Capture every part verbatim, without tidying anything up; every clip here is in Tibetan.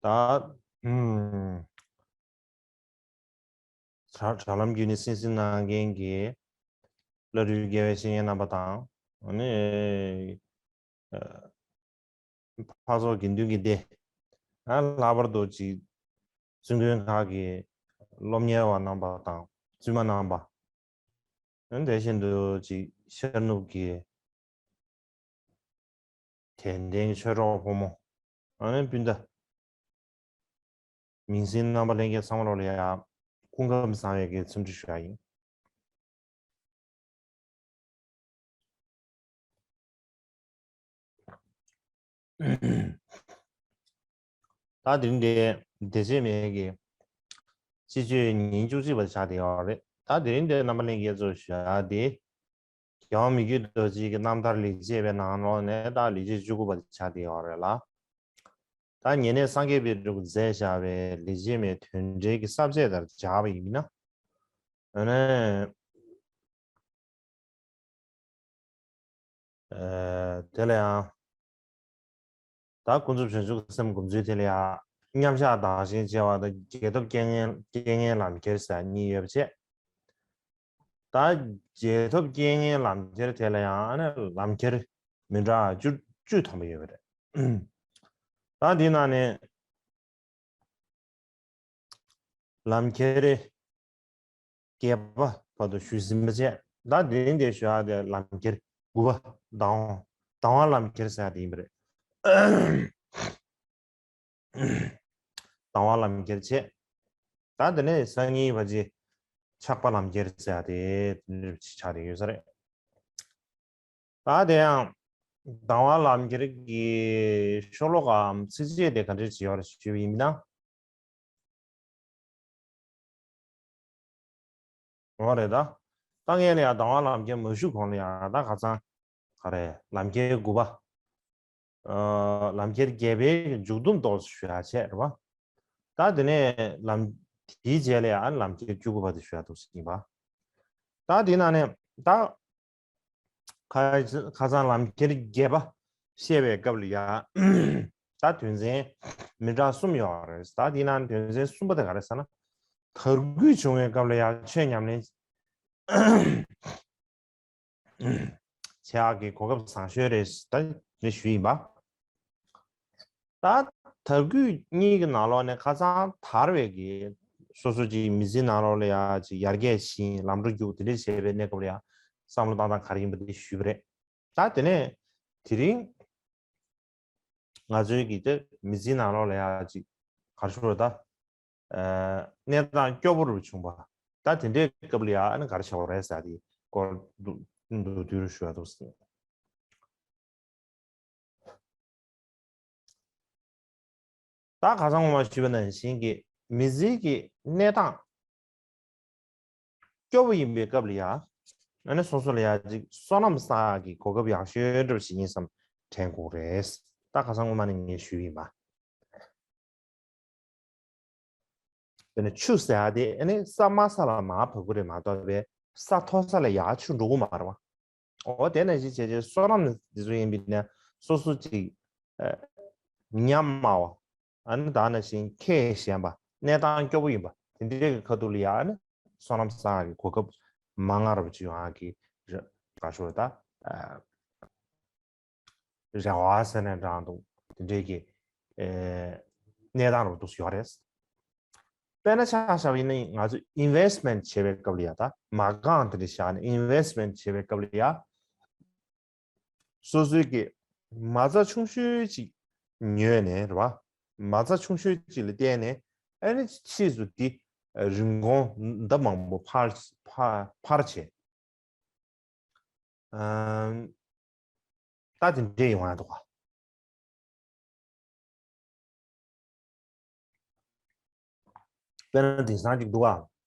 ད་ཨུམ། དྲ་དྲ་ལམ་བརྒྱུད་ནས་གསན་གཟིགས་གནང་མཁན་གྱི་བླ་སྤྲུལ་དགེ་བའི་བཤེས་གཉེན་རྣམ་པ་དང་། ཨ་ནི་ཨ་འཕགས་ཚོགས་དགེ་འདུན་གྱི་སྡེ། ཨ་ལྷག་པར་དུ་ཅིག་བཙུན་དགོན་ཁག་གི་སློབ་གཉེར་བ་རྣམ་པ་དང་བཙུན་མ་རྣམ་པ། ཨ་དེ་བཞིན་དུ་ཅིག་ཤར་ནུབ་ཀྱི་དད་ལྡན་ཆོས་གྲོགས་ཕོ་མོ། ཨ་ནི་སྤུན་ཟླ། མིང་སྲིང་རྣམ་པ་ལྷན་རྒྱས་ཚང་མ་ལོ་ལ་ཡ། སྐུ་ཁམས་བཟང་བའི་གི་འཚམས་འདྲི་ཞུ་ཡ་ཡིན། ད་དེ་རིང་འདི་བདེ་སྐྱིད་མའི་གི་སྤྱི་སྤྱོད་ཉིན་བཅུ་གཅིག་པ་ཆགས་བསྡད་ཡོད་རེད། ད་དེ་རིང་འདི་རྣམ་པ་ལྷན་རྒྱས་ཚོ་ཞུ་ཡ་དེ། རྒྱལ་བ་མི་བསྐྱོད་རྡོ་རྗེ་གི་རྣམ་ཐར་ལེགས་བཤད་པའི་ནང་ལོགས་ནས་ད་ལེགས་བཤད་བཅུ་དགུ་པ་དེ་ཆགས་བསྡད་ཡོད་རེད་ལ། ད་ཉེ་གནས་སངས་རྒྱས་པའི་སྤྲུལ་སྐུ་མཛད་བཞག་པའི་ལེགས་བཤད་མའི་དོན་འགྲེལ་གྱི་ས་བཅད་ལྟར་སྦྱར་བ་ཡིན་ན། ཨ་ནི། ཨ་དེ་ལ་ཡང་། ད་ཀུན་རྫོབ་བྱང་ཆུབ་སེམས་སྒོམ་ཚུལ་དེ་ལ་ཡང་མཉམ་བཞག་དང་ཞེན་བྱ་བ་དང་རྒྱལ་ཐབས་རྐྱེན་ངན་རྐྱེན་ངན་ལམ་ཁྱེར་ཟེར་གཉིས་ཡོད་པ་བྱས། ད་རྒྱལ་ཐབས་རྐྱེན་ངན་ལམ་ཁྱེར་དེ་ལ་ཡང་ཨ་ནི་ལམ་ཁྱེར་མི་འདྲ་བཅུ་བཅུ་ཐམ་པ་ཡོད་པ་རེད། ད་འདི་ནང་ནས་ལམ་ཁྱེར་བརྒྱད་པ་བར་དུ་ཞུས་ཟིན་པ་བྱས། ད་དེ་རིང་འདིར་ཞུ་ཡག་དེ་ལམ་ཁྱེར་དགུ་པ། ལྡང་བ། ལྡང་བ་ལམ་ཁྱེར་ཟེར་ཡག་དེ་ཡིན་པ་རེད། ལྡང་བ་ལམ་ཁྱེར་བྱས། ད་དེ་ནས་སང་ཉིན་བར་གྱི་ཆགས་པ་ལམ་ཁྱེར་ཟེར་ཡག་དེ་དེ་འདྲ་ཆགས་བསྡད་ཡོད་ས་རེད། ད་དེ་ཡང་ལྡང་བ་ལམ་ཁྱེར་གྱི་ཤོ་ལོ་ཀའམ་ཚིགས་བཅད་དེ་ག་འདྲ་ཅིག་ཡོད་རེད་ཞུས་པ་ཡིན་ན། འོ་རེད་ད། ད་ངས་ལ་ཡང་ལྡང་བ་ལམ་ཁྱེར་མ་ཞུས་གོང་ལ་ཡང་ད་ཁ་སང་ག་རེ་ལམ་ཁྱེར་དགུ་པ། ཨ་ལམ་ཁྱེར་བརྒྱད་པའི་མཇུག་སྡོམ་ཏོག་ཙམ་ཞུ་ཡག་བྱས་རེད་པ། ད་དེ་ནས་ལམ་དེའི་རྗེས་ལ་ཡང་ལམ་ཁྱེར་བཅུ་དགུ་པ་དེ་ཞུ་ཡག་ཏོག་ཙམ་ཡིན་པ། ད་དེ་ནང་ནས་ད། ཁ་ཁ་སང་ལམ་ཁྱེར་བརྒྱད་པ་བཤད་པའི་སྐབས་ལ་ཡ། ད་དོན་ཚན་མི་འདྲ་གསུམ་ཡོད་རེད། ད་དེའི་ནང་དོན་ཚན་གསུམ་པ་དེ་ག་རེ་ཟེར་ན། དར་རྒུད་བྱུང་བའི་སྐབས་ལ་ཡ་ཆོས་ཉམས་ལེན་བྱེད་ཡག་གི་གོ་སྐབས་བཟང་ཤོས་རེད། ད་དེ་ཞུས་ཡིན་པ། ད་དར་རྒུད་གཉིས་ཀྱི་ནང་ལོགས་ནས་ཁ་སང་དར་བའི་གི་སོ་སོ་ཅིག་མི་ཚེའི་ནང་ལོགས་ལ་ཡ་ཅིག་ཡར་རྒྱས་ཕྱིན། ལམ་འགྲོ་རྒྱུག་དེ་འདྲས་བྱས་པའི་གནས་སྐབས་ལ་ཡ་བསམ་བློ་བཏང་སྟངས་ག་རེ་ཡིན་པ་དེ་ཞུས་པ་རེད། ད་དེ་ནས་དེ་རིང་ང་ཚོའི་གི་དེ་མི་ཚེའི་ནང་ལོགས་ལ་ཡ་ཅིག་ག་རེ་ཞུ་དགོས་རེད་ད། ཨ་གནས་སྟངས་སྐྱོ་པོ་རུ་བྱུང་བ། ད་དེ་འདྲའི་སྐབས་ལ་ཡ་ཨ་ནི་ག་རེ་བྱ་དགོས་རེད་ཟེར་དེའི་སྐོར་མདོར་བསྡུས་རུ་ཞུ་ཡག་འདུག་ཟེར། ད་ཁ་སང་ངོ་མ་ཞུས་པ་ནང་བཞིན་གྱི་མི་ཚེ་གི་གནས་སྟངས་སྐྱོ་བོ་ཡིན་པའི་སྐབས་ལ་ཡ། ཨ་ནི་སོ་སོ་ལ་ཡ་ཅིག་བསོད་ནམས་བསགས་ཀྱི་གོ་སྐབས་ཡག་ཤོས་འདྲ་པོ་ཞིག་ཡིན་བསམ་དྲན་དགོས་རེད། ད་ཁ་སང་ངོ་མ་ནས་ངས་ཞུས་ཡིན་པ། དེ་ནས་ཆུ་ཟེར་ཡ་དེ་ཨ་ནི་ས་དམའ་ས་ལ་མར་བབས་ཀྱི་རེད་མ་གཏོགས་པའི་ས་མཐོ་ས་ལ་ཡར་ཆུ་འགྲོ་གི་མ་རེད་བ། འོ་དེ་ནང་བཞིན་བྱས་བྱས་བསོད་ནམས་འདི་ཚོ་ཡིན་པས་ན་སོ་སོ་ཅིག་ཨ་ཉམས་དམའ་བ། ཨ་ནི་ད་ནང་བཞིན་ཁེ་ཞན་པ། གནས་སྟངས་སྐྱོ་པོ་ཡིན་པ། དེ་འདྲའི་གི་ཁ་ཐུག་ལ་ཡ་ཨ་ནི་བསོད་ནམས་བསགས་ཀྱི་གོ་སྐབས་མ་མངའ་རབས་ཅིག་ཡོང་ཡག་གི་རེ་བ་ཞུ་བ་ད། རེ་བ་ཟེར་ནས་འདྲ་འདུག་དེ་འདྲའི་གི་ཨེ་གནས་སྟངས་རུ་འདུག་ཡོད་རེད། དཔེར་ན་ཆ་བཞག་པ་ཡིན་ན་ང་ཚོ་ཨིན་ཝེ་སི་མེན་ཊི་བྱེད་པའི་སྐབས་ལ་ཡ་ད་མ་རྐང་དེ་འདྲ་བཞག་ནས་ཨིན་ཝེ་སི་མེན་ཊི་བྱེད་པའི་སྐབས་ལ་ཡ། སོ་སོའི་གི་མ་རྩ་ཆུང་ཤོས་ཅིག་ཉོས་ནས་རེད་བ། མ་རྩ་ཆུང་ཤོས་ཅིག་ལ་བརྟེན་ནས་ཨ་ནི་ཕྱིས་སུ་དེ་རིན་གོང་ལྡབ་མང་པོ་འཕར་འཕར་འཕར་བྱས། ཨམ། ད་དེ་འདྲས་ཡོང་ཡ་འདུག་ག་དཔེར་ན་དེང་སང་ཅིག་འདུག་ག་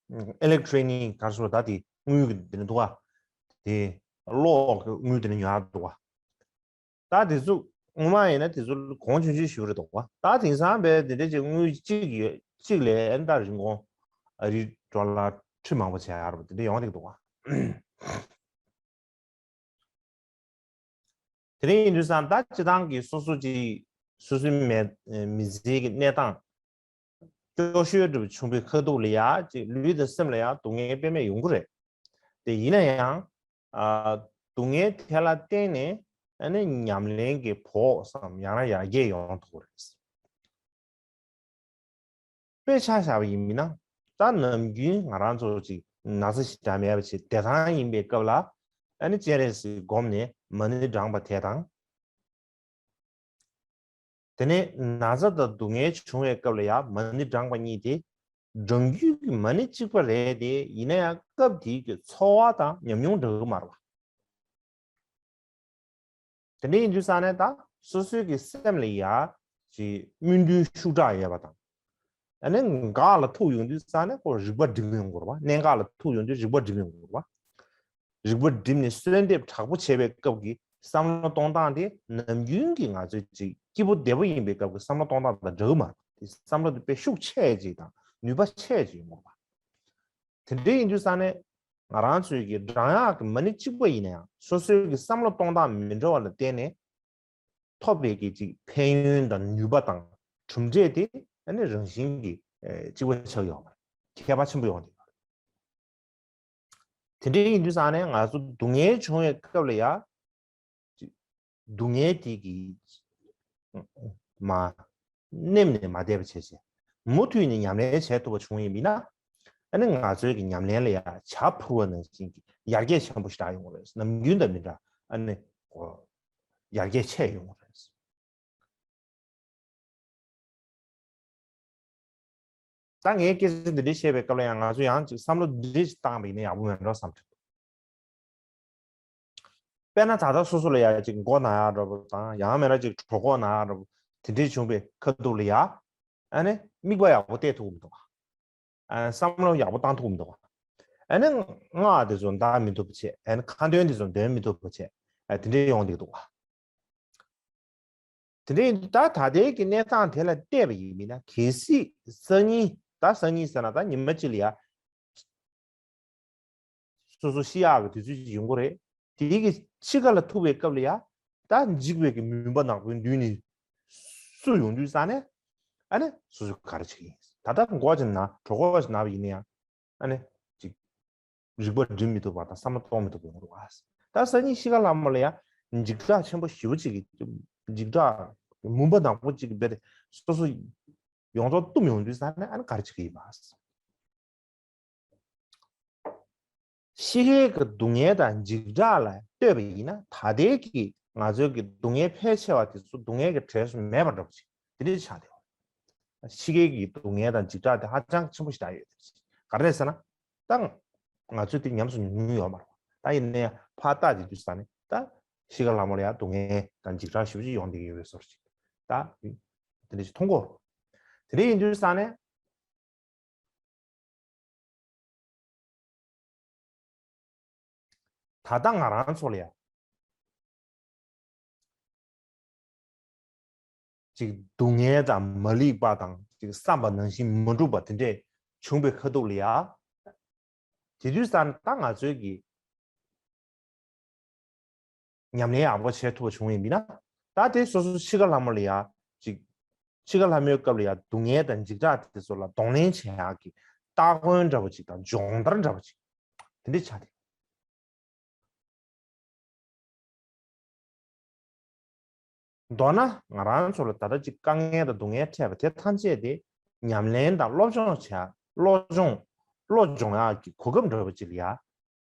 ཨེ་ལེག་ཊི་རོ་ནིག་ག་རེ་ཟེར་ད་དེ་དངུལ་གྱི་དེ་ནི་འདུག་ག་དེ་གློག་གི་དངུལ་དེ་ནི་ཉོ་ཡ་འདུག་ག་ད་དེ་ཚོ་ངོ་མ་ཡིན་ན་དེ་ཚོ་གོང་ཆུང་ཆུང་ཞིག་རེད་འདུག་ག་ད་དེང་སང་བས་དེ་འདྲས་ཅིག་དངུལ་གཅིག་ཡོད་གཅིག་ལས་ཨ་ནི་ད་རིན་གོང་ཨ་རི་ཌོ་ལར་ཁྲི་མང་པོ་བྱེད་ཡ་རེད་པ་དེ་འདྲས་ཡོང་བསྡད་འདུག་ག་དེ་རིང་ཡིན་དུས་ཙང་ད་སྤྱི་བཏང་གི་སོ་སོ་ཅིག་སོ་སོའི་མི་མི་ཚེའི་གི་གནས་སྟངས་ སྐྱོ་ཤོས་འདྲ་བོ་བྱུང་བའི་ཁ་ཐུག་ལ་ཡ་ཅིག་ལུས་དང་སེམས་ལ་ཡ་སྡུག་བསྔལ་དཔེ་མེད་ཡོང་གི་རེད། དེ་ཡིན་ན་ཡང་། ཨ། སྡུག་བསྔལ་དེ་ལ་བརྟེན་ནས་ཨ་ནི་ཉམས་ལེན་གྱི་བོགས་སམ་ཡང་ན་ཡར་རྒྱས་ཡོང་ཐུབ་ཀྱི་རེད། དཔེ་ཆ་བཞག་པ་ཡིན་མིན་ན། ད་ནམ་རྒྱུན་ང་རང་ཚོ་ཅིག་ན་ཚ་ཞེ་དྲག་མེད་པ་བྱས་བདེ་ཐང་ཡིན་པའི་སྐབས་ལ། ཨ་ནི་སྤྱན་རས་གཟིགས་བསྒོམས་ནས་མ་ཎི་བགྲངས་པ་དེ་དང་། དེ་ནས་ན་ཚ་དང་སྡུག་བསྔལ་བྱུང་བའི་སྐབས་ལ་ཡང་མ་ཎི་བགྲངས་པ་གཉིས་དེ། བགྲང་རྒྱུའི་གི་མ་ཎི་གཅིག་པ་རེད་དེ། ཡིན་ན་ཡང་སྐབས་དེའི་གི་ཚོར་བ་དང་ཉམས་མྱོང་འདྲ་གི་མ་རེད་པ། དེ་འདྲ་ཡིན་དུས་ཙང་ནས་ད་སོ་སོའི་གི་སེམས་ལ་ཡ་ཅིག་སྨོན་འདུན་ཤུགས་དྲག་ཡོད་པ་དང་། ཨ་ནི་འགག་ལ་ཐུག་ཡོང་དུས་ཙང་ནས་ཁོ་རིག་པ་སྒྲིམ་ཡོང་དགོས་རེད་པ། གནད་འགག་ལ་ཐུག་ཡོང་དུས་རིག་པ་སྒྲིམ་ཡོང་དགོས་རེད་པ། རིག་པ་སྒྲིམ་ནས་གསོལ་འདེབས་དྲག་པོ་བྱེད་པའི་སྐབས་ཀྱི་བསམ་བློ་གཏོང་སྟངས་དེ་ནམ་རྒྱུན་གྱི་ང་ཚོའི་ཅིག་སྐྱིད་པོ་བདེ་པོ་ཡིན་པའི་སྐབས་ཀྱི་བསམ་བློ་གཏོང་སྟངས་དང་འདྲ་གི་མ་རེད། དེ་བསམ་བློ་དེ་དཔེ་ཤུགས་ཆེ་ཅིག་དང་ནུས་པ་ཆེ་ཅིག་ཡོང་དགོས་པ། དེ་འདྲ་ཡིན་དུས་ཙང་ནས་ང་རང་ཚོའི་གི་བགྲང་ཡག་གི་མ་ཎི་གཅིག་པ་ཡིན་ན་ཡང་སོ་སོའི་གི་བསམ་བློ་གཏོང་སྟངས་མི་འདྲ་བ་ལ་བརྟེན་ནས་ཐོབ་པའི་གི་ཅིག་ཕན་ཡོན་དང་ནུས་པ་དང་གྲུབ་འབྲས་དེ་ཨ་ནི་རང་བཞིན་གྱིས་ཨེ་གཅིག་པ་ཆགས་ཡོང་བ་རེད། ཁྱད་པར་ཆེན་པོ་ཡོང་བསྡད་ཡོད་རེད། དེ་འདྲ་ཡིན་དུས་ཙང་ནས་ང་ཚོ་སྡུག་བསྔལ་བྱུང་བའི་སྐབས་ལ་ཡ། སྡུག་བསྔལ་དེ་གི་མ་ནེམ་ནས་མ་བསྡད་པ་བྱས་བྱས། མུ་མཐུད་ནས་ཉམས་ལེན་བྱས་ཐུབ་པ་བྱུང་ཡིན་མིན་ན། ཨ་ནི་ང་ཚོའི་གི་ཉམས་ལེན་ལ་ཡ་བྱ་འཕུར་བ་ནང་བཞིན་གྱི་ཡར་རྒྱས་ཆེན་པོ་ཞིག་ཡོང་བ་རེད། ནམ་རྒྱུན་དང་མི་འདྲ། ཨ་ནི་ཡར་རྒྱས་ཆེ་ཡོང་བ་རེད། ད་ངས་སྐད་ཆ་འདི་འདྲ་བཤད་པའི་སྐབས་ལ་ཡང་ང་ཚོ་ཡང་ཅིག་བསམ་བློ་འདི་འདྲ་ཞིག་བཏང་པ་ཡིན་ན་ཡག་པོ་མེད་འགྲོ་བསམ་གྱི་འདུག་དཔེར་ན་ད་ལྟ་སོ་སོ་ལ་ཡ་ཅིག་མགོ་ན་ཡག་འདྲ་པོ་དང་ཡང་མིན་ན་ཅིག་གྲོད་ཁོག་ན་ཡག་འདྲ་པོ་དེ་འདྲ་བྱུང་བའི་ཁ་ཐུག་ལ་ཡ། ཨ་ནི་དམིགས་པ་ཡག་པོ་གཏད་ཐུབ་ཀྱི་མི་འདུག་ཨ། བསམ་བློ་ཡག་པོ་བཏང་ཐུབ་ཀྱི་མི་འདུག་ཨ་ནི་སྔགས་དེ་ཚོ་འདོན་མི་ཐུབ་པ་བྱས། ཨ་ནི་ཁ་འདོན་དེ་ཚོ་འདོན་མི་ཐུབ་པ་བྱས། ཨ། དེ་འདྲ་ཡོང་བསྡད་ཀྱི་འདུག་དེ་འདྲ་ཡིན་དུས་ད་ད་ལྟའི་གི་གནས་སྟངས་དེ་ལ་བལྟས་པ་ཡིན་མིན་ན། གལ་སྲིད་སང་ཉིན། ད་སང་ཉིན་ཟེར་ན་ད་ཉི་མ་གཅིག་ལ་ཡ་སོ་སོ་ཤི་ཡག་གི་དུས་ཚོད་ཅིག་ཡོང་གི་རེད། དེའི་གི་འཆི་ཁ་ལ་ཐུག་པའི་སྐབས་ལ་ཡ། ད་འཇིགས་པའི་གི་མུན་པ་ནག་པོའི་མདུན་ནས་བསུ་ཡོང་དུས་ཙང་ནས། ཨ་ནི་སོ་སོ་ག་རེ་བྱེད་ཀྱི་ཡིན། ད་ལྟ་མགོ་ཅིག་ན། གྲོད་ཁོག་ཅིག་ན་བ་ཡིན་ན་ཡང་། ཨ་ནི་ཅིག་རིག་པ་སྒྲིམ་མི་ཐུབ་པ་དང་བསམ་བློ་གཏོང་མི་ཐུབ་པ་ཡོང་གི་རེད་པ། ད་སང་ཉིན་ཤི་ཁ་ལྷ་མོ་ལ་ཡ་འཇིགས་སྐྲག་ཆེན་པོ་ཞེ་པོ་ཅིག་གི། འཇིགས་སྐྲག་མུན་པ་ནག་པོ་ཅིག་གི་སྦས་ཏེ་སོ་སོ་ཡོངས་རྫོགས་བཏུམས་ཡོང་དུས་ཙང་ནས། ཨ་ནི་ག་རེ་བྱེད་ཀྱི་ཡིན་པ། ཤི་ཁའི་གི་སྡུག་བསྔལ་དང་འཇིགས་སྐྲག་ལ་ལྟོས་པ་ཡིན་ན། ད་ལྟའི་གི་ང་ཚོའི་གི་སྡུག་བསྔལ་ཕལ་ཆེ་བ་དེ་ཚོ་སྡུག་བསྔལ་གྱི་གྲས་སུ་མེད་པ་འདྲ་པོ་ཅིག་དེ་འདྲ་ཆགས་བསྡད་ཡོད། ཤི་ཁའི་གི་སྡུག་བསྔལ་དང་འཇིགས་སྐྲག་དེ་ཧ་ཅང་ཆེན་པོ་ཞེ་དྲག་ཡོད། ག་རེ་རེད་ཟེར་ན། ད་ང་ཚོས་དེ་ཉམས་སུ་མྱོང་མྱོང་ཡོད་མ་རེད། ད་ཡིན་ན་ཡང་ཕར་བལྟས་བསྡད་དུས་ཙང་ནས། ད་ཤི་ཁ་ལྷ་མོ་ལ་ཡ་སྡུག་བསྔལ་དང་འཇིགས་སྐྲག་ཞེ་པོ་ཅིག་ཡོང་བསྡད་ཀྱི་ཡོད་པའི་བཟོ་འདྲ་ཅིག་ད་དེ་འདྲ་ཞིག་མཐོང་གི་ཡོད། དེ་འདྲ་ཡིན་དུས་ཙང་ནས། ད་ལྟ་ང་རང་ཚོ་ལ་ཡ་ཅིག་སྡུག་བསྔལ་དང་མ་ལུས་པ་དང་། ཅིག་བསམ་པ་ནང་བཞིན་མ་འགྲུབ་པ་དེ་འདྲས་བྱུང་བའི་ཁ་ཐུག་ལ་ཡ། དེ་དུས་ཙང་ད་ང་ཚོའི་གི་ཉམས་ལེན་ཡག་པོ་བྱེད་ཐུབ་པ་བྱུང་ཡིན་མིན་ན། ད་དེ་སོ་སོ་ཤི་ཁ་ལྷ་མོ་ལ་ཡ་ཅིག་ཤི་ཁ་ལྷ་མོའི་སྐབས་ལ་ཡ་སྡུག་བསྔལ་དང་འཇིགས་སྐྲག་དེ་ཚོ་ལ་གདོང་ལེན་བྱེད་ཡག་གི་སྟ་གོན་འདྲ་པོ་ཅིག་དང་སྦྱོང་བརྡར་འདྲ་པོ་ཅིག་དེ་འདྲ་ཆགས་ཏེ། མདོར་ན་ང་རང་ཚོ་ལ་ད་ལྟ་ཅིག་དཀའ་ངལ་དང་སྡུག་བསྔལ་འཕྲད་པ་དེ་ཐམས་ཅད་དེ་ཉམས་ལེན་དང་སློབ་སྦྱོང་བྱ། སློབ་སྦྱོང་། བློ་སྦྱོང་ཡག་གི་གོ་སྐབས་འདྲ་པོ་ཅིག་ལ་ཡ་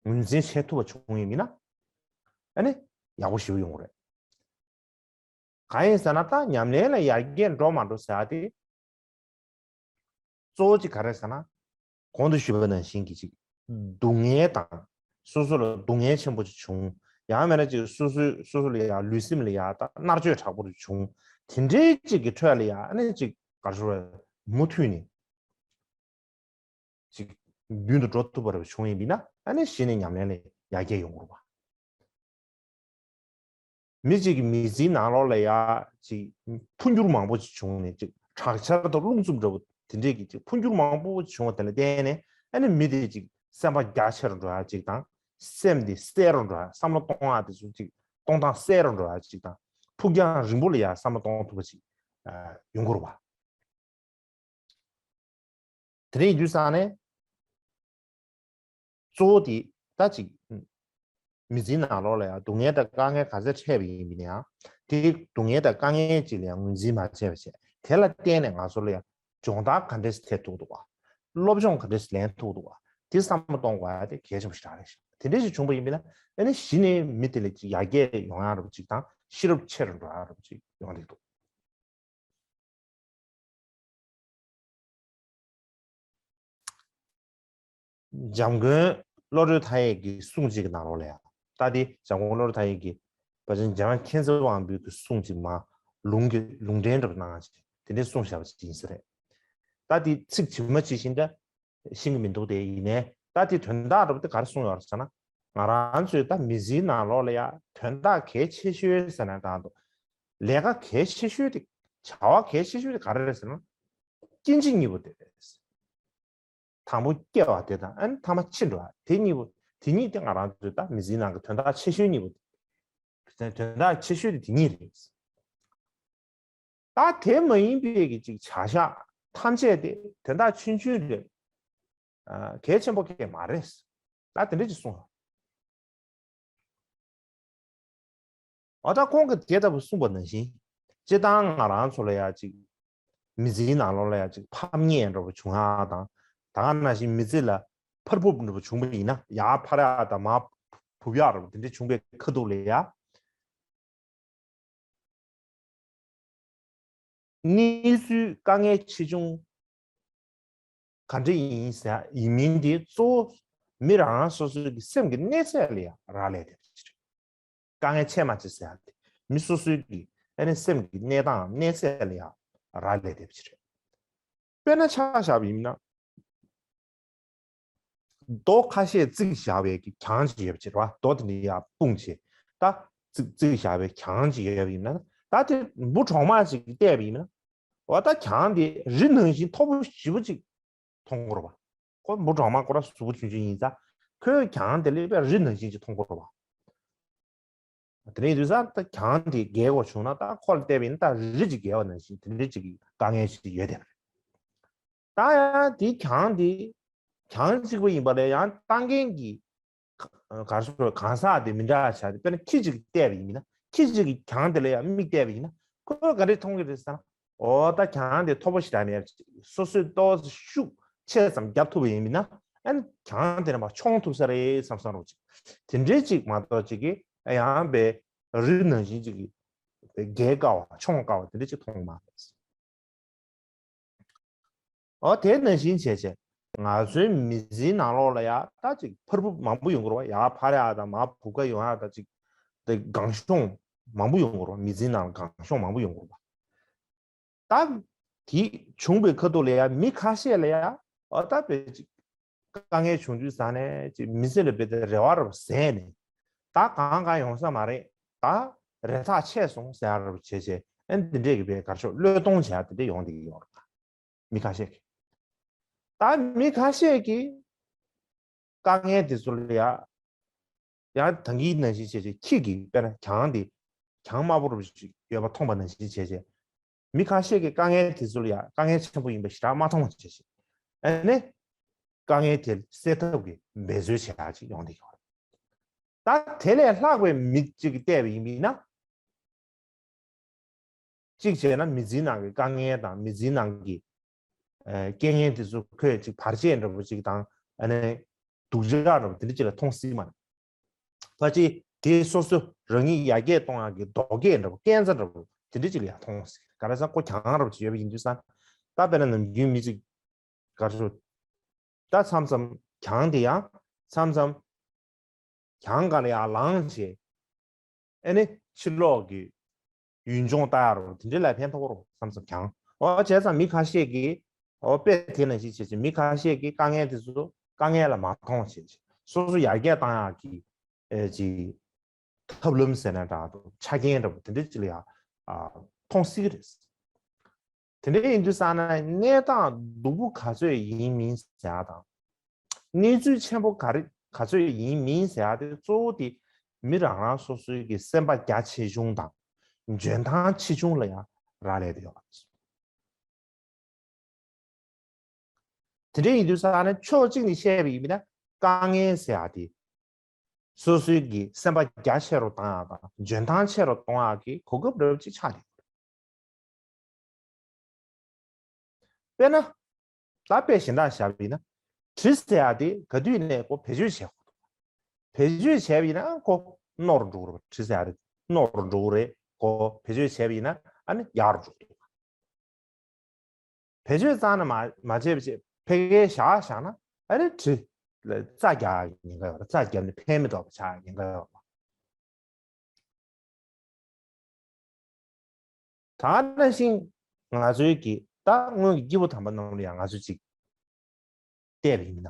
ངོས་འཛིན་བྱེད་ཐུབ་པ་བྱུང་ཡིན་མིན་ན། ཨ་ནི་ཡག་པོ་ཞེ་པོ་ཡོང་གི་རེད། གང་ཡིན་ཟེར་ན། ད་ཉམས་ལེན་ལ་ཡར་རྒྱས་འགྲོ་མ་འགྲོ་ཟེར་ཡ་དེ། གཙོ་བོ་གཅིག་ག་རེ་ཟེར་ན། གོང་དུ་ཞུས་པ་ནང་བཞིན་གྱི་ཅིག་སྡུག་བསྔལ་དང་། སོ་སོ་ལ་སྡུག་བསྔལ་ཆེན་པོ་ཅིག་བྱུང་། ཡང་མིན་ན་ཅིག་སོ་སོའི། སོ་སོ་ལ་ཡང་ལུས་སེམས་ལ་ཡང་ད་མནར་གཅོད་དྲག་པོ་ཅིག་བྱུང་། དེ་འདྲའི་ཅིག་གི་ཁྲོད་ལ་ཡང་ཨ་ནི་ཅིག་ག་རེ་ཞུ་དགོས་རེད། མུ་མཐུད་ནས་ཅིག་མདུན་དུ་འགྲོ་ཐུབ་པ་རེ་བྱུང་ཡིན་པས་ན། ཨ་ནི་གཞི་ནས་ཉམས་ལེན་ལ་ཡར་རྒྱས་ཡོང་གི་རེད་པ། མི་གཅིག་གི་མི་ཚེའི་ནང་ལོགས་ལ་ཡ་ཅིག་འཕོ་འགྱུར་མང་པོ་ཅིག་བྱུང་ནས། ཅིག་དྲག་ཆར་དང་རླུང་འཚུབ་འདྲ་པོ་དེ་འདྲས་ཀྱི་ཅིག་འཕོ་འགྱུར་མང་པོ་བྱུང་བ་དེ་ལ་བརྟེན་ནས། ཨ་ནི་མི་དེ་ཅིག་སེམས་པ་རྒྱ་ཆེ་རུ་འགྲོ་ཡ་ཅིག་དང་། སེམས་དེ་གསལ་རུ་འགྲོ་ཡ། བསམ་བློ་གཏོང་ཡ་དེ་ཚོ་ཅིག་གཏོང་སྟངས་གསལ་རུ་འགྲོ་ཡ་ཅིག་དང་། ཕུགས་རྒྱང་རིང་པོ་ལ་ཡ་བསམ་བློ་གཏོང་ཐུབ་པ་ཅིག་ཡོང་གི་རེད་པ། དེ་འདྲ་ཡིན་དུས་ཙང་ནས། གཙོ་བོ་དེ་ད་ཅིག་མི་ཚེའི་ནང་ལོགས་ལ་ཡང་སྡུག་བསྔལ་དང་དཀའ་ངལ་ག་ཚད་འཕྲད་པ་ཡིན་ན་ཡང་། དེ་སྡུག་བསྔལ་དང་དཀའ་ངལ་ཅིག་ལ་ཡང་ངོས་འཛིན་མ་བྱས་པ་བྱས། དེ་ལ་བརྟེན་ནས་ང་ཚོ་ལ་ཡང་སྦྱོང་བརྡར་ག་འདྲས་ཐེབས་ཐུབ་འདུག་ག། སློབ་སྦྱོང་ག་འདྲས་ལེན་ཐུབ་འདུག་ག། དེ་བསམ་བློ་གཏོང་དགོས་ཡ་དེ་གལ་ཆེན་པོ་ཞིག་རེད་ཤག། དེ་འདྲས་ཞིག་བྱུང་པ་ཡིན་ན། ཨ་ནི་གཞི་ནས་མི་དེ་ལ་ཅིག་ཡར་རྒྱས་ཡོང་ཡ་འདྲ་པོ་ཅིག་དང་། ཤེས་རབ་ཆེ་རུ་འགྲོ་ཡ་འདྲ་པོ་ཅིག་ཡོང་གི་འདུག། འཇམ་མགོན་བློ་གྲོས་མཐའ་ཡས་ཀྱི་གསུང་གཅིག་གི་ནང་ལོགས་ལ་ཡང་། ད་དེ་འཇམ་མགོན་བློ་གྲོས་མཐའ་ཡས་ཀྱི་དཔལ་ཆེན་འཇམ་དབྱངས་མཁྱེན་བརྩེ་དབང་པོའི་གི་གསུང་གཅིག་མ་ལུང་གི་ལུང་འདྲེན་འདྲ་པོ་གནང་ཅིག་དེ་འདྲའི་གསུང་བཞག་པ་ཅིག་ཡིན་ས་རེད། ད་དེ་ཚིག་ཇི་མ་ཇི་བཞིན་འདྲ་ཤེས་ཀྱི་མི་འདུག་དེ། ཡིན་ནའི་ད་དེ་དོན་དག་འདྲ་པོ་དེ་ག་རེ་གསུངས་ཡོད་རེད་ཟེར་ན། ང་རང་ཚོའི་ད་མི་ཚེའི་ནང་ལོགས་ལ་ཡང་དོན་དག་གལ་ཆེ་ཤོས་ཟེར་ན་གང་འདུག། ལས་ཀ་གལ་ཆེ་ཤོས་དེ། བྱ་བ་གལ་ཆེ་ཤོས་དེ་ག་རེ་རེད་ཟེར་ན། སྐྱེ་འཆི་གཉིས་པོ་དེ་རེད། དང་པོ་སྐྱེ་བ་དེ་དང་། ཨ་ནི་མཐའ་མ་འཆི་འགྲོ་བ་དེ་གཉིས་པོ། དེ་གཉིས་དེ་ང་རང་ཚོའི་ད་མི་ཚེའི་ནང་གི་དོན་དག་ཆེ་ཤོས་གཉིས་པོ་དེ། དོན་དག་ཆེ་ཤོས་དེ་དེ་གཉིས་རེད། ད་དེ་མ་ཡིན་པའི་གི་ཅིག་བྱ་བཞག་ཐམས་ཅད་དེ་དོན་དག་ཆུང་ཆུང་རེད། ཨ། གལ་ཆེན་པོ་གང་ཡང་མ་རེད། ད་དེ་འདྲ་ཅིག་གསུངས། འོ་ད་ཁོང་གིས་དེ་ལྟ་བུ་གསུངས་པ་ནང་བཞིན། སྤྱིར་བཏང་ང་རང་ཚོ་ལ་ཡ་ཅིག་མི་ཚེའི་ནང་ལོགས་ལ་ཡ་ཅིག་ཕམ་ཉེས་འདྲ་བོ་བྱུང་ཡ་དང་། ད་ག་ནང་བཞིན་མི་ཚེ་ལ་ཕར་ཕུབ་འདྲ་བོ་བྱུང་པ་ཡིན་ན། ཡར་འཕར་ཡ་དང་མར་ཕུབ་ཡ་འདྲ་བོ་དེ་འདྲ་བྱུང་བའི་ཁ་ཐུག་ལ་ཡ། གནས་ཚུལ་དཀའ་ངལ་ཆེ་ཆུང་ག་འདྲ་ཡིན་ཟེར་ཡིན་མིན་དེ་གཙོ་བོ་མི་རང་རང་སོ་སོའི་གི་སེམས་ཀྱི་གནས་ཚད་ལ་ཡང་རག་ལས་བསྡད་པ་ཅིག་རེད། དཀའ་ངལ་ཆེ་མ་ཆེ་ཟེར་ཡ་དེ་མི་སོ་སོའི་གི་ཨ་ནི་སེམས་ཀྱི་གནས་སྟངས་གནས་ཚད་ལ་ཡང་རག་ལས་བསྡད་པ་ཅིག་རེད། དཔེར་ན་ཆ་བཞག་པ་ཡིན་ན། རྡོ་ཁ་ཤས་བརྩིགས་བཞག་པའི་གི་གྱང་ཅིག་ཡོད་པ་ཅིག་རེད་པ། རྡོ་དེ་འདྲ་ཡར་སྤུངས་བྱས། ད་བརྩིགས་བརྩིགས་བཞག་པའི་གྱང་ཅིག་ཡོད་པ་ཡིན་ན། ད་དེ་འབུ་གྲོག་མ་ཅིག་བལྟས་པ་ཡིན་ན། འོ་ད་གྱང་དེ་རི་ནང་བཞིན་མཐོ་པོ་ཞེ་པོ་ཅིག་མཐོང་གི་རེད་པ། ཁོ་འབུ་གྲོག་མ་ཁོ་རང་གཟུགས་པོ་ཆུང་ཆུང་ཡིན་ཙང་། ཁོའི་གྱང་དེ་ལས་དཔེ་རི་ནང་བཞིན་ཅིག་མཐོང་གི་རེད་པ། དེ་ནས་དུས་ས་ད་གྱང་དེ་བརྒལ་དགོས་བྱུང་ན། ད་ཁོ་ལ་བལྟས་པ་ཡིན་ན་ད་རི་ཅིག་བརྒལ་བ་ནང་བཞིན་དེ་འདྲ་ཅིག་གི་དཀའ་ངལ་ཞིག་ཡོད་དེ། ད་ཡང་དེ་གྱང་དེ་གྱང་གཅིག་པ་ཡིན་པ་ལས་ཡང་ལྟ་མཁན་གྱི་ག་རེ་ཟེར། གང་ཟག་དེ་མི་འདྲ་བ་ཆགས་ཏེ། དཔེར་ན་ཁྱི་གཅིག་བལྟས་པ་ཡིན་ན། ཁྱི་གཅིག་གིས་གྱང་དེ་ལ་ཡང་མིག་བལྟས་པ་ཡིན་ན། ཁོས་ག་འདྲས་མཐོང་གི་རེད་ཟེར་ན། འོ་ད་གྱང་དེ་མཐོ་པོ་ཞེ་དྲག་མེད་པ་ཅིག་སོ་སོས་ཏོག་ཙམ་ཤུགས་ཆེ་ཙམ་བརྒྱབ་ཐུབ་པ་ཡིན་ན། ཨ་ནི་གྱང་དེ་ནས་མར་མཆོང་ཐུབ་ས་རེད་བསམ་བསམ་འདྲ་བོ་ཅིག་དེ་འདྲས་ཅིག་མ་གཏོགས་ཅིག་གིས་ཡང་པའི་རི་ནང་བཞིན་ཅིག་གི་བརྒལ་དཀའ་བ་མཆོང་དཀའ་བ་དེ་འདྲས་ཅིག་མཐོང་མ་རེད། འོ་དེ་ནང་བཞིན་བྱས་བྱས་ང་ཚོའི་མི་ཚེའི་ནང་ལོགས་ལ་ཡ་ད་ཅིག་ཕར་ཕུབ་མང་པོ་ཡོང་གི་རེད་པ། ཡར་འཕར་ཡ་དང་མར་ཕུབ་ཀ་ཡོང་ཡ་ད་ཅིག་དེ་སྒང་གཤོང་མང་པོ་ཡོང་གི་རེད་པ། མི་ཚེའི་ནང་ལ་སྒང་གཤོང་མང་པོ་ཡོང་གི་རེད་པ། ད་དེ་བྱུང་བའི་ཁ་ཐུག་ལ་ཡ་མི་ཁ་ཤས་ལ་ཡ། འོ་ད་དཔེ་ཅིག་དཀའ་ངལ་བྱུང་དུས་ཙང་ནས་ཅིག་མི་ཚེ་ལ་དཔེ་དེ་རེ་བ་རེ་བ་ཟད་ནས། ད་གང་གང་ཡོང་ས་མ་རེད། ད་རེ་ཐག་ཆད་སོང་ཟེར་ཡ་རེ་བ་བྱས་བྱས། ཨ་ནི་འདི་འདྲས་ཀྱི་དཔེ་ག་རེ་ཟེར། བློས་གཏོང་བྱས་ཡ་དེ་འདྲས་ཡོང་བསྡད་ཀྱི་ཡོད་རེད། མི་ཁ་ཤས་ཀྱིས། ད་མི་ཁ་ཤས་ཀྱིས་དཀའ་ངལ་དེ་ཚོ་ལ་ཡ། ཡང་ད་གིན་ནང་བཞིན་བྱས་བྱས་ཁྱི་གིས་དཔེར་ན་གྱང་དེ་གྱང་དམར་པོ་རུ་ཞིག་ཡོད་པ་མཐོང་པ་ནང་བཞིན་བྱས་བྱས། མི་ཁ་ཤས་ཀྱིས་དཀའ་ངལ་དེ་ཚོ་ལ་ཡ་དཀའ་ངལ་ཆེན་པོ་ཡིན་པ་ཞེ་དྲག་མ་མཐོང་བ་བྱས་བྱས། ཨ་ནི་དཀའ་ངལ་དེ་སེལ་ཐབས་ཀྱི་འབད་རྩོལ་བྱེད་ཡ་ཅིག་ཡོང་བསྡད་ཀྱི་ཡོད་རེད། ད་དེ་ལས་ལྷག་པའི་མི་གཅིག་གིས་བལྟས་པ་ཡིན་པ་ཡིན་ན། གཅིག་བྱས་ན་མི་ཚེའི་ནང་གི་དཀའ་ངལ་དང་མི་ཚེའི་ནང་གི་ཨ་རྐྱེན་ངན་དེ་ཚོ་ཁོས་ཅིག་བར་ཆད་འདྲ་པོ་ཅིག་དང་། ཨ་ནི་སྡུག་ཅག་འདྲ་པོ་དེ་འདྲ་ཅིག་ལ་མཐོང་སྲིད་མ་རེད། ཕལ་ཆེར་དེ་སོ་སོ་རང་ཉིད་ཡར་རྒྱས་གཏོང་ཡག་གི་རྡོ་སྐས་འདྲ་པོ། སྐས་འཛེག་འདྲ་པོ་དེ་འདྲ་ཅིག་ལ་ཡང་མཐོང་སྲིད། ག་རེ་ཟེར་ན་ཁོ་གྱང་འདྲ་པོ་ཅིག་ཡོད་པ་ཡིན་དུས་ཙང་། ད་དཔེར་ན་ནམ་རྒྱུན་མི་ཅིག་ག་རེ་ཟེར། ད་མཚམས་མཚམས་གྱང་དེ་ཡང་མཚམས་མཚམས་གྱང་སྒང་ལ་ཡར་ལངས་བྱས། ཨ་ནི་ཕྱི་ལོགས་ཀྱི་ཡུལ་ལྗོངས་ལྟ་ཡག་རུ་དེ་འདྲ་ལ་ཕན་ཐོགས་རུ་མཚམས་མཚམས་གྱང་། འོ་བྱས་ཙང་མི་ཁ་ཤས་ཀྱིས། འོ་དཔེ་དེ་ནང་བཞིན་བྱས་བྱས་མི་ཁ་ཤས་ཀྱིས་དཀའ་ངལ་དེ་ཚོ་དཀའ་ངལ་ལ་མ་མཐོང་བྱས་བྱས། སོ་སོ་ཡར་རྒྱས་གཏོང་ཡག་གི་ཨེ་ཅིག་ཐབས་ལམ་ཟེར་ན་འདྲ་འདུག་ཆ་རྐྱེན་འདྲ་པོ་དེ་འདྲ་ཅིག་ལ་ཡང་ཨ་མཐོང་སྲིད་ཀྱི་རེད། དེ་འདྲ་ཡིན་དུས་ཙང་ན་གནས་སྟངས་སྡུག་པོ་ག་ཚོད་ཡིན་མིན་ཟེར་ཡག་དང་། གནས་ཚུལ་ཆེན་པོ་ག་རེ་ག་ཚོད་ཡིན་མིན་ཟེར་ཡག་དེ་གཙོ་བོ་དེ་མི་རང་རང་སོ་སོའི་གི་སེམས་པ་རྒྱ་ཆེ་ཆུང་དང་། འཇོན་ཐང་ཆེ་ཆུང་ལ་ཡང་རག་ལས་བསྡད་ཡོད། འདྲ་ཡིན་དུས་ཙང་ནས་ཕྱོགས་གཅིག་ནས་བཤད་པ་ཡིན་ན་དཀའ་ངལ་ཟེར་ཡག་དེ། སོ་སོའི་གི་སེམས་པ་རྒྱ་ཆེ་རུ་གཏོང་ཡག་དང་འཇོན་ཐང་ཆེ་རུ་གཏོང་ཡག་གི་གོ་སྐབས་འདྲ་བོ་ཅིག་ཆགས་བསྡད་ཡོད་རེད། དཔེར་ན། ད་དཔེ་གཞན་དག་བཞག་པ་ཡིན་ན། གྲི་ཟེར་ཡག་དེ་ག་དུས་ནས་ཁོ་བེད་སྤྱོད་བྱེད་དགོས་འདུག་བེད་སྤྱོད་བྱས་པ་ཡིན་ན་ཁོ་རྣོ་རུ་འགྲོ་གི་རེད། གྲི་ཟེར་ཡག་དེ་རྣོ་རུ་འགྲོ་གི་རེད། ཁོ་བེད་སྤྱོད་བྱས་པ་ཡིན་ན་ཨ་ནི་ཡག་རུ་འགྲོ་གི་འདུག་བེད་སྤྱོད་གཙང་ནས་མ་མ་བྱས་པ་བྱས་ཕ་གིར་བཞག་བཞག་ན་ཨ་ནི་གྲི་ལ་རྩ་རྒྱག་ཉེན་ཁ་ཡོད་རེད། རྩ་བརྒྱབ་ནས་ཕན་མི་ཐོགས་པ་ཆགས་ཉེན་ཁ་ཡོད་རེད། ད་ག་ནང་བཞིན་ང་ཚོའི་གི་ད་སྔོན་གྱི་སྐྱེས་བུ་དམ་པ་རྣམས་ལ་ཡང་ང་ཚོས་ཅིག་བལྟས་པ་ཡིན་ན།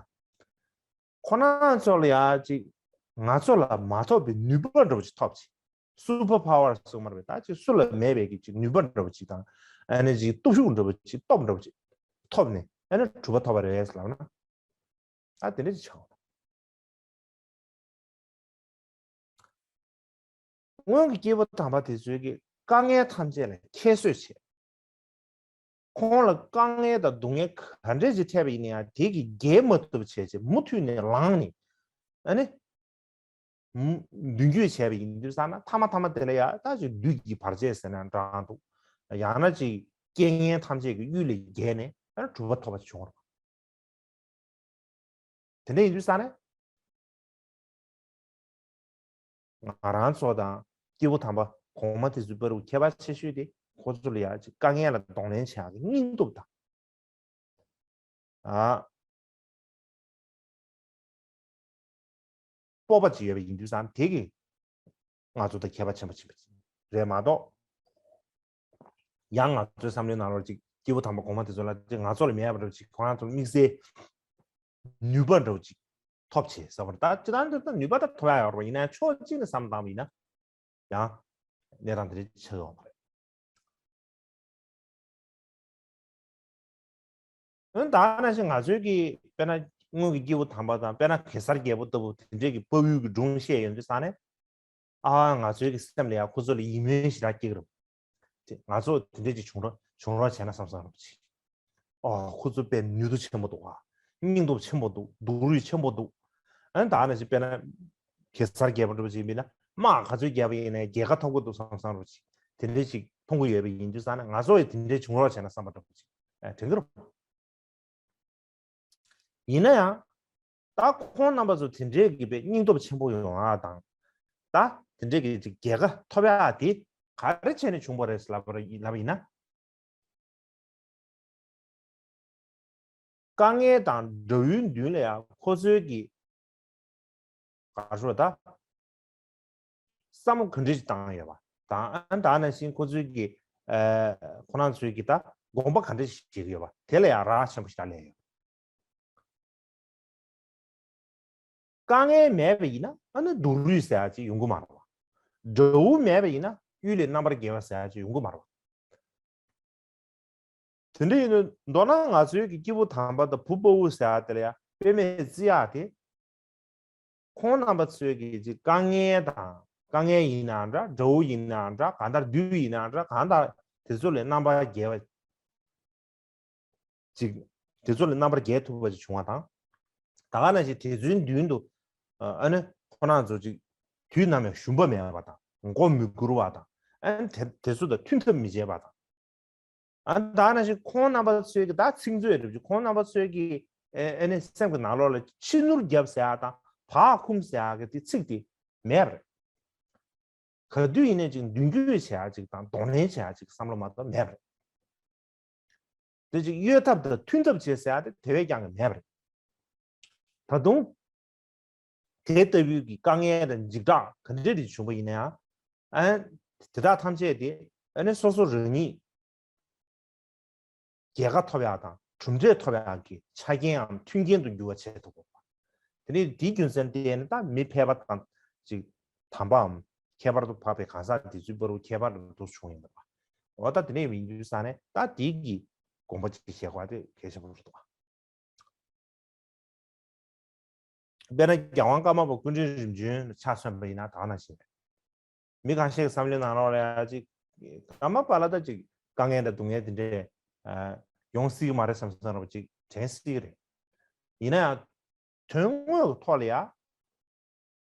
ཁོ་རང་ཚོ་ལ་ཡང་ཅིག་ང་ཚོ་ལ་མ་ཐོབ་པའི་ནུས་པ་འདྲ་བོ་ཅིག་ཐོབ་ཅིག་སུ་པར་པ་ཝར་ཟེར་མ་རེད་པས། ད་ཅིག་སུ་ལ་མེད་པའི་གི་ཅིག་ནུས་པ་འདྲ་བོ་ཅིག་དང་། ཨ་ནི་ཅིག་སྟོབས་ཤུགས་འདྲ་བོ་ཅིག་སྟོབས་འདྲ་བོ་ཅིག་ཐོབ་ནས་ཨ་ནི་གྲུབ་པ་ཐོབ་པ་རེད་ལབ་ན། ད་དེ་འདྲ་ཅིག་ཆགས་འོང་། སྔོན་གྱི་སྐྱེས་བུ་དམ་པ་དེ་ཚོའི་གི་དཀའ་ངལ་ཐམས་ཅད་ལ་ཁྱད་གསོད་བྱས། ཁོང་ལ་དཀའ་ངལ་དང་སྡུག་བསྔལ་ག་འདྲས་ཅིག་འཕྲད་པ་ཡིན་ན་ཡང་དེ་གི་བརྒལ་མ་ཐུབ་བྱས་བྱས་མུ་མཐུད་ནས་ལངས་ནས་ཨ་ནི་མུ་མདུན་སྐྱོད་བྱས་པ་ཡིན་དུས་ཙང་ན་མཐའ་མ་མཐའ་མ་དེ་ལ་ཡང་ད་ཅིག་བདུད་ཀྱི་བར་ཆད་ཟེར་ན་འདྲ་འདུག་ཡང་ན་ཅིག་རྐྱེན་ངན་ཐམས་ཅད་ཀྱི་གཡུལ་ལས་རྒྱལ་ནས་ཨ་ནི་གྲུབ་པ་ཐོབ་པ་བྱུང་བ་རེད། དེ་འདྲ་ཡིན་དུས་ཙང་ནས། ང་རང་ཚོ་དང་སྐྱེས་བུ་དམ་པ་གོང་མ་དེ་ཚོའི་བར་དུ་ཁྱད་པར་ཆེ་ཤོས་དེ་ཁོ་ཚོ་ལ་ཡང་ཅིག་དཀའ་ངལ་ལ་གདོང་ལེན་བྱེད་ཡག་གི་སྙིང་སྟོབས་དང་། ཨ། སྤོབས་པ་ཅིག་ཡོད་པ་ཡིན་དུས་ཙང་དེ་གིས་ང་ཚོ་དང་ཁྱད་པར་ཆེན་པོ་ཕྱིན་པ་རེད་མ་གཏོགས། ཡང་ང་ཚོའི་བསམ་བློའི་ནང་ལོགས་ཅིག་སྐྱེས་བུ་དམ་པ་གོང་མ་དེ་ཚོ་ལ་ཅིག་ང་ཚོ་ལ་མེད་པ་འདྲ་བོ་ཅིག་ཁོ་རང་ཚོ་ལ་དམིགས་བསལ་ནུས་པ་འདྲ་བོ་ཅིག་ཐོབ་བྱས་ཟེར་བ་རེད། ད་ཅི་ལྟར་འདིར་ད་ནུས་པ་ད་ཐོབ་ཡ་ཡོད་རེད་པ། ཡིན་ན་ཕྱོགས་གཅིག་ནས་བསམ་བཏང་བ་ཡིན་ན་ཡང་གནས་སྟངས་དེ་འདྲ་ཆགས་ཡོང་བ་རེད། འོན་ད་ནང་བཞིན་ང་ཚོའི་གི་དཔེར་ན་སྔོན་གྱི་སྐྱེས་བུ་དམ་པ་དང་དཔེར་ན་གེ་སར་རྒྱལ་པོ་ལྟ་བུ་དེ་འདྲས་ཀྱི་དཔའ་བོའི་གི་སྒྲུང་བཤད་ཡོང་དུས་ཙང་ནས། ཨ། ང་ཚོའི་གི་སེམས་ལ་ཡང་ཁོ་ཚོ་ལ་ཡིད་སྨོན་ཞེ་དྲག་སྐྱེ་གི་རེད། དེ་ང་ཚོ་དེ་འདྲས་ཅིག་བྱུང་རོགས་བྱུང་རོགས་བྱས་ན་བསམ་བསམ་རོགས་ཅིག་ཨ། ཁོ་ཚོ་དཔེ་ནུས་སྟོབས་ཆེན་པོ་འདུག་ཨ། སྙིང་སྟོབས་ཆེན་པོ་འདུག་སྡུག་རུས་ཆེན་པོ་འདུག་ཨ་ནི་ད་ནང་བཞིན་དཔེར་ན་གེ་སར་རྒྱལ་པོ་འདྲ་པོ་ཅིག་ཡིན་ན་དམག་ག་ཚོད་རྒྱག་པ་ཡིན་ནའི་རྒྱལ་ཁ་ཐོབ་ཀྱི་འདུག་བསམ་བསམ་རོགས་ཅིག་དེ་འདྲས་ཅིག་མཐོང་གི་ཡོད་པ་ཡིན་དུས་ཙང་ན་ང་ཚོ་ཡང་དེ་འདྲས་བྱུང་རོགས་བྱས་ན་བསམ་པ་འདྲ་པོ་ཅིག་ཨ། དྲན་གྱི་རེད། ཡིན་ན་ཡང་། ད་ཁོང་རྣམ་པ་ཚོ་དེ་འདྲའི་གི་དཔེ་སྙིང་སྟོབས་ཆེན་པོ་ཡོང་ཡ་དང་། ད་དེ་འདྲའི་གི་ཅིག་རྒྱལ་ཁ་ཐོབ་ཡ་དེ་ག་རེ་བྱས་ནས་བྱུང་བ་རེད་ལབ་པ་ལབ་པ་ཡིན་ན། དཀའ་ངལ་དང་དགྲ་བོའི་མདུན་ལ་ཡང་ཁོ་ཚོའི་གི་ག་རེ་ཞུ་དགོས་རེད་ད། བསམ་བློ་ག་འདྲ་ཞིག་བཏང་ཡོད་པ་དང་། ཨ་ནི་ད་ནང་བཞིན་ཁོ་ཚོའི་གི་ཨ། ཁོ་རང་ཚོའི་གི་ད་དགོངས་པ་ག་འདྲ་ཞིག་བཞེས་ཀྱི་ཡོད་པ་དེ་ལ་ཡང་རག་ཆེན་པོ་ཞིག་ལས་ཡོད། དཀའ་ངལ་མེད་པ་ཡིན་ན་ཨ་ནི་སྡུག་རུས་ཟེར་ཡ་ཅིག་ཡོང་གི་མ་རེད་པ། དགྲ་བོ་མེད་པ་ཡིན་ན་གཡུལ་ལས་རྣམ་པར་རྒྱལ་བ་ཟེར་ཡ་ཅིག་ཡོང་གི་མ་རེད་པ། དེ་འདྲ་ཡིན་དུས་མདོར་ན་ང་ཚོའི་གི་སྐྱེས་བུ་དམ་པ་དང་བུ་དཔའ་བོ་ཟེར་ཡ་དེ་ལ་ཡ་དཔེ་མེད་བརྩི་ཡ་དེ། ཁོང་རྣམ་པ་ཚོའི་གི་ཅིག་དཀའ་ངལ་དང་དཀའ་ངལ་ཡིན་ནའང་འདྲ། དགྲ་བོ་ཡིན་ནའང་འདྲ། གང་ལྟར་བདུད་ཡིན་ནའང་འདྲ། གང་ལྟར་དེ་ཚོ་ལས་རྣམ་པར་རྒྱལ་བ་ཅིག་དེ་ཚོ་ལས་རྣམ་པར་རྒྱལ་ཐུབ་པ་ཅིག་བྱུང་བ་དང་། ད་ག་ནང་བཞིན་དེ་ཚོའི་མདུན་དུ་ཨ་ནི་ཁོ་རང་ཚོ་ཅིག་དུས་ནམ་ཡང་ཞུམ་པ་མེད་པ་དང་མགོ་མི་སྒུར་བ་དང་། ཨ་ནི་དེ་དེ་ཚོ་དང་མཐུན་ཐབས་མི་བྱེད་པ་དང་། ཨ་ནི་ད་ག་ནང་བཞིན་ཁོང་རྣམ་པ་ཚོའི་གི་ད་ཚིག་མཛོད་རེད་ཅིག་ཁོང་རྣམ་པ་ཚོའི་གི་ཨ་ནི་སེམས་ཀྱི་ནང་ལོགས་ལ་ཕྱི་ནུར་རྒྱབ་ཟེར་ཡ་དང་བག་འཁུམས་ཟེར་ཡ་གི་དེ་ཚིག་དེ་མེད་པ་རེད། ག་དུས་ཡིན་ནའི་ཅིག་མདུན་སྐྱོད་བྱེད་ཡ་ཅིག་དང་གདོང་ལེན་བྱེད་ཡ་ཅིག་བསམ་བློ་མ་གཏོགས་མེད་པ་རེད། དེ་ཅིག་གཡོལ་ཐབས་དང་མཐུན་ཐབས་བྱེད་ཟེར་ཡ་དེ་དེ་བས་ཀྱང་གི་མེད་པ་རེད། ད་དུང་དེ་ལྟ་བུའི་གི་དཀའ་ངལ་དང་འཇིགས་སྐྲག་ག་འདྲ་རེ་བྱུང་བ་ཡིན་ན་ཡང་། ཨ་དེ་དག་ཐམས་ཅད་དེ་ཨ་ནི་སོ་སོ་རང་ཉིད་རྒྱལ་ཁ་ཐོབ་ཡག་དང་གྲུབ་འབྲས་ཐོབ་ཡག་གི་ཆ་རྐྱེན་འམ་མཐུན་རྐྱེན་དུ་འགྱུར་བ་བྱེད་ཐུབ་དགོས་པ། དེ་ནས་དེའི་རྒྱུ་མཚན་དེ་ནི་ད་མི་ཕལ་པ་དང་ཅིག་དམ་པའམ་ཁྱད་པར་དུ་འཕགས་པའི་གང་ཟག་དེ་ཚོའི་བར་དུ་ཁྱད་པར་དུ་བྱུང་ཡིན་པ། འོ་ད་དེ་ནས་ཡིན་དུས་ས་ནས་ད་དེའི་གི་དགོངས་པ་ཅིག་བཞེས་དགོས་པ་དེ་གལ་ཆེན་པོ་རེད་འདུག་དཔེར་ན་རྒྱལ་དབང་ཀརྨ་པ་ཀུན་འདུས་རིམ་བྱོན་ལ་ཆ་མཚོན་པ་ཡིན་ན་ད་ག་ནང་བཞིན་རེད། མི་ཁ་ཤས་ཀྱི་བསམ་བློའི་ནང་ལོགས་ལ་ཡ་ཅིག་ཀརྨ་པ་ལ་ད་ཅིག་དཀའ་ངལ་དང་སྡུག་བསྔལ་དེ་འདྲས་ཡོང་སྲིད་ཀྱི་མ་རེད་བསམ་བསམ་རོགས་ཅིག་དྲན་སྲིད་ཀྱི་རེད། ཡིན་ན་ཡང་དོན་དངོས་ཀྱི་ཐོག་ལ་ཡ་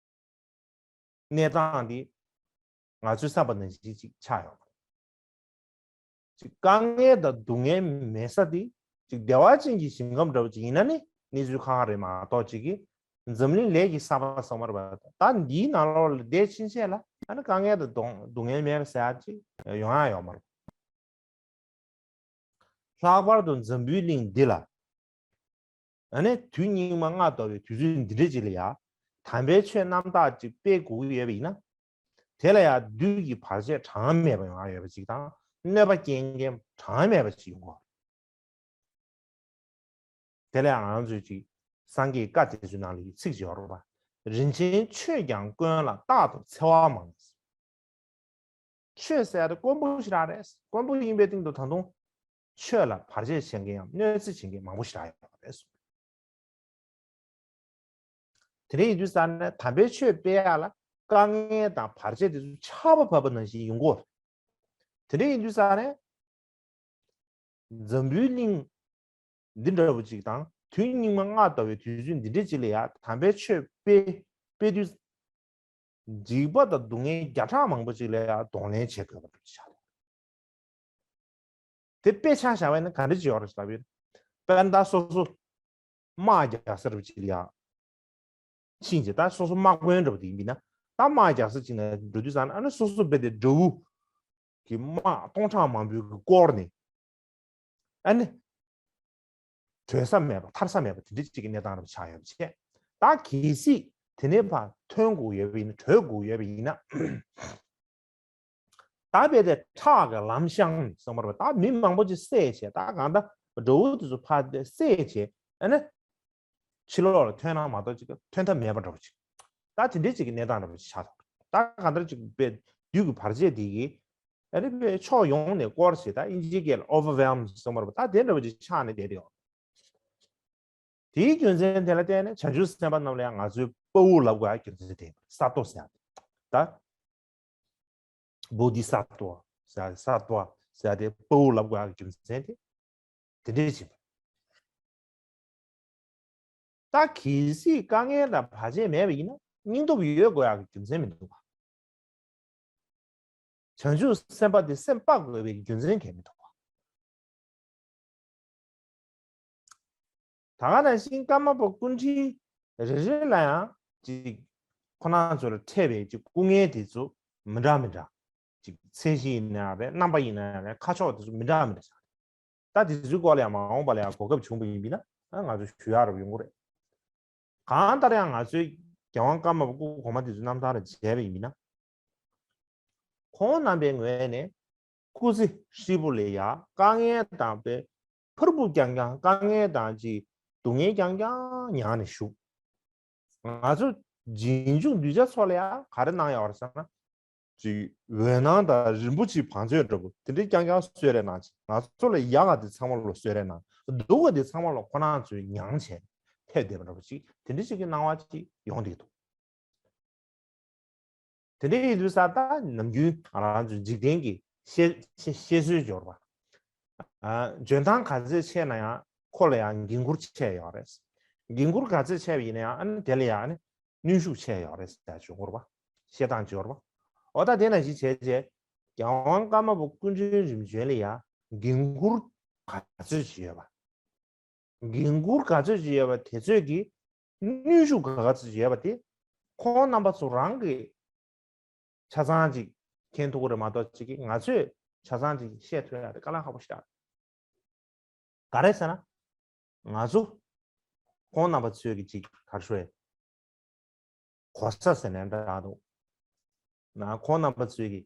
གནས་སྟངས་འདི་ང་ཚོས་བསམ་པ་ནང་བཞིན་ཅིག་ཆགས་ཡོད་མ་རེད། ཅིག་དཀའ་ངལ་དང་སྡུག་བསྔལ་མེད་ས་དེ་ཅིག་བདེ་བ་ཅན་གྱི་ཞིང་ཁམས་འདྲ་བོ་ཅིག་ཡིན་ན་ནི་གནས་ཚུལ་ཁག་ཁག་རེད་མ་གཏོགས། ཅིག་གིས་འཛམ་གླིང་ལས་ཀྱི་ས་ཕག་ཟེར་མ་རེད་པ། ད་འདིའི་ནང་ལོགས་ལ་བསྡད་ཕྱིན་ཆད་ལ་ཨ་ནི་དཀའ་ངལ་དང་སྡུག་སྡུག་བསྔལ་མེད་ཟེར་ཡ་ཅིག་ཡོང་ཡ་ཡོད་མ་རེད། ལྷག་པར་དུ་འཛམ་བུའི་གླིང་འདི་ལ་ཨ་ནི་དུས་སྙིགས་མ་ལྔ་བདོ་བའི་དུས་ཚོད་འདི་འདྲ་ཅིག་ལ་ཡ་དམ་པའི་ཆོས་རྣམ་དག་ཅིག་སྤེལ་དགོས་ཀྱི་ཡོད་པ་ཡིན་ན། དེ་ལ་ཡང་བདུད་ཀྱི་བར་ཆད་གྲངས་མེད་པ་ཡོང་ཡ་ཡོད་པ་ཅིག་དང་། གནོད་པ་སྐྱེལ་མཁན་གྲངས་མེད་པ་ཅིག་ཡོང་གི་ཡོད་རེད། དེ་ལ་ཡང་ང་རང་ཚོས་ཅིག་སངས་རྒྱས་བཀའ་དེ་ཚོའི་ནང་ལ་ཡི་ཚིག་ཅིག་ཡོད་རེད་པ། རིན་ཆེན་ཆོས་ཀྱང་ཀུན་ལ་རྟག་ཏུ་འཚེ་བ་མང་། ཆོས་ཟེར་ཡ་དེ་དཀོན་པོ་ཞེ་དྲག་རེད། དཀོན་པོ་ཡིན་པའི་སྟེང་དུ་ད་དུང་ཆོས་ལ་བར་ཆད་བྱེད་མཁན་ཡང་གནོད་འཚེ་བྱེད་མཁན་མང་པོ་ཞེ་དྲག་ཡོད་རེད། དེ་འདྲ་ཡིན་དུས་ཙང་ནས་དམ་པའི་ཆོས་སྤེལ་ཡག་ལ་དཀའ་ངལ་དང་བར་ཆད་དེ་ཚོ་ཆར་པ་བབས་པ་ནང་བཞིན་ཡོང་གི་ཡོད་རེད། དེ་འདྲ་ཡིན་དུས་ཙང་ནས་འཛམ་བུའི་གླིང་འདི་འདྲ་བོ་ཅིག་དང་དུས་སྙིགས་མ་ལྔ་བདོ་བའི་དུས་ཚོད་འདི་འདྲ་ཅིག་ལ་ཡ་དམ་པའི་ཆོས་སྤེལ་སྤེལ་དུས། འཇིགས་པ་དང་སྡུག་བསྔལ་བརྒྱ་ཕྲག་མང་པོ་ཅིག་ལ་ཡང་གདོང་ལེན་བྱེད་དགོས་པ་འདྲ་ཆགས། དེ་དཔེ་ཆ་བཞག་པ་ཡིན་ན་ག་འདྲ་ཅིག་ཡོད་རེད་ཟེར་བ་ཡིན། དཔེར་ན་ད་སོ་སོ་དམག་རྒྱག་ས་འདྲ་བོ་ཅིག་ལ་ཡང་ཕྱིན་བྱས། ད་སོ་སོ་དམག་དཔོན་འདྲ་བོ་དེ་ཡིན་པ་ཡིན་ན། ད་དམག་རྒྱག་ས་ཅིག་ན་འགྲོ་དུས་ཙང་ཨ་ནི་སོ་སོ་རྦད་དེ་དགྲ་བོ་གི་དམག་སྟོང་ཕྲག་མང་པོའི་གི་བསྐོར་ནས། ཨ་ནི་བྲོས་ས་མེད་པ། ཐར་ས་མེད་པ་དེ་འདྲ་ཅིག་གི་གནས་སྟངས་རབ་ཆགས་ཡོད་པ་བྱས། ད་གལ་སྲིད་དེ་ནས་ཕར་ཐོན་དགོས་ཡོད་པ་ཡིན་ན། བྲོས་དགོས་ཡོད་པ་ཡིན་ན། ད་རྦད་དེ་ཁྲག་གི་ལམ་བཤངས་ནས་གསུངས་པ་རེད་པ། ད་མི་མང་པོ་ཅིག་བསད་བྱས། ད་གང་ལྟར་དགྲ་བོ་དེ་ཚོ་ཕར་བསད་བྱས། ཨ་ནི་ཕྱི་ལོགས་ལ་ཐོན་ན་མ་གཏོགས་ཅིག་ཐོན་ཐབས་མེད་པ་འདྲ་བོ་ཅིག་ད་དེ་འདྲའི་ཅིག་གི་གནས་སྟངས་འདྲ་བོ་ཅིག་ཆགས་སོང་། ད་གང་ལྟར་ཅིག་དཔེ་བདུད་ཀྱི་བར་ཆད་དེ་གིས་ཨ་ནི་དཔེ་ཕྱོགས་ཡོངས་ནས་བསྐོར་བྱས། ད་དབྱིན་ཇིའི་སྐད་ལ་overwhelmed གསུངས་པ་རེད་པ། ད་དེ་འདྲ་བོ་ཅིག་ཆགས་ནས་བསྡད་དེ་ཡོད། དེའི་རྒྱུ་མཚན་དེ་ལ་བརྟེན་ནས་བྱང་ཆུབ་སེམས་དཔའ་རྣམས་ལ་ཡང་ང་ཚོས་དཔའ་བོ་ལབ་དགོས་ཡ་རྒྱུ་མཚན་དེ་ཡིན་པ་རེད། སཏྭ་ཟེར་ཡ་དེ། ད་བོ་དྷི་སཏྭ་ཟེར་ཡ། སཏྭ་ཟེར་ཡ་དེ་དཔའ་བོ་ལབ་དགོས་ཡ་རྒྱུ་མཚན་དེ་དེ་འདྲས་ཡིན་པ། ད་གལ་སྲིད་དཀའ་ངལ་དང་བར་ཆད་མེད་པ་ཡིན་ན་སྙིང་སྟོབས་ཡོད་དགོས་ཡག་གི་རྒྱུ་མཚན་མི་འདུག་ག་བྱང་ཆུབ་སེམས་དཔའ་དེ་སེམས་དཔའ་དགོས་པའི་རྒྱུ་མཚན་གང་ཡང་མི་འདུག་ག་ད་ག་ནང་བཞིན་ཀརྨ་པ་སྐུ་ཕྲེང་རེ་རེ་ལ་ཡང་ཅིག་ཁོ་རང་ཚོ་ལ་འཕྲད་པའི་ཅིག་སྐུ་ངལ་དེ་ཚོ་མི་འདྲ་མི་འདྲ། ཅིག་ཚད་གཞི་ཡིན་ན་ཡང་རེད། རྣམ་པ་ཡིན་ན་ཡང་རེད། ཁ་ཕྱོགས་དེ་ཚོ་མི་འདྲ་མི་འདྲ་ཆགས། ད་དེ་ཚོའི་སྐོར་ལ་ཡང་མ་འོངས་པ་ལ་ཡང་གོ་སྐབས་བྱུང་བ་ཡིན་པ་ཡིན་ན། ཨ་ང་ཚོ་ཞུ་ཡག་རབ་ཡོང་གི་རེད། གང་ལྟར་ཡང་ང་ཚོའི་རྒྱལ་དབང་ཀརྨ་པ་སྐུ་གོང་མ་དེ་ཚོའི་རྣམ་ཐར་ལ་མཇལ་བ་ཡིན་ན། ཁོང་རྣམ་པའི་ངོས་ནས་སྐུ་ཚེ་ཧྲིལ་པོ་ལ་ཡང་དཀའ་ངལ་དང་དཔེ་ཕུར་བུ་རྐྱང་རྐྱང་། དཀའ་ངལ་དང་ཅིག་སྡུག་བསྔལ་རྐྱང་རྐྱང་མྱངས་ནས་བཞུགས། ང་ཚོ་རྗེས་འཇུག་གདུལ་བྱ་ཚོ་ལ་ཡང་ག་རེ་གནང་ཡོད་རེད་ཟེར་ན། ཅིག་འོད་སྣང་དང་རིན་པོ་ཆེའི་བང་མཛོད་འདྲ་པོ་དེ་འདྲའི་རྐྱང་རྐྱང་གསོལ་རས་གནང་བྱས། ང་ཚོ་ལ་ཡག་ག་དེ་ཚང་མ་ལོ་གསོལ་རས་གནང་། སྡུག་ག་དེ་ཚང་མ་ལོ་ཁོ་རང་ཚོས་མྱངས་བྱས་ཕེབས་བསྡད་པ་འདྲ་པོ་ཅིག་དེ་འདྲ་ཞིག་གི་སྣང་བ་ཅིག་ཡོང་བསྡད་འདུག་དེ་འདྲ་ཡིན་དུས་ཙང་ད་ནམ་རྒྱུན་ང་རང་ཚོའི་འཇིག་རྟེན་གྱི་བཤད་བཤད་བཤད་སྲོལ་འབྱོར་བ། ཨ་འཇོན་ཐང་ག་ཚོད་ཆེ་ན་ཡང་ཁོ་ལ་ཡང་འགན་ཁུར་ཆེ་ཡོད་རེད། འགན་ཁུར་ག་ཚོད་ཆེ་བ་ཡིན་ན་ཡང་ཨ་ནི་དེ་ལ་ཡང་ཨ་ནི་གནོན་ཤུགས་ཆེ་ཡོད་རེད་ཟེར་ཡ་ཅིག་ཡོད་རེད་པ། བཤད་སྟངས་ཅིག་ཡོད་རེད་པ། འོ་ད་དེ་ནང་བཞིན་བྱས་བྱས་རྒྱལ་དབང་ཀརྨ་པ་སྐུ་ཕྲེང་རིམ་བྱོན་ལ་ཡང་འགན་ཁུར་ག་ཚོད་ཅིག་ཡོད་པ། འགན་ཁུར་ག་ཚོད་ཅིག་ཡོད་པ་དེ་ཚོད་ཀྱི་གནོན་ཤུགས་ག་ཚོད་ཅིག་ཡོད་པ་དེ་ཁོང་རྣམ་པ་ཚོ་རང་གིས་ཆ་ཚང་ཅིག་མཁྱེན་ཐུབ་ཀྱི་རེད་མ་གཏོགས། ཅིག་གིས་ང་ཚོས་ཆ་ཚང་ཅིག་བཤད་ཐུབ་ཡ་དེ་དཀའ་ལས་ཁག་པོ་ཞིག་རེད། ག་རེ་ཟེར་ན། ང་ཚོ་ཁོང་རྣམ་པ་ཚོས་ཀྱི་ཅིག་ག་རེ་ཞུ་ཡ། གོ་ས་ཟེར་ནའང་འདྲ་འདུག་ན་ཁོང་རྣམ་པ་ཚོས་ཀྱི་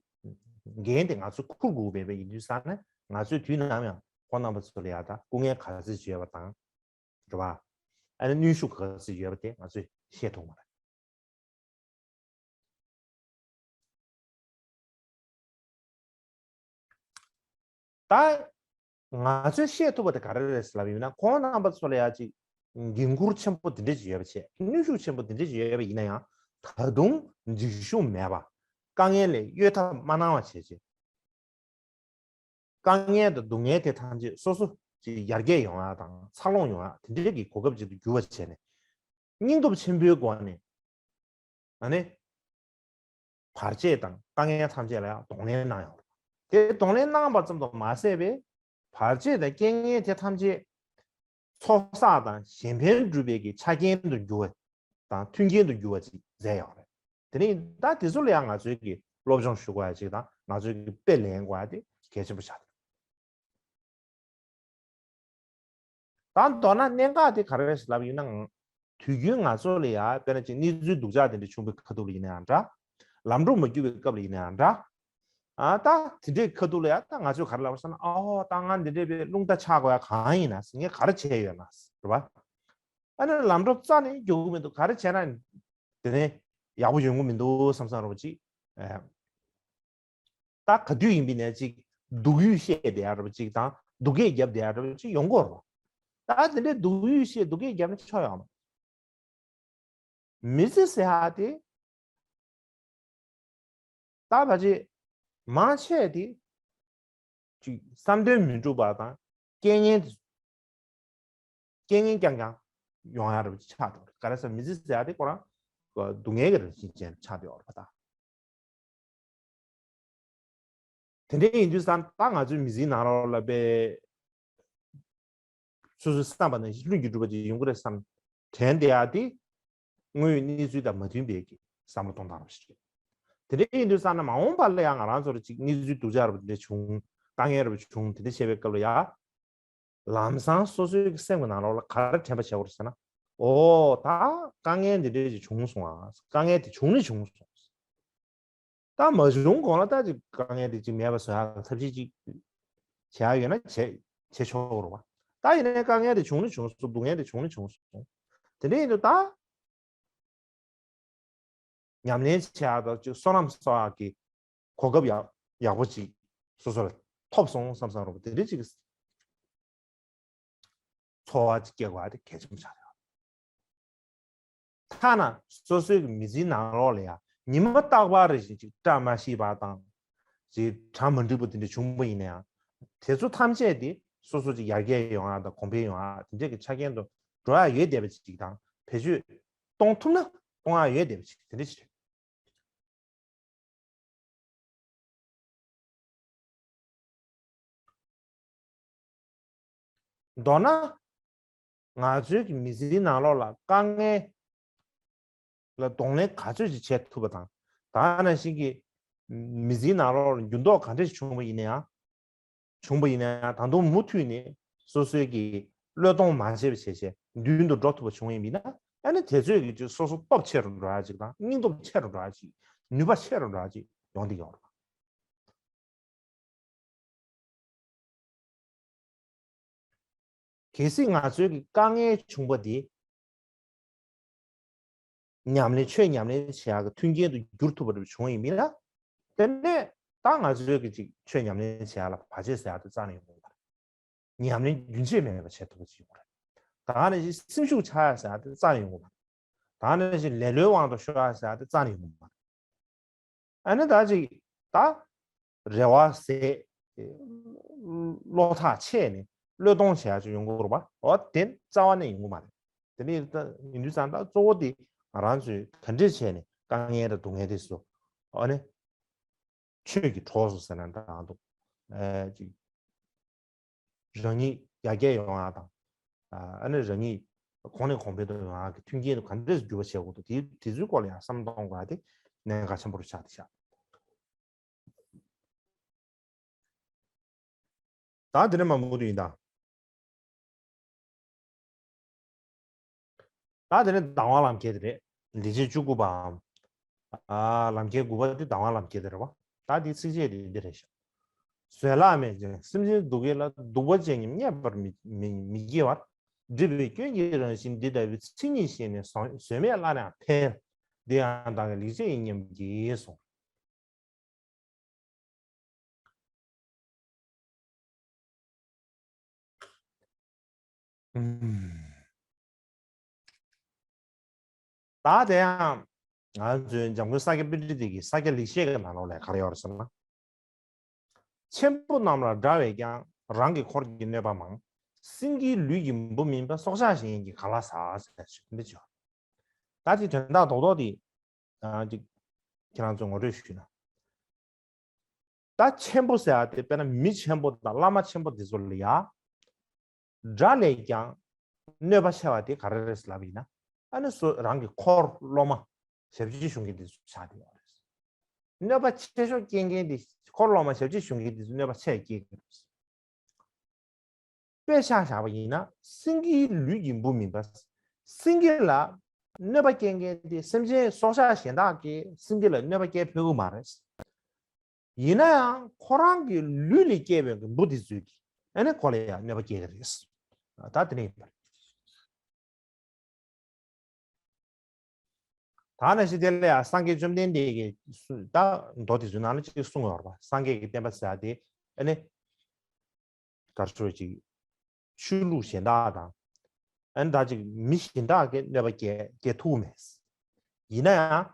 འགན་དེ་ང་ཚོ་འཁུར་དགོས་པའི་ཡིན་དུས་ཙང་ནས། ང་ཚོས་དུས་ནམ་ཡང་ཁོང་རྣམ་པ་ཚོ་ལ་ཡ་ད་སྐུ་ངལ་ག་ཚོད་ཅིག་ཡོད་པ་དང་། རེད་པ། ཨ་ནི་གནོན་ཤུགས་ག་ཚོད་ཡོད་པ་དེ་ང་ཚོས་ཤེས་ཐུབ་མ་རེད། ད་ང་ཚོས་ཤེས་ཐུབ་པ་དེ་ག་རེ་རེད་ཟེར་ལབ་ཡིན་ན། ཁོང་རྣམ་པ་ཚོ་ལ་ཡ་ཅིག་འགན་ཁུར་ཆེན་པོ་དེ་འདྲ་ཅིག་ཡོད་པ་བྱས། གནོན་ཤུགས་ཆེན་པོ་དེ་འདྲ་ཅིག་ཡོད་པ་ཡིན་ན་ཡང་། ད་དུང་འཇིགས་ཞུམ་མེད་པ། དཀའ་ངལ་ལས་གཡོལ་ཐབས་མ་གནང་བ་བྱས་བྱས། དཀའ་ངལ་དང་སྡུག་བསྔལ་དེ་ཐམས་ཅད་སོ་སོ་ ཅིག་ཡར་རྒྱས་ཡོང་ཡ་དང་འཚར་ལོངས་ཡོང་ཡ་དེ་འདྲའི་གི་གོ་སྐབས་ཅིག་ཏུ་འགྱུར་བ་བྱས་ནས། སྙིང་སྟོབས་ཆེན་པོའི་སྒོ་ནས་ཨ་ནི་བར་ཆད་དང་དཀའ་ངལ་ཐམས་ཅད་ལ་ཡང་གདོང་ལེན་གནང་ཡོང་རེད། དེ་གདོང་ལེན་གནང་བ་ཙམ་དུ་མ་ཟད་པའི་བར་ཆད་དང་རྐྱེན་ངན་དེ་ཐམས་ཅད་ཚོགས་བསགས་དང་གཞན་ཕན་སྒྲུབ་པའི་གི་ཆ་རྐྱེན་དུ་འགྱུར་བ་དང་མཐུན་རྐྱེན་དུ་འགྱུར་བ་ཅིག་མཛད་ཡོད་རེད། དེ་ནི་ད་དེ་ཚོ་ལ་ཡང་ང་ཚོའི་གི་སློབ་སྦྱོང་ཞུ་དགོས་ཡ་ཅིག་དང་ང་ཚོའི་གི་དཔེ་ལེན་དགོས་ཡ་དེ་གལ་ཆེན་པོ་ཆགས་འདུག་ད་མདོར་ན་གནད་འགག་དེ་ག་རེ་རེད་ལབ་ཡིན་ན། དུས་རྒྱུན་ང་ཚོ་ལ་ཡ་དཔེར་ན་ཅིག་གནས་ཚུལ་སྡུག་ཅག་དེ་འདྲ་བྱུང་བའི་ཁ་ཐུག་ལ་ཡིན་ན་ཡང་འདྲ། ལམ་འགྲོ་མ་རྒྱུག་པའི་སྐབས་ལ་ཡིན་ན་ཡང་འདྲ། ཨ་ད་དེ་འདྲའི་ཁ་ཐུག་ལ་ཡ་ད་ང་ཚོས་ག་རེ་ལབ་ཟེར་ན། ཨོ་ད་ང་འདི་འདྲའི་བའི་རླུང་རྟ་ཆག་དགོས་ཡ་གང་ཡིན་ན་ཟེར། ངས་ག་རེ་བྱས་ཡོད་ན་ཟེར་བ། ཨ་ནི་ལམ་འགྲོ་རྩ་ནས་རྒྱུག་གི་མི་འདུག་ག་རེ་བྱས་ན་དེ་ནས་ཡག་པོ་ཡོང་གི་མི་འདུག་བསམ་བསམ་རོ་ཅིག་ཨ། ད་ག་དུས་ཡིན་པའི་ནས་ཅིག་སྡུག་ཡུས་བཤད་བསྡད་ཡ་འདྲ་པོ་ཅིག་དང་སྡུག་སྐད་བརྒྱབ་བསྡད་ཡ་འདྲ་པོ་ཅིག་ཡོང་གི་ཡོད་རེད་པ། ད་དེ་འདྲའི་སྡུག་ཡུས་བཤད་སྡུག་སྐད་བརྒྱབ་ན་ཆོ་ཡོང་མ། མི་ཚེ་ཟེར་ཡ་དེ་ད་ཕལ་ཆེར་མང་ཆེ་དེ་ཅིག་བསམ་དོན་མི་འགྲུབ་པ་དང་རྐྱེན་ངན་དེ་རྐྱེན་ངན་རྐྱང་རྐྱང་ཡོང་ཡ་འདྲ་པོ་ཅིག་ཆགས་འགྲོ་རེད། ག་རེ་ཟེར་མི་ཚེ་ཟེར་ཡ་དེ་ཁོ་རང་སྡུག་བསྔལ་གྱི་རང་བཞིན་ཅན་ཆགས་བསྡད་ཡོད་རེད་པ་ད། དེ་འདྲ་ཡིན་དུས་ཙང་ད་ང་ཚོའི་མི་ཚེའི་ནང་ལོགས་ལ་དཔེ་སོ་སོའི་བསམ་པ་ནང་བཞིན་ལྷུན་གྱིས་གྲུབ་པ་ཅིག་ཡོང་གི་རེད་བསམ་དྲན་བསྡད་ཡ་དེ་དངོས་ཡོད་གནས་ཚུལ་དང་མ་མཐུན་པའི་གི་བསམ་བློ་གཏོང་སྟངས་རང་ཞིག་རེད། དེ་འདྲ་ཡིན་དུས་ཙང་ན་མ་འོངས་པ་ལ་ཡང་ང་རང་ཚོར་ཅིག་གནས་ཚུལ་སྡུག་ཅག་འདྲ་པོ་དེ་འདྲ་བྱུང་དཀའ་ངལ་འདྲ་པོ་བྱུང་དེ་འདྲ་བྱས་པའི་སྐབས་ལ་ཡ། ལམ་སང་སོ་སོའི་སེམས་ཀྱི་ནང་ལོགས་ལ་ག་རེ་དྲན་པ་བྱེད་དགོས་རེད་ཟེར་ན། ཨོ་ད་དཀའ་ངལ་འདི་འདྲས་ཅིག་བྱུང་སོང་ཨ། དཀའ་ངལ་དེ་བྱུང་ནི་བྱུང་སོང་། ད་མ་བྱུང་གོང་ལ་ད་ཅིག་དཀའ་ངལ་དེ་ཅིག་མེད་པ་བཟོ་ཡག་ཐབས་ཤེས་ཅིག་བྱེད་ཡག་ཡོད་ན་བྱེད་བྱེད་ཆོག་གི་རེད་བ། ད་ཡིན་ནའི་དཀའ་ངལ་དེ་བྱུང་ནི་བྱུང་སོང་། སྡུག་བསྔལ་དེ་བྱུང་ནི་བྱུང་སོང་། དེ་འདྲས་ཡིན་དུས་ད། ཉམས་ལེན་བྱེད་ཡག་དང་ཅིག་བསོད་ནམས་གསོག་ཡག་གི་གོ་སྐབས་ཡག་ཡག་པོ་ཅིག་སོ་སོ་ལ་ཐོབ་སོང་བསམ་བསམ་རོགས་པ་དེ་འདྲ་ཅིག་ཚོར་བ་ཅིག་སྐྱེ་དགོས་པ་དེ་གལ་ཆེན་པོ་ཆགས་ཡོད། ཐ་ན་སོ་སོའི་གི་མི་ཚེའི་ནང་ལོགས་ལ་ཡང་ཉི་མ་རྟག་པར་རེ་བཞིན་ཅིག་བཀྲ་མ་ཤིས་པ་དང་ཅིག་གྲ་མ་འགྲིག་པ་དེ་འདྲ་བྱུང་པ་ཡིན་ན་ཡང་དེ་ཚོ་ཐམས་ཅད་དེ་སོ་སོ་ཅིག་ཡར་རྒྱས་ཡོང་ཡག་དང་གོང་འཕེལ་ཡོང་ཡག་དེ་འདྲའི་གི་ཆ་རྐྱེན་དུ་འགྲོ་ཡག་ཡོད་བསྡད་པ་ཅིག་དང་བེད་སྤྱོད་གཏོང་ཐུབ་ན་གཏོང་ཡག་ཡོད་བསྡད་པ་ཅིག་དེ་འདྲ་ཅིག་རེད། མདོར་ན། ང་ཚོའི་གི་མི་ཚེའི་ནང་ལོགས་ལ་དཀའ་ངལ་ལ་གདོང་ལེན་ག་ཚོད་ཅིག་བྱེད་ཐུབ་པ་དང་། ད་ནང་བཞིན་གྱི་མི་ཚེའི་ནང་ལོགས་ལ་འགྱུར་ལྡོག་ག་འདྲ་ཞིག་བྱུང་བ་ཡིན་ན་ཡང་། བྱུང་བ་ཡིན་ན་ཡང་ད་དུང་མུ་མཐུད་ནས་སོ་སོའི་གི་བློས་གཏོང་མ་བྱས་པ་བྱས་བྱས་མདུན་དུ་འགྲོ་ཐུབ་པ་བྱུང་བ་ཡིན་ན། ཨ་ནི་དེ་ཚོས་གི་ཅིག་སོ་སོ་སྟོབས་ཆེ་རུ་འགྲོ་ཡ་ཅིག་དང་སྙིང་སྟོབས་ཆེ་རུ་འགྲོ་ཡ་ཅིག་ནུས་པ་ཆེ་རུ་འགྲོ་ཡ་ཅིག་ཡོང་བསྡད་ཡོད་རེད། གལ་སྲིད་ང་ཚོའི་གི་དཀའ་ངལ་བྱུང་བ་དེ་ཉམས་ལེན་ཆོས་ཉམས་ལེན་བྱེད་ཡག་གི་མཐུན་རྐྱེན་དུ་འགྱུར་ཐུབ་པ་རེ་བྱུང་ཡིན་མིན་ལ། དེ་ནས་ད་ང་ཚོའི་གི་ཅིག་ཆོས་ཉམས་ལེན་བྱེད་ཡག་ལ་བར་ཆད་ཟེར་ཡག་དེ་རྩ་ནས་ཡོང་གི་མ་རེད། ཉམས་ལེན་རྒྱུན་ཆད་མེད་པ་བྱེད་ཐུབ་པ་ཅིག་ཡོང་གི་རེད། ད་ནས་ཅིག་སེམས་ཤུགས་ཆག་ཡག་ཟེར་ཡག་དེ་རྩ་ནས་ཡོང་གི་མ་རེད། ད་ནས་ཅིག་ལེ་ལོའི་དབང་དུ་ཤོར་ཡག་ཟེར་ཡག་དེ་རྩ་ནས་ཡོང་གི་མ་རེད། ཨ་ནི་ད་ཅིག་ད་རེ་བ་ཟད། བློ་ཐག་ཆད་ནས་བློས་གཏོང་བྱེད་ཡག་ཅིག་ཡོང་གི་རེད་པ། འོ་དེ་རྩ་བ་ནས་ཡོང་གི་མ་རེད། དེ་ནས་ད་ཡིན་དུས་ཙང་ད་གཙོ་བོ་དེ་ང་རང་ཚོས་ག་འདྲས་བྱས་ནས་དཀའ་ངལ་དང་སྡུག་བསྔལ་དེ་ཚོ་ཨ་ནི་ཆོས་ཀྱི་གྲོགས་སུ་ཟེར་ན་འདྲ་འདུག་ཨ་ཅིག་རང་ཉིད་ཡར་རྒྱས་ཡོང་ཡག་དང་། ཨ་ནི་རང་ཉིད་གོང་ནས་གོང་འཕེལ་དུ་ཡོང་ཡག་གི་མཐུན་རྐྱེན་དུ་ག་འདྲས་སུ་འགྱུར་བ་བྱེད་དགོས་འདུག་དེ་དེ་ཚོའི་སྐོར་ལ་ཡང་བསམ་གཏོང་དགོས་ཡག་དེ་གནད་འགག་ཆེན་པོ་རུ་ཆགས་བསྡད་ཤག་ད་དེ་ནས་མར་མུ་མཐུད་ཡིན་ད། ད་དེ་ནས་དང་བ་ལམ་ཁྱེར་དེ་རེད། ལེགས་བཤད་བཅུ་དགུ་པའམ། ཨ། ལམ་ཁྱེར་དགུ་པ་དེ་དང་བ་ལམ་ཁྱེར་དེ་རེད་བ། ད་དེའི་ཚིགས་བཅད་དེ་འདི་རེད་ཤག་བཟོད་གླགས་མེད་ཅིང་སེམས་ཅན་སྡུག་བསྔལ་ལ། སྡིག་པ་ཅན་ཉིད་བརྙས་པར་མི་མི་མི་བགྱི་བར། སྒྲིབ་པའི་སྐྱོན་གྱི་རང་བཞིན་འདི་ལྟ་བུའི་མཚན་ཉིད་ཤེས་ནས་བཟོད་མེད་སླར་ཡང་འཕེལ། འདི་ཡང་བདག་གི་ལེགས་བཤད་ཡིན་སྙམ་བགྱིད་གསུངས། ད་དེ་ཡང་ང་ཚོའི་འཇམ་མགོན་ས་སྐྱ་པཎྜི་ཏ་གི་ས་སྐྱ་ལེགས་བཤད་ཀྱི་ནང་ལོགས་ལ་ག་རེ་ཡོད་རེད་ཟེར་ན། ཆེན་པོ་རྣམས་ལ་དགྲ་བས་ཀྱང་། རང་གི་འཁོར་གྱིས་གནོད་པ་མང་། སེང་གེའི་ལུས་ཀྱི་འབུ་མིན་པ། སྲོག་ཆགས་གཞན་གྱིས་ག་ལ་ཟ་ཟེར་ཞུ་འདི་ཅོ། ད་དེ་དོན་དག་རྡོག་རྡོག་དེ་ཨ་ཅིག་ཁྱེད་རང་ཚོ་ངོ་སྤྲོད་ཞུས་ན། ད་ཆེན་པོ་ཟེར་ཡ་དེ་དཔེར་ན་མི་ཆེན་པོ་དང་བླ་མ་ཆེན་པོ་དེ་ཚོ་ལ་ཡ། དགྲ་ལས་ཀྱང་གནོད་པ་ཆེ་བ་དེ་ག་རེ་རེད་ལབ་ཡིན་ན། ཨ་ནི་སོ་རང་གི་འཁོར་སློབ་མ་ཞབས་ཕྱི་ཞུ་མཁན་དེ་ཚོ་ཆགས་བསྡད་ཡོད་རེད། གནོད་པ་ཆེ་ཤོས་སྐྱེལ་མཁན་དེ་འཁོར་སློབ་མ་ཞབས་ཕྱི་ཞུ་མཁན་དེ་ཚོ་གནོད་པ་ཆེ་སྐྱེལ་གི་རེད། དཔེ་ཆ་བཞག་པ་ཡིན་ན་སེང་གེའི་ལུས་ཀྱི་འབུ་མིན་པ། སེང་གེ་ལ་གནོད་པ་སྐྱེལ་མཁན་དེ་སེམས་ཅན་སྲོག་ཆགས་གཞན་དག་གིས་སེང་གེ་ལ་གནོད་པ་སྐྱེལ་ཕོད་ཀྱི་མ་རེད། ཡིན་ན་ཡང་ཁོ་རང་གི་ལུས་ལས་སྐྱེས་པའི་འབུ་དེ་ཚོས་ཀྱིས་ཨ་ནི་ཁོ་ལ་ཡང་གནོད་པ་སྐྱེལ་གི་རེད། ད་དེ་ནས་ཡིན་པ་རེད། ད་ནང་བཞིན་དེ་ལ་ཡང་སངས་རྒྱས་བཅོམ་ལྡན་འདས་ཀྱིས་སུ་ད་མདོ་དེ་ཚོའི་ནང་ལ་ཅིག་གསུངས་ཡོད་རེད་པ། སངས་རྒྱས་ཀྱི་བསྟན་པ་ཟེར་ཡ་དེ་ཨ་ནི་ག་རེ་ཞུ་ཅིག་ཆོས་ལུགས་གཞན་དག་དང་ཨ་ནི་ད་ཅིག་མི་གཞན་དག་གིས་གནོད་པ་སྐྱེལ་སྐྱེལ་ཐུབ་མེད། ཡིན་ན་ཡང་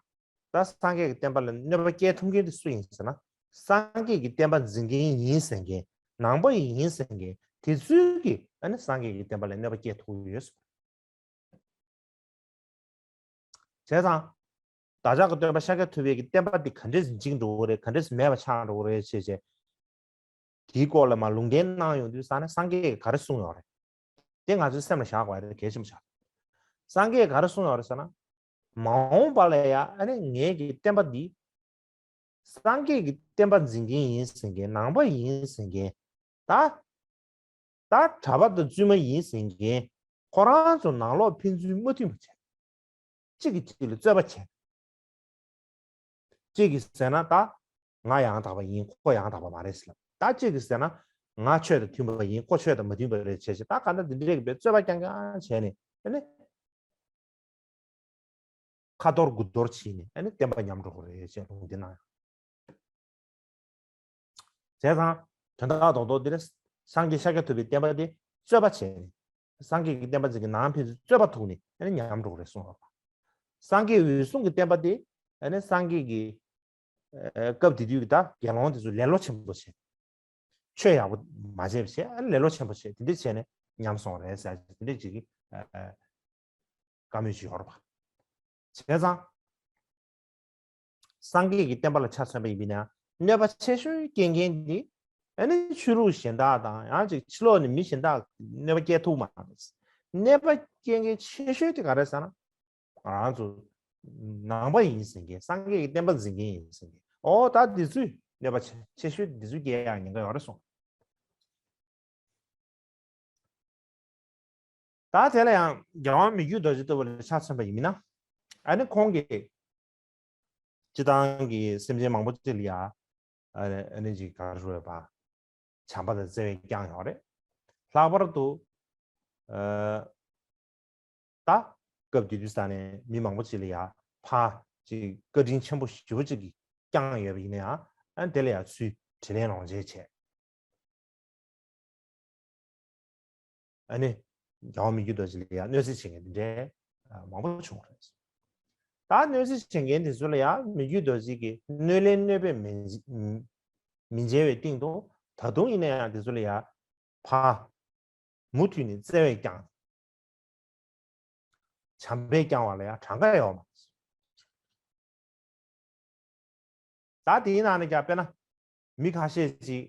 ད་སངས་རྒྱས་ཀྱི་བསྟན་པ་ལ་གནོད་པ་སྐྱེལ་ཐུབ་མཁན་དེ་སུ་ཡིན་ཟེར་ན། སངས་རྒྱས་ཀྱི་བསྟན་པ་འཛིན་མཁན་ཡིན་ཟེར་མཁན། ནང་པ་ཡིན་ཟེར་མཁན་དེ་ཚོས་ཀྱིས་ཨ་ནི་སངས་རྒྱས་ཀྱི་བསྟན་པ་ལ་གནོད་པ་སྐྱེལ་ཐུབ་ཡོད་ཟེར། བྱས་ཙང་། བདག་ཅག་གི་སྟོན་པ་ཤཱཀྱ་ཐུབ་པའི་གི་བསྟན་པ་འདི་ག་འདྲས་འཇིག་འགྲོ་གི་རེད། ག་འདྲས་མེད་པ་ཆགས་འགྲོ་གི་རེད་ཅེས་བྱས། དེའི་སྐོར་ལ་མར་ལུང་བསྟན་གནང་ཡོང་དུས་ཙང་ནས་སངས་རྒྱས་ཀྱིས་ག་རེ་གསུངས་ཡོད་རེད། དེ་ང་ཚོའི་སེམས་ལ་བཞག་དགོས་ཡ་དེ་གལ་ཆེན་པོ་ཆགས། སངས་རྒྱས་ག་རེ་གསུངས་ཡོད་རེད་ཟེར་ན། མ་འོངས་པ་ལ་ཡ་ཨ་ནི་ངེད་ཀྱི་བསྟན་པ་འདི། སངས་རྒྱས་ཀྱི་བསྟན་པ་འཛིན་མཁན་ཡིན་ཟེར་མཁན། ནང་པ་ཡིན་ཟེར་མཁན། ད། ད་གྲྭ་པ་དང་བཙུན་མ་ཡིན་ཟེར་མཁན། ཁོ་རང་ཚོ་ནང་ལོགས་ཕན་ཚུན་མ་མཐུན་པ་བྱས། གཅིག་གིས་གཅིག་ལ་རྩོད་པ་བྱས། གཅིག་གིས་ཟེར་ན་ད་ང་ཡང་དག་པ་ཡིན། ཁོ་ཡང་དག་པ་མ་རེད་ཟེར་ལབ། ད་གཅིག་གིས་ཟེར་ན་ང་ཆོས་དང་མཐུན་པ་ཡིན། ཁོ་ཆོས་དང་མ་མཐུན་པ་རེད་བྱས་བྱས། ད་ག་འདྲ་འདི་འདྲས་ཀྱི་བའི་རྩོད་པ་རྐྱང་རྐྱང་བྱས་ནས་ཨ་ནི། ཁ་འཐོར་དགུ་འཐོར་བྱས་ནས་ཨ་ནི་བསྟན་པ་ཉམས་འགྲོ་གི་རེད་ཅེས་ལུང་འདི་གནང་ཡོད། བྱས་ཙང་དོན་དག་རྡོག་རྡོག་འདི་རེད། སངས་རྒྱས་ཤཱཀྱ་ཐུབ་པའི་བསྟན་པ་འདི་རྩོད་པ་བྱས་ནས། སངས་རྒྱས་ཀྱི་བསྟན་པ་འཛིན་གྱི་ནང་ཕན་ཚུན་རྩོད་པ་ཐུག་ནས་ཨ་ནི་ཉམས་འགྲོ་གི་རེད་གསུངས་པ། སངས་རྒྱས་འོད་སྲུང་གི་བསྟན་པ་འདི་ཨ་ནི་སངས་རྒྱས་ཀྱི་ཨ་སྐབས་དེ་དུས་ཀྱི་ད་དགེ་སློང་དེ་ཚོ་ལེ་ལོ་ཆེན་པོ་བྱས། ཆོས་ཡག་པོ་མ་བྱས་པ་བྱས། ཨ་ནི་ལེ་ལོ་ཆེན་པོ་བྱས། དེ་འདྲ་བྱས་ནས་ཉམས་སོང་རེད་ཟེར། དེ་འདྲ་ཅིག་གི་ཨ་ཨ་བཀའ་མོལ་ཅིག་ཡོད་རེད་པ། བྱས་ཙང་། སངས་རྒྱས་ཀྱི་བསྟན་པ་ལ་ཆ་མཚོན་པ་ཡིན་ན་གནོད་པ་ཆེ་ཤོས་སྐྱེལ་མཁན་འདི་ཨ་ནི་ཆོས་ལུགས་གཞན་དག་དང་ཡང་ཅིག་ཕྱི་ལོགས་ནས་མི་གཞན་དག་གནོད་པ་སྐྱེལ་ཐུབ་མ་རེད། གནོད་པ་སྐྱེལ་མཁན་ཆེ་ཤོས་དེ་ག་རེ་ཟེར་ན། ང་རང་ཚོ་ནང་པ་ཡིན་ཟེར་མཁན། སངས་རྒྱས་ཀྱི་བསྟན་པ་འཛིན་མཁན་ཡིན་ཟེར་མཁན། ཨོ་ད་འདི་ཚོས་གནོད་པ་ཆེ་ཆེ་ཤོས་འདི་ཚོས་སྐྱེལ་ཡག་ཉེན་ཁ་ཡོད་རེད་གསུངས། ད་དེ་ལ་ཡང་རྒྱལ་དབང་མི་བསྐྱོད་རྡོ་རྗེ་ལྟ་བུ་ལ་ཆ་མཚོན་པ་ཡིན་ན། ཨ་ནི་ཁོང་གིས་སྤྱི་བཏང་གི་སེམས་ཅན་མང་པོ་ཅིག་ལ་ཡ་ཨ་ནི་ཅིག་ག་རེ་ཞུ་དགོས་པ། བྱམས་པ་དང་བརྩེ་བས་བསྐྱངས་ཡོད་རེད། ལྷག་པར་དུ་ཨ་ད་སྐབས་དེ་དུས་ས་ནས་མི་མང་པོ་ཅིག་ལ་ཡ་ཕར་ཅིག་བཀའ་དྲིན་ཆེན་པོ་ཞེ་པོ་ཅིག་གིས་བསྐྱངས་ཡོད་པ་ཡིན་ན་ཡང་། ཨ་ནི་དེ་ལ་ཡ་ཚུར་དྲིན་ལན་ལོག་འཇལ་བྱས། ཨ་ནི་རྒྱལ་བ་མི་བསྐྱོད་རྡོ་རྗེ་ལ་ཡང་གནོད་འཚེ་བྱེད་མཁན་དེ་འདྲའི་མང་པོ་བྱུང་བ་རེད། ད་གནོད་འཚེ་བྱེད་མཁན་དེ་ཚོ་ལ་ཡང་མི་བསྐྱོད་རྡོ་རྗེ་གིས་གནོད་ལན་གནོད་པས་མི་མི་འཇལ་བའི་སྟེང་དུ། ད་དུང་ཡིན་ན་ཡང་དེ་ཚོ་ལ་ཡང་ཕར་མུ་མཐུད་ནས་བརྩེ་བས་བསྐྱངས། བྱམས་པས་བསྐྱངས་པ་ལ་ཡང་གྲངས་ཀ་ཡོད་མ་རེད། ད་དེའི་ནང་ནས་ཀྱང་དཔེར་ན་མི་ཁ་ཤས་ཅིག་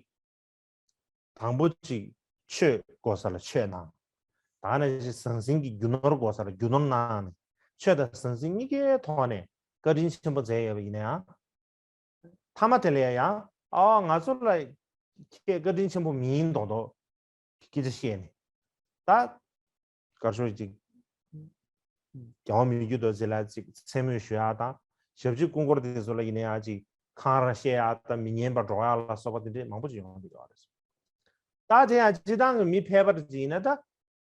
དང་པོ་ཅིག་ཆོས་གོ་ས་ལ་ཆོས་གནང་། ད་ནང་བཞིན་ཟང་ཟིང་གི་རྒྱུ་ནོར་གོ་ས་ལ་རྒྱུ་ནོར་གནང་ནས། ཆོས་དང་ཟང་ཟིང་གཉིས་ཀའི་ཐོག་ནས་བཀའ་དྲིན་ཆེན་པོ་མཛད་ཡོད་པ་ཡིན་ན་ཡང་། མཐའ་མ་དེ་ལ་ཡང་ཨ་ང་ཚོ་ལ་ཁྱེད་བཀའ་དྲིན་ཆེན་པོ་མིན་མདོག་མདོག་སྐད་ཆ་བཤད་ནས། ད་གར་ཤོག་ཅིག་རྒྱལ་བ་མི་བསྐྱོད་རྡོ་རྗེ་ལ་ཅིག་མཚན་སྨོད་ཞུ་ཡག་དང་། ཞབས་ཕྱི་སྐུ་འཁོར་དེ་ཚོ་ལ་ཡིན་ན་ཡང་ཅིག་འཁང་ར་བཤད་ཡག་དང་། མི་སྙན་པ་སྒྲོག་ཡག་ལ་སོགས་པ་དེ་འདྲས་མང་པོ་ཅིག་ཡོང་གི་ཡོད་རེད། ད་དེ་ཡང་སྤྱི་བཏང་གི་མི་ཕལ་པ་ཅིག་ཡིན་ན་ད།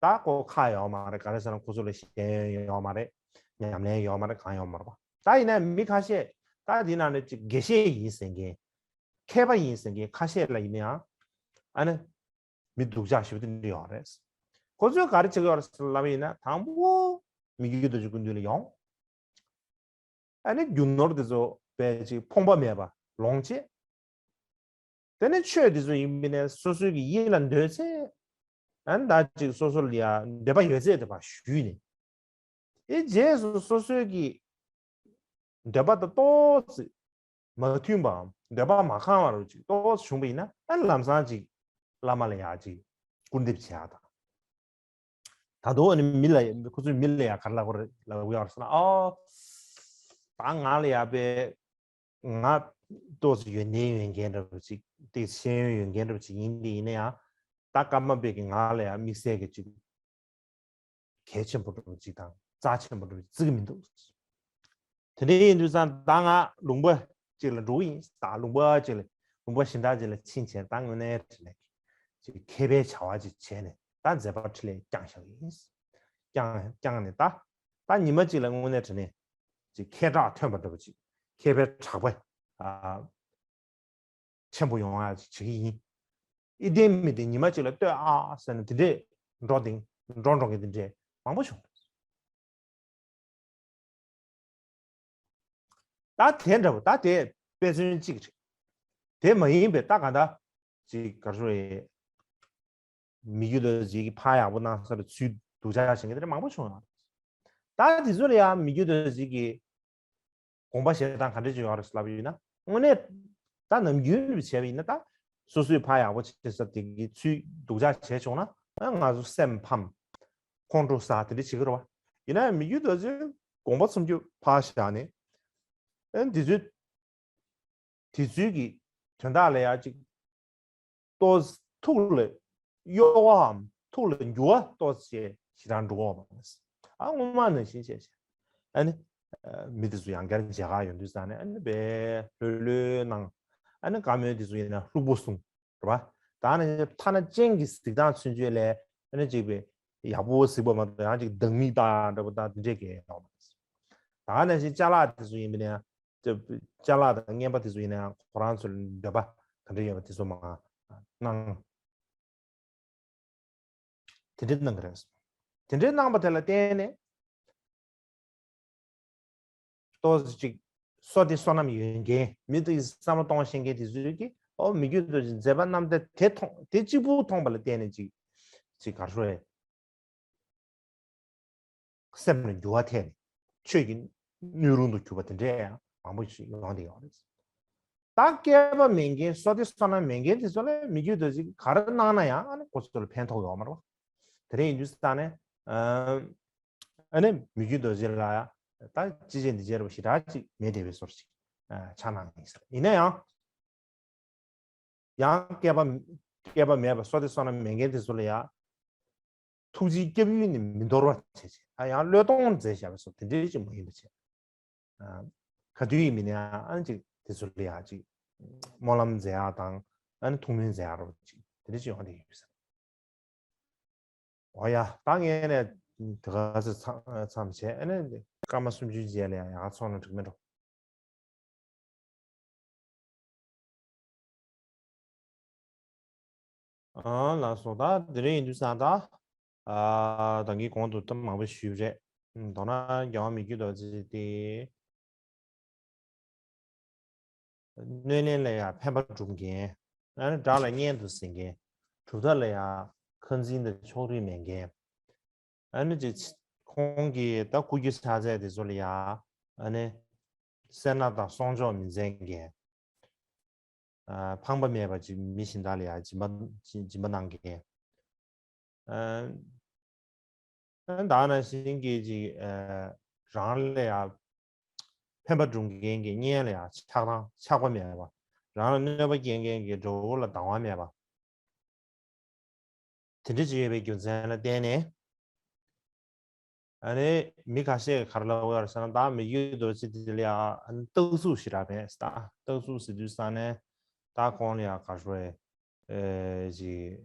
ད་ཁོ་ཁག་ཡོད་མ་རེད། ག་རེ་ཟེར་ན་ཁོ་ཚོ་ལ་ཤེས་ཡོན་ཡོད་མ་རེད། ཉམས་ལེན་ཡོད་མ་རེད། གང་ཡོད་མ་རེད་པ། ད་ཡིན་ན་མི་ཁ་ཤས་ད་འདི་ནང་ནས་ཅིག་དགེ་བཤེས་ཡིན་ཟེར་མཁན། མཁས་པ་ཡིན་ཟེར་མཁན་ཁ་ཤས་ལ་ཡིན་ན་ཡང་ཨ་ནི་མི་སྡུག་ཅག་ཞེ་པོ་དེ་འདྲ་ཡོད་རེད། ཁོ་ཚོས་ག་རེ་བྱེད་ཀྱི་ཡོད་རེད་ཟེར་ལབ་པ་ཡིན་ན། དང་པོ་མི་བསྐྱོད་རྡོ་རྗེ་སྐུ་མདུན་ལ་ཡོང་། ཨ་ནི་རྒྱུ་ནོར་དེ་ཚོ་དཔེ་ཅིག་ཕོངས་པ་མེད་པ་ལོངས་སྤྱད། དེ་ནས་ཆོས་དེ་ཚོ་ཡིན་པ་ཡིན་ན་སོ་སོའི་གི་ཡིད་ལ་འདོད་ཚད་ ཨ་ནི་ད་ཅིག་སོ་སོ་ལ་ཡ་འདོད་པ་ཡོད་ཚད་དེ་ཕར་ཞུས་ནས། ཨེ་རྗེས་སུ་སོ་སོའི་གི་འདོད་པ་དང་ཏོག་ཙམ་མ་མཐུན་པའམ་འདོད་པ་མ་ཁེངས་པ་རུ་ཅིག་ཏོག་ཙམ་བྱུང་བ་ཡིན་ན། ཨ་ལམ་སང་ཅིག་བླ་མ་ལ་ཡ་ཅིག་སྐུར་འདེབས་བྱེད་ཡ་དང་། ད་དུང་ཨ་ནི་མི་ལ་ཡ་ཁོ་ཚོས་མི་ལ་ཡ་ག་རེ་ལབ་དགོས་རེད་ལབ་ཡོད་རེད་ཟེར་ན། ཨོ་ད་ང་ལ་ཡ་པའི་ང་ཏོག་ཙམ་ཡོན་ཏན་ཡོད་མཁན་འདྲ་པོ་ཅིག་དེ་ཤེས་ཡོན་ཡོད་མཁན་འདྲ་པོ་ཅིག་ཡིན་དེ་ཡིན་ན་ཡང་། ད་ཀརྨ་པས་ཀྱི་ང་ལ་ཡང་དམིགས་བསལ་གྱི་ཅིག་གལ་ཆེན་པོ་འདྲ་པོ་ཅིག་དང་རྩ་ཆེན་པོ་འདྲ་པོ་ཅིག་བརྩི་གི་མི་འདུག་དེ་འདྲ་ཡིན་དུས་ཙང་ད་ང་ལུང་པ་ཅིག་ལ་འགྲོ་གི་ཡིན། ད་ལུང་པ་ཅིག་ལ་ལུང་པ་གཞན་དག་ཅིག་ལ་ཕྱིན་བྱས་ད་དངོས་གནས་དྲིན་ལན་ཅིག་མཁས་པའི་བྱ་བ་ཅིག་བྱས་ནས་ད་མཛད་པ་འཕྲིན་ལས་བསྐྱངས་བཞག་གི་ཡིན། བསྐྱངས་བསྐྱངས་ནས་ད་ད་ཉི་མ་ཅིག་ལ་དངོས་གནས་དྲིན་ལན་ཅིག་མཁས་གྲགས་ཐོན་པ་འདྲ་པོ་ཅིག་མཁས་པའི་གྲགས་པ་ཨ་ཆེན་པོ་ཡོང་ཡ་ཅིག་བྱེད་ཀྱི་ཡིན། ཨི་ལྡན་མི་ལྡན་ཉི་མ་གཅིག་ལ་ལྟོས་ཨ་ཟེར་ནས་དེ་འདྲས་འགྲོ་དེང་འགྲོ་འགྲོ་མཁན་དེ་འདྲས་མང་པོ་བྱུང་། ད་དེ་འདྲ་པོ་ད་དེ་དཔེ་མཚོན་གཅིག་རེད། དེ་མ་ཡིན་པའི་ད་ག་ད་ཅིག་ག་རེ་ཟེར་དགོས་རེད། མི་རྒྱུད་དང་ཅིག་གི་ཕར་ཡག་པོ་གནང་ས་ལ་ཚུར་སྡུག་ཅག་བྱེད་མཁན་དེ་འདྲ་མང་པོ་བྱུང་ཡོད་རེད། ད་དེ་ཚོ་ལ་ཡང་མི་རྒྱུད་དང་ཅིག་གི་དགོངས་པ་བཞེས་སྟངས་ག་འདྲ་ཅིག་ཡོད་རེད་ལབ་ཡོད་ན། དངོས་གནས་ད་ནམ་རྒྱུན་བྱས་པ་ཡིན་ན་ད་སོ་སོས་ཕར་ཡག་པོ་བྱེད་ས་དེ་གི་ཚུར་སྡུག་ཅག་བྱས་བྱུང་ན་ང་ཚོ་སེམས་ཕམ། ཁོང་ཁྲོ་ཟ་དེ་འདྲ་བྱེད་ཀྱི་རེད་བ། ཡིན་ན་ཡང་མི་རྒྱུད་དང་ཅིག་དགོངས་པ་ཚུར་བཞག་ཕར་བཞག་ནས། ཨ་ནི་དེ་ཚོའི་དེ་ཚོའི་གི་དོན་དག་ལ་ཡང་ཅིག་ཏོག་ཙམ་ཐུགས་ལ་གཡོ་བའམ་ཐུགས་ལ་འགྱུར་བ་ཏོག་ཙམ་ཞེ་དྲག་འགྲོ་གི་ཡོད་མ་རེད། ཨ་སྔོན་མ་ནང་བཞིན་བྱས་བྱས་ཨ་ནི་མི་དེ་ཚོ་ཡང་བསྐྱར་མཇལ་ཁ་ཡོང་དུས་ཙང་ནས་ཨ་ནི་དཔེ་ལྷོད་ལྷོད་གནང་། ཨ་ནི་བཀའ་མོལ་དེ་ཚོ་ཡིན་ན་ལྷུག་པོ་གསུང་། རེད་བ། ད་ནི་ཐ་ན་སྤྱན་གྱིས་གཟིགས་སྟངས་ཚུན་ཆད་ལ་ཨ་ནི་གཅིག་པའི་ཡག་པོ་གཟིགས་པ་མ་གཏོགས་ཡང་གཅིག་སྡང་མིག་ལྟ་འདྲ་པོ་ད་དེ་འདྲས་ཀྱི་ཡོད་མ་རེད། ད་ནང་བཞིན་ཅ་ལག་དེ་ཚོ་ཡིན་པ་ན་ཡང་། ཅ་ལག་དང་རྔན་པ་དེ་ཚོ་ཡིན་ན་ཡང་ཁོ་རང་ཚོ་ལ་འདོད་པ་ག་འདྲ་ཡོད་པ་དེ་ཚོ་མར་གནང་། དེ་འདྲས་གནང་གི་རེད། དེ་འདྲས་གནང་པ་དེ་ལ་བརྟེན་ནས། ཏོག་ཙམ་ཅིག་བསོད་བདེ་བསོད་ནམས་ཡོད་མཁན་མི་དེ་བསམ་བློ་གཏོང་ཤེས་མཁན་དེ་ཚོས་ཀྱིས་ཨོ་མི་རྒྱུད་དུ་མཛད་པ་རྣམ་ཐར་དེ་མཐོང་དེ་གཅིག་པུ་མཐོང་པ་ལ་བརྟེན་ནས་ཅིག་ཅིག་ག་རེ་ཟེར། སེམས་ལ་འགྱུར་བ་ཐེབས་ནས་ཆོས་ཀྱི་སྣོད་རུང་དུ་གྱུར་པ་དེ་འདྲས་ཡང་མང་པོ་ཞིག་ཡོང་བསྡད་ཡོད་རེད། ད་སྐལ་པ་མེད་མཁན་བསོད་བདེ་བསོད་ནམས་མེད་མཁན་དེ་ཚོ་ལ་མི་རྒྱུད་དུ་ཅིག་ག་རེ་གནང་ན་ཡང་ཨ་ནི་ཁོ་ཚོ་ལ་ཕན་ཐོགས་ཡོད་མ་རེད་པ། དེ་འདྲ་ཡིན་དུས་ཙང་ནས། ཨ་ནི་མི་རྒྱུད་རྡོ་རྗེ་ལ་ཡང་ད་ཅི་བྱེད་འདི་བྱེད་རེད་པ་ཞེ་དྲག་ཅིག་མེད་བསྡད་པའི་བཟོ་ཅིག་ཆགས་གནང་ཡིན་ཟེར། ཡིན་ན་ཡང་། ཡང་སྐལ་པ་སྐལ་པ་མེད་པ་བསོད་བདེ་བསོད་ནམས་མེད་མཁན་དེ་ཚོ་ལ་ཡང་ཐུགས་རྗེའི་སྐྱབས་ཡུལ་ནི་མི་འདོར་བར་བྱེད་ཅེས། ཨ་ཡང་བློས་གཏོང་མཛད་བཞག་པའི་བཟོ་དེ་འདྲའི་ཅིག་མ་ཡིན་པ་བྱས། ག་དུས་ཡིན་མིན་ཡང་ཨ་ནི་ཅིག་དེ་ཚོ་ལ་ཡང་ཅིག་སྨོན་ལམ་མཛད་ཡག་དང་ཨ་ནི་ཐུགས་སྨོན་མཛད་ཡག་རོགས་ཅིག་དེ་འདྲ་ཅིག་ཡོང་བསྡད་ཡོད་ཟེར། འོ་ཡ། ད་ངས་ནས་དེ་ག་ཚོད་མཚམས་མཚམས་བྱས་ཨ་ནི་སྐར་མ་སུམ་ཅུའི་རྗེས་ལ་ཡང་ཡག་ཚོགས་ན་འགྲིག་མེད་འགྲོ། ཨ་ལགས་སོ། ད་དེ་རིང་ཡིན་དུས་ཙང་ད་ཨ་ད་གིན་གོང་དུ་ད་མང་པོ་ཞུས་རེད། མདོར་ན་རྒྱལ་བ་མི་བསྐྱོད་རྡོ་རྗེ་དེ། སྣོད་ལེན་ལ་ཡང་ཕན་པ་སྒྲུབ་མཁན། ཨ་ནི་དགྲ་ལ་གཉེན་དུ་གཟིགས་མཁན། གྲུབ་མཐའ་ལ་ཡང་ཁ་འཛིན་དང་ཕྱོགས་རིས་མེད་མཁན། ཨ་ནི་ཅིག་ཁོང་གིས་ད་སྐུ་རྒྱུ་ཕྱག་རྫས་དེ་ཚོ་ལ་ཡང་ཨ་ནི་སེར་སྣ་དང་གསོག་འཇོག་མི་མཛད་མཁན། ཨ་ཕངས་པ་མེད་པ་ཅིག་མི་གཞན་དག་ལ་ཡང་སྦྱིན་པ་སྦྱིན་པ་གནང་མཁན། ཨ་ད་ནང་བཞིན་གྱི་ཅིག་ཨ་རང་ལ་ཡང་ཕན་པ་སྒྲུབ་མཁན་གྱི་གཉེན་ལ་ཡང་ཆགས་སྡང་ཆགས་པ་མེད་པ། རང་ལ་གནོད་པ་སྐྱེལ་མཁན་གྱི་དགྲ་བོ་ལ་སྡང་བ་མེད་པ། དེ་འདྲ་ཅིག་ཡོད་པའི་རྒྱུ་མཚན་ལ་བརྟེན་ནས། ཨ་ནི་མི་ཁ་ཤས་ཀྱིས་ག་རེ་ལབ་ཡོད་རེད་ཟེར་ན། ད་མི་བསྐྱོད་རྡོ་རྗེ་དེ་ལ་ཡང་ཨ་ནི་རྟགས་གཟུགས་ཞེ་དྲག་མེད་ད། རྟགས་གཟུགས་ཟེར་དུས་ཙང་ནས་ད་ཁོང་ལ་ཡང་ག་རེ་ཟེར། ཨེ་ཅིག་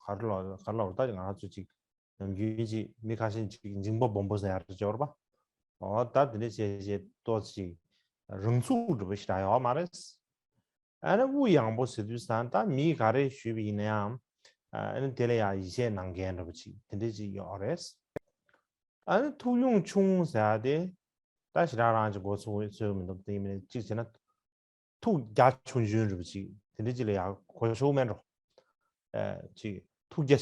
ག་རེ་ལབ་ག་རེ་ལབ་ད་ང་རང་ཚོ་ཅིག་ནམ་རྒྱུན་ཅིག་མི་ཁ་ཤས་ཅིག་འཇིགས་པ་སྦོམ་པོ་ཟེར་ཡ་རེ་ཅིག་ཡོད་རེད་པ། འོ་ད་དེ་འདྲ་བྱས་བྱས་ཏོག་ཙམ་ཅིག་རང་ཚུགས་འདྲ་པོ་ཞེ་དྲག་ཡོད་མ་རེད། ཨ་ནི་དབུགས་ཡངས་པོ་ཟེར་དུས་ཙང་ད་མིས་ག་རེ་ཞུས་པ་ཡིན་ན་ཡང་ཨ་ནི་དེ་ལ་ཡང་ཡིད་ཆེས་གནང་མཁན་འདྲ་པོ་ཅིག་དེ་འདྲ་ཅིག་ཡོད་རེད། ཨ་ནི་ཐུགས་ཡོན་ཆུང་ཟེར་ཡ་དེ་ད་ཞེ་དྲག་རང་ཅིག་མགོ་ཚོས་ཚོས་མི་འདུག་དེ་ཡིན་མིན་གཅིག་བྱས་ན་ཐུགས་རྒྱ་ཆུང་ཆུང་འདྲ་པོ་ཅིག་དེ་འདྲ་ཅིག་ལ་ཡང་གོ་ཆོག་མེད་འགྲོ། ཅིག་ཐུགས་རྒྱ་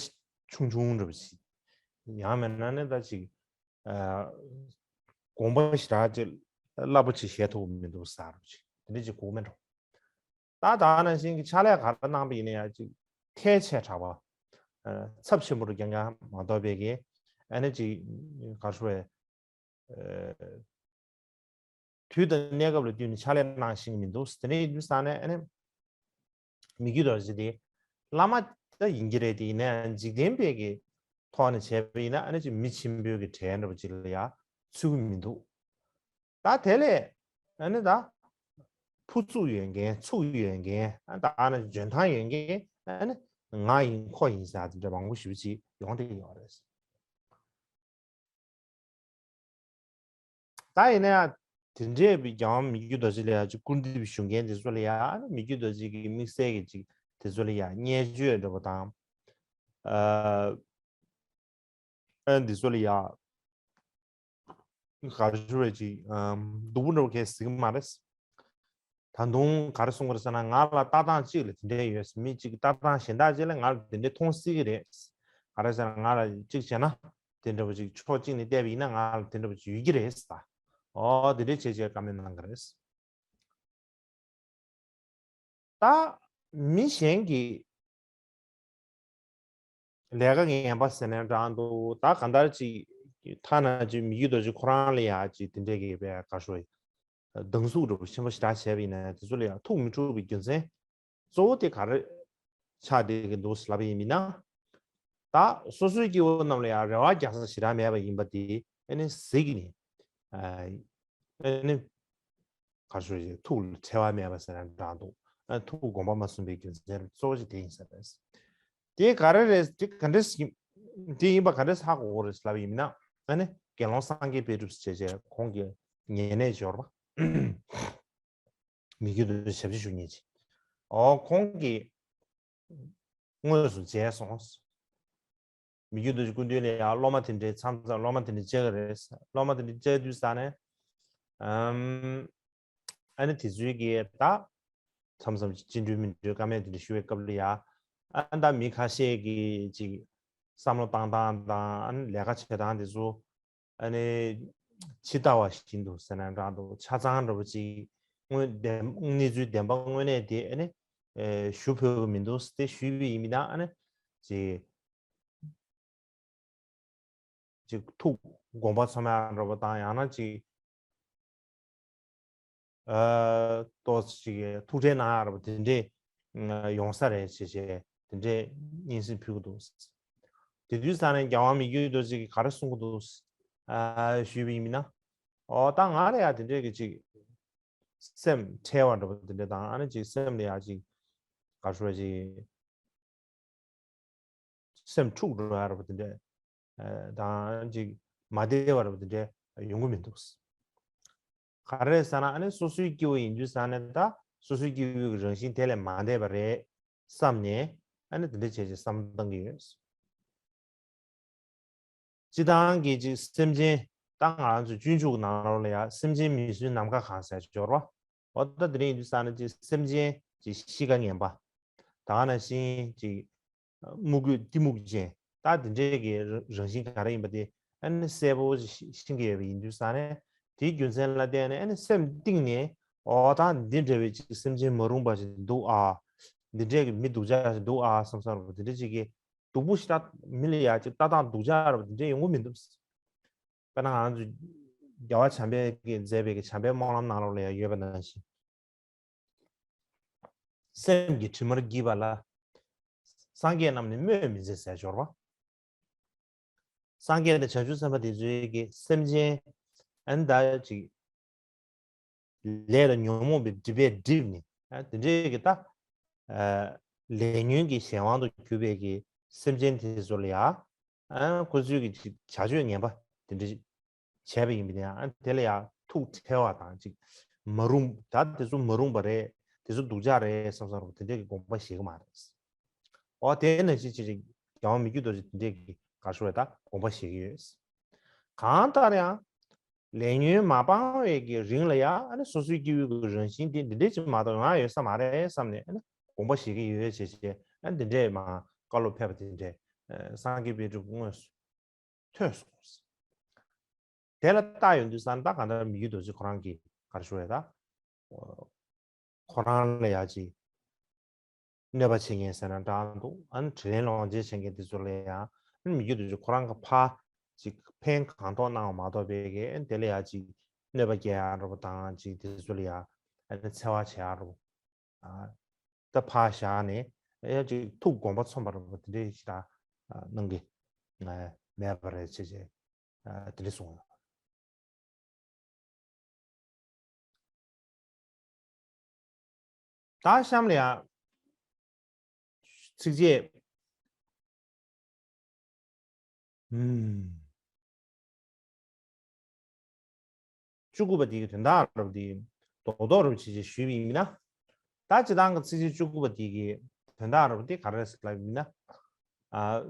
ཆུང་ཆུང་འདྲ་པོ་ཞིག་ཡང་མིན་ན་ནི་ད་ཅིག་དགོངས་པ་ཞེ་དྲག་ཅིག་རླབས་པོ་ཆེ་བཞེས་ཐུབ་མི་འདུག་ཟེར་བ་ཅིག་དེ་འདྲ་ཅིག་གོ་གི་མེད་འགྲོ། ད་ད་ནང་བཞིན་གྱི་ཕྱག་ལས་ག་རེ་གནང་པ་ཡིན་ན་ཡང་ཅིག་ཐལ་ཆེ་དྲགས་པ། ཚབས་ཆེན་པོ་རུ་རྐྱང་རྐྱང་མ་གཏོགས་པའི་གི་ཨ་ནི་ཅིག་ག་རེ་ཞུ་དགོས་རེད། དུས་དང་གནས་སྐབས་ལ་བསྟུན་ནས་ཕྱག་ལས་གནང་ཤེས་ཀྱི་མི་འདུག་དེ་འདྲ་ཡིན་དུས་ཙང་ནས་ཨ་ནི་མི་བསྐྱོད་རྡོ་རྗེ་དེ་བླ་མ་ད་ཡིན་གྱི་རེད། དེ་ཡིན་ན་ཡང་འཇིག་རྟེན་པའི་གི་ཐོག་ནས་བྱས་པ་ཡིན་ན་ཨ་ནི་ཅིག་མི་ཆེན་པོའི་གི་གྲས་འདྲ་པོ་ཅིག་ལ་ཡང་ཚུད་ཀྱི་མི་འདུག་ད་དེ་ལས་ཨ་ནི་ད་ཕུ་ཚུགས་ཡོད་མཁན་ཚུགས་ཡོད་མཁན་ཨ་ད་ཨ་ནི་འཇོན་ཐང་ཡོད་མཁན་ཨ་ནི་ང་ཡིན་ཁོ་ཡིན་ཟེར་དེ་འདྲ་མང་པོ་ཞེ་པོ་ཅིག་ཡོང་བསྡད་ཡོད་རེད། ད་ཡིན་ན་ཡང་དེ་འདྲས་པའི་རྒྱལ་བ་མི་བསྐྱོད་རྡོ་རྗེ་ལ་ཡང་ཅིག་སྐུར་འདེབས་ཞུ་མཁན་དེ་ཚོ་ལ་ཡང་མི་བསྐྱོད་རྡོ་རྗེ་གི་དམིགས་བསལ་གྱི་ཅིག་དེ་ཚོ་ལ་ཡང་བརྙས་བཅོས་འདྲ་པོ་དང་། ཨ་ཨ་འདི་ཚོ་ལ་ཡང་ག་རེ་ཞུ་བའི་ཅིག་ཨམ་སྡུག་པོ་འདྲ་པོ་གས་ཟིག་མ་རེད། ད་དུང་ག་རེ་གསུང་གི་རེད་ཟེར་ན་ང་ལ་ལྟ་སྟངས་གཅིག་ལ་དེ་འདྲས་ཡོད། མི་གཅིག་ལྟ་སྟངས་གཞན་དག་ཅིག་ལ་ང་ལ་དེ་འདྲས་མཐོང་སྲིད་ཀྱི་རེད། ག་རེ་ཟེར་ན་ང་ལ་གཅིག་བྱས་ན་དེ་འདྲ་པོ་ཅིག་ཕྱོགས་གཅིག་ནས་བལྟས་པ་ཡིན་ན་ང་ལ་དེ་འདྲ་པོ་ཅིག་ཡོད་ཀྱི་རེད་ཟེར། ཨོ་དེ་འདྲས་བྱས་བྱས་བཀའ་མོལ་གནང་གི་རེད། ད་མི་གཞན་གྱིས་ལས་ཀ་ངན་པ་ཟེར་ནའི་འདྲ་འདུག་ད་གང་ལྟར་ཅིག་ཐ་ན་ཅིག་མི་བསྐྱོད་རྡོ་རྗེ་ཁོ་རང་ལ་ཡང་ཅིག་དེ་འདྲས་ཀྱི་བས་ག་ཤོད་སྡང་ཟུག་འདྲ་པོ་ཆེན་པོ་ཞེ་དྲག་བྱས་པ་ཡིན་ན་དེ་ཚོ་ལ་ཡང་ཐུགས་མི་འཁྲུགས་པའི་རྒྱུ་མཚན་གཙོ་བོ་དེ་ག་རེ་ཆགས་བསྡད་ཀྱི་འདུག་ལབ་པ་ཡིན་མིན་ན། ད་སོ་སོའི་སྐྱེ་བོ་རྣམས་ལ་ཡང་རེ་བ་རྒྱག་ས་ཞེ་དྲག་མེད་པ་ཡིན་པ་དེ་ཨ་ནི་གཟིགས་ནས་ཨ་ནི་ག་རེ་ཞུ་ཞིག་ཐུགས་ལ་འཕྲལ་བ་མེད་པ་ཟེར་ན་འདྲ་འདུག་ཨ་ཐུགས་དགོངས་པ་མ་ཚོམ་པའི་རྒྱུ་མཚན་གཙོ་བོ་ཞིག་དེ་ཡིན་ས་རེད། དེ་ག་རེ་རེད། དེ་ག་འདྲས་ཡིན། དེ་ཡིན་པ་ག་འདྲས་ཧ་གོ་གོ་རེད་ལབ་ཡིན་མིན་ན་ཨ་ནི་དགེ་སློང་སངས་རྒྱས་དཔལ་སྒྲུབ་ཟེར་བྱས་ཁོང་གི་ཉེ་གནས་འབྱོར་པ། མི་བསྐྱོད་རྡོ་རྗེ་ཞབས་ཕྱི་ཞུ་མཁན་ཅིག་ཨོ་ཁོང་གིས་དངོས་སུ་མཇལ་སོང་། མི་བསྐྱོད་རྡོ་རྗེ་སྐུ་མདུན་ལ་ཡང་སློབ་མ་དེ་འདྲའི་མཚམས་མཚམས་སློབ་མ་དེ་འདྲ་བཅར་གི་རེད། སློབ་མ་དེ་འདྲ་བཅར་དུས་ཙང་ནས་ཨམ་ཨ་ནི་དེ་ཚོའི་གི་ད་མཚམས་མཚམས་ཅི་འགྲོ་མི་འགྲོ་བཀའ་མོལ་དེ་འདྲ་ཞུ་བའི་སྐབས་ལ་ཡང་ཨ་ད་མི་ཁ་ཤས་ཀྱིས་ཅིག་བསམ་བློ་བཏང་སྟངས་དང་ཨ་ནི་ལས་ཀ་བྱེད་སྟངས་དེ་ཚོ། ཨ་ནི་ཇི་ལྟ་བ་བཞིན་དུ་ཟེར་ན་འདྲ་འདུག་ཆ་ཚང་འདྲ་པོ་ཅིག་དངོས་བདེན་གནས་ཚུལ་བདེན་པ་དངོས་གནས་དེ་ཨ་ནི་ཨེ་ཞུ་ཕོད་ཀྱི་མི་འདུག་དེ་ཞུས་པ་ཡིན་མིན་ན་ཨ་ནི་ཅིག་ཅིག་ཐུགས་དགོངས་པ་ཚོམ་ཡག་འདྲ་པོ་དང་ཡང་ན་ཅིག་ཨ་ཏོག་ཙམ་ཅིག་ཐུགས་ཁྲལ་གནང་ཡག་འདྲ་པོ་དེ་འདྲས་ཡོང་ས་རེད་ཅེས་བྱས་དེ་འདྲས་སྙན་སེང་ཕུལ་གྱི་འདུག་དེ་དུས་ཙང་ནས་རྒྱལ་དབང་མི་བསྐྱོད་རྡོ་རྗེ་གིས་ག་རེ་གསུང་གི་འདུག་ཨ་ཞུས་པ་ཡིན་མིན་ན། ཨོ་ད་ང་ལ་ཡང་དེ་འདྲས་ཀྱི་ཅིག་སེམས་ཁྲལ་བ་འདྲ་པོ་དེ་འདྲས་དང་ཨ་ནི་ཅིག་སེམས་ལ་ཡང་ཅིག་ག་རེ་ཞུ་བ་ཅིག་སེམས་འཁྲུག་འགྲོ་ཡག་འདྲ་པོ་དེ་འདྲས་དང་ཅིག་མ་བདེ་བ་འདྲ་པོ་དེ་འདྲས་ཡོང་གི་མི་འདུག་ག་རེ་ཟེར་ན་ཨ་ནི་སོ་སོའི་སྐྱེ་བོ་ཡིན་དུས་ཙང་ནས་ད་སོ་སོའི་སྐྱེ་བོའི་རང་བཞིན་དེ་ལས་མ་འདས་པ་རེད་བསམ་ནས་ཨ་ནི་དེ་འདྲ་བྱས་བྱས་བསམ་བློ་བཏང་གི་ཡོད། སྤྱི་བཏང་གི་ཅིག་སེམས་ཅན་ད་ང་རང་ཚོ་སྤྱོད་འཇུག་ནང་ལོགས་ལ་ཡང་སེམས་ཅན་མི་བསྲུན་ནམ་མཁའ་གང་ཟེར་སྦྱོར་བ། འོ་ད་དེ་རིང་ཡིན་དུས་ཙང་ནས་ཅིག་སེམས་ཅན་ཅིག་གཤིས་ཀ་ངན་པ། ད་ག་ནང་བཞིན་ཅིག་དམུ་རྒོད་གཏི་མུག་ཅན་ད་དེ་འདྲས་ཀྱི་རང་བཞིན་ག་རེ་ཡིན་པ་དེ་ཨ་ནི་གསལ་པོ་ཅིག་ཤེས་ཀྱི་ཡོད་པ་ཡིན་དུས་ཙང་ནས་དེའི་རྒྱུ་མཚན་ལ་བརྟེན་ནས་ཨ་ནི་སེམས་གཏིང་ནས་འོ་ད་འདི་འདྲ་བའི་ཅིག་སེམས་ཅན་མ་རུངས་པ་ཞིག་འདུག་ཨ། འདི་འདྲས་ཀྱི་མི་སྡུག་ཅག་ཞིག་འདུག་ཨ་བསམ་བསམ་རུ་དེ་འདྲས་ཅིག་གི་སྡུག་པོ་ཞེ་དྲག་མི་ལ་ཡ་ཅིག་ལྟ་སྟངས་སྡུག་ཅག་ར་བ་དེ་འདྲས་ཡོང་གི་མི་འདུག་དཔེར་ན་ང་ཚོ་རྒྱལ་བ་བྱམས་པས་ཀྱིས་མཛད་པའི་གི་བྱམས་པའི་སྨོན་ལམ་ནང་ལོགས་ལ་ཡང་ཡོད་པ་ནང་བཞིན། སེམས་ཀྱི་དྲི་མར་བགྱིས་པ་ལ། སངས་རྒྱས་རྣམས་ནི་སྨོད་མི་མཛད་ཟེར་སྦྱོར་བ། སངས་རྒྱས་དང་བྱང་ཆུབ་སེམས་དཔའ་དེ་ཚོའི་གི་སེམས་ཅན་ཨན་ད་ཅིག་ལས་ལ་ཉོན་མོངས་པའི་སྒྲིབ་པས་བསྒྲིབས་ནས་ཨ་དེ་འདྲའི་གི་ད་ཨ་ལས་ཉོན་གྱི་གཞན་དབང་དུ་གྱུར་པའི་གི་སེམས་ཅན་དེ་ཚོ་ལ་ཡང་ཨ་ཁོ་ཚོའི་གི་ཅིག་བྱ་སྤྱོད་ངན་པ་དེ་འདྲ་བྱས་པ་ཡིན་པ་དེ་ཡང་ཨ་དེ་ལ་ཡང་ཐུགས་ཁྲལ་བ་དང་ཅིག་མ་རུང་ད་དེ་ཚོ་མ་རུང་བ་རེད། དེ་ཚོ་སྡུག་ཅག་རེད་བསམ་བསམ་རུང་དེ་འདྲའི་གི་དགོངས་པ་བཞེས་གི་མ་རེད། འོ་དེ་ནང་བཞིན་ཅིག་ཅིག་རྒྱལ་བ་མི་བསྐྱོད་རྡོ་རྗེ་དེ་འདྲའི་གི་ག་ཞུ་བ་ད་དགོངས་པ་བཞེས་ཀྱི་ཡོད། གང་ལྟར་ཡང་། ལས་ཉོན་མ་སྤངས་པའི་གི་རིང་ལ་ཡང་ཨ་ནི་སོ་སོའི་སྐྱེ་བོའི་གི་རང་བཞིན་དེ་འདི་འདྲས་ཅིག་མ་གཏོགས་ཡོང་ཡ་ཡོད་ས་མ་རེད་བསམ་ནས་ཨ་ནི་དགོངས་པ་བཞེས་ཀྱི་ཡོད་ཅེས་བྱས་ཨ་ནི་འདི་འདྲས་མ་ བཀའ་སློབ་ཕེབས་པ་དེ་འདྲས་སངས་རྒྱས་པཎ་གྲུབ་དངོས་སུ་ཐོས་སོང་། དེ་ལ་བལྟ་ཡོང་དུས་ཙང་ད་གང་ལྟར་མི་བསྐྱོད་རྡོ་རྗེ་ཁོ་རང་གིས་ག་རེ་ཞུ་བས་ད། ཁོ་རང་ལ་ཡ་ཅིག་གནོད་པ་བྱེད་མཁན་ཟེར་ན་འདྲ་འདུག་ཨ་ནི་དྲིན་ལན་ལོག་འཇལ་བྱེད་མཁན་དེ་ཚོ་ལ་ཡང་ཨ་ནི་མི་བསྐྱོད་རྡོ་རྗེ་ཁོ་རང་གི་ཕར་ཅིག་ཕན་གང་ཐོགས་གནང་བ་མ་གཏོགས་པའི་གི་ཨ་ནི་དེ་ལ་ཡ་ཅིག་གནོད་པ་སྐྱེལ་ཡ་འདྲ་པོ་དང་ཅིག་དེ་ཚོ་ལ་ཡ་ཨ་ནི་འཚེ་བ་བྱེད་ཡ་འདྲ་པོ། ཨ། ད་ཕར་བཞག་ནས་ཡ་ཅིག་ཐུགས་དགོངས་པ་ཚོམ་པ་འདྲ་པོ་དེ་འདྲའི་ཞིག་ད་གནང་གི་མེད་པ་རེད་ཅེས་བྱས་དེ་འདྲ་གསུངས་ཡོད། ད་གཤམ་ལ་ཡ་ཚིགས་བཅད། ཨུམ། བཅུ་དགུ་པ་དེ་གི་དོན་དག་རབ་དེ་རྡོག་རྡོག་རབ་ཅིག་ཅིག་ཞུས་པ་ཡིན་ན། ད་སྤྱིར་བཏང་གི་ཚིགས་བཅད་བཅུ་དགུ་པ་དེ་གི་དོན་དག་རབ་དེ་ག་རེ་རེད་ཟེར་ལབ་ཡིན་ན། ཨ།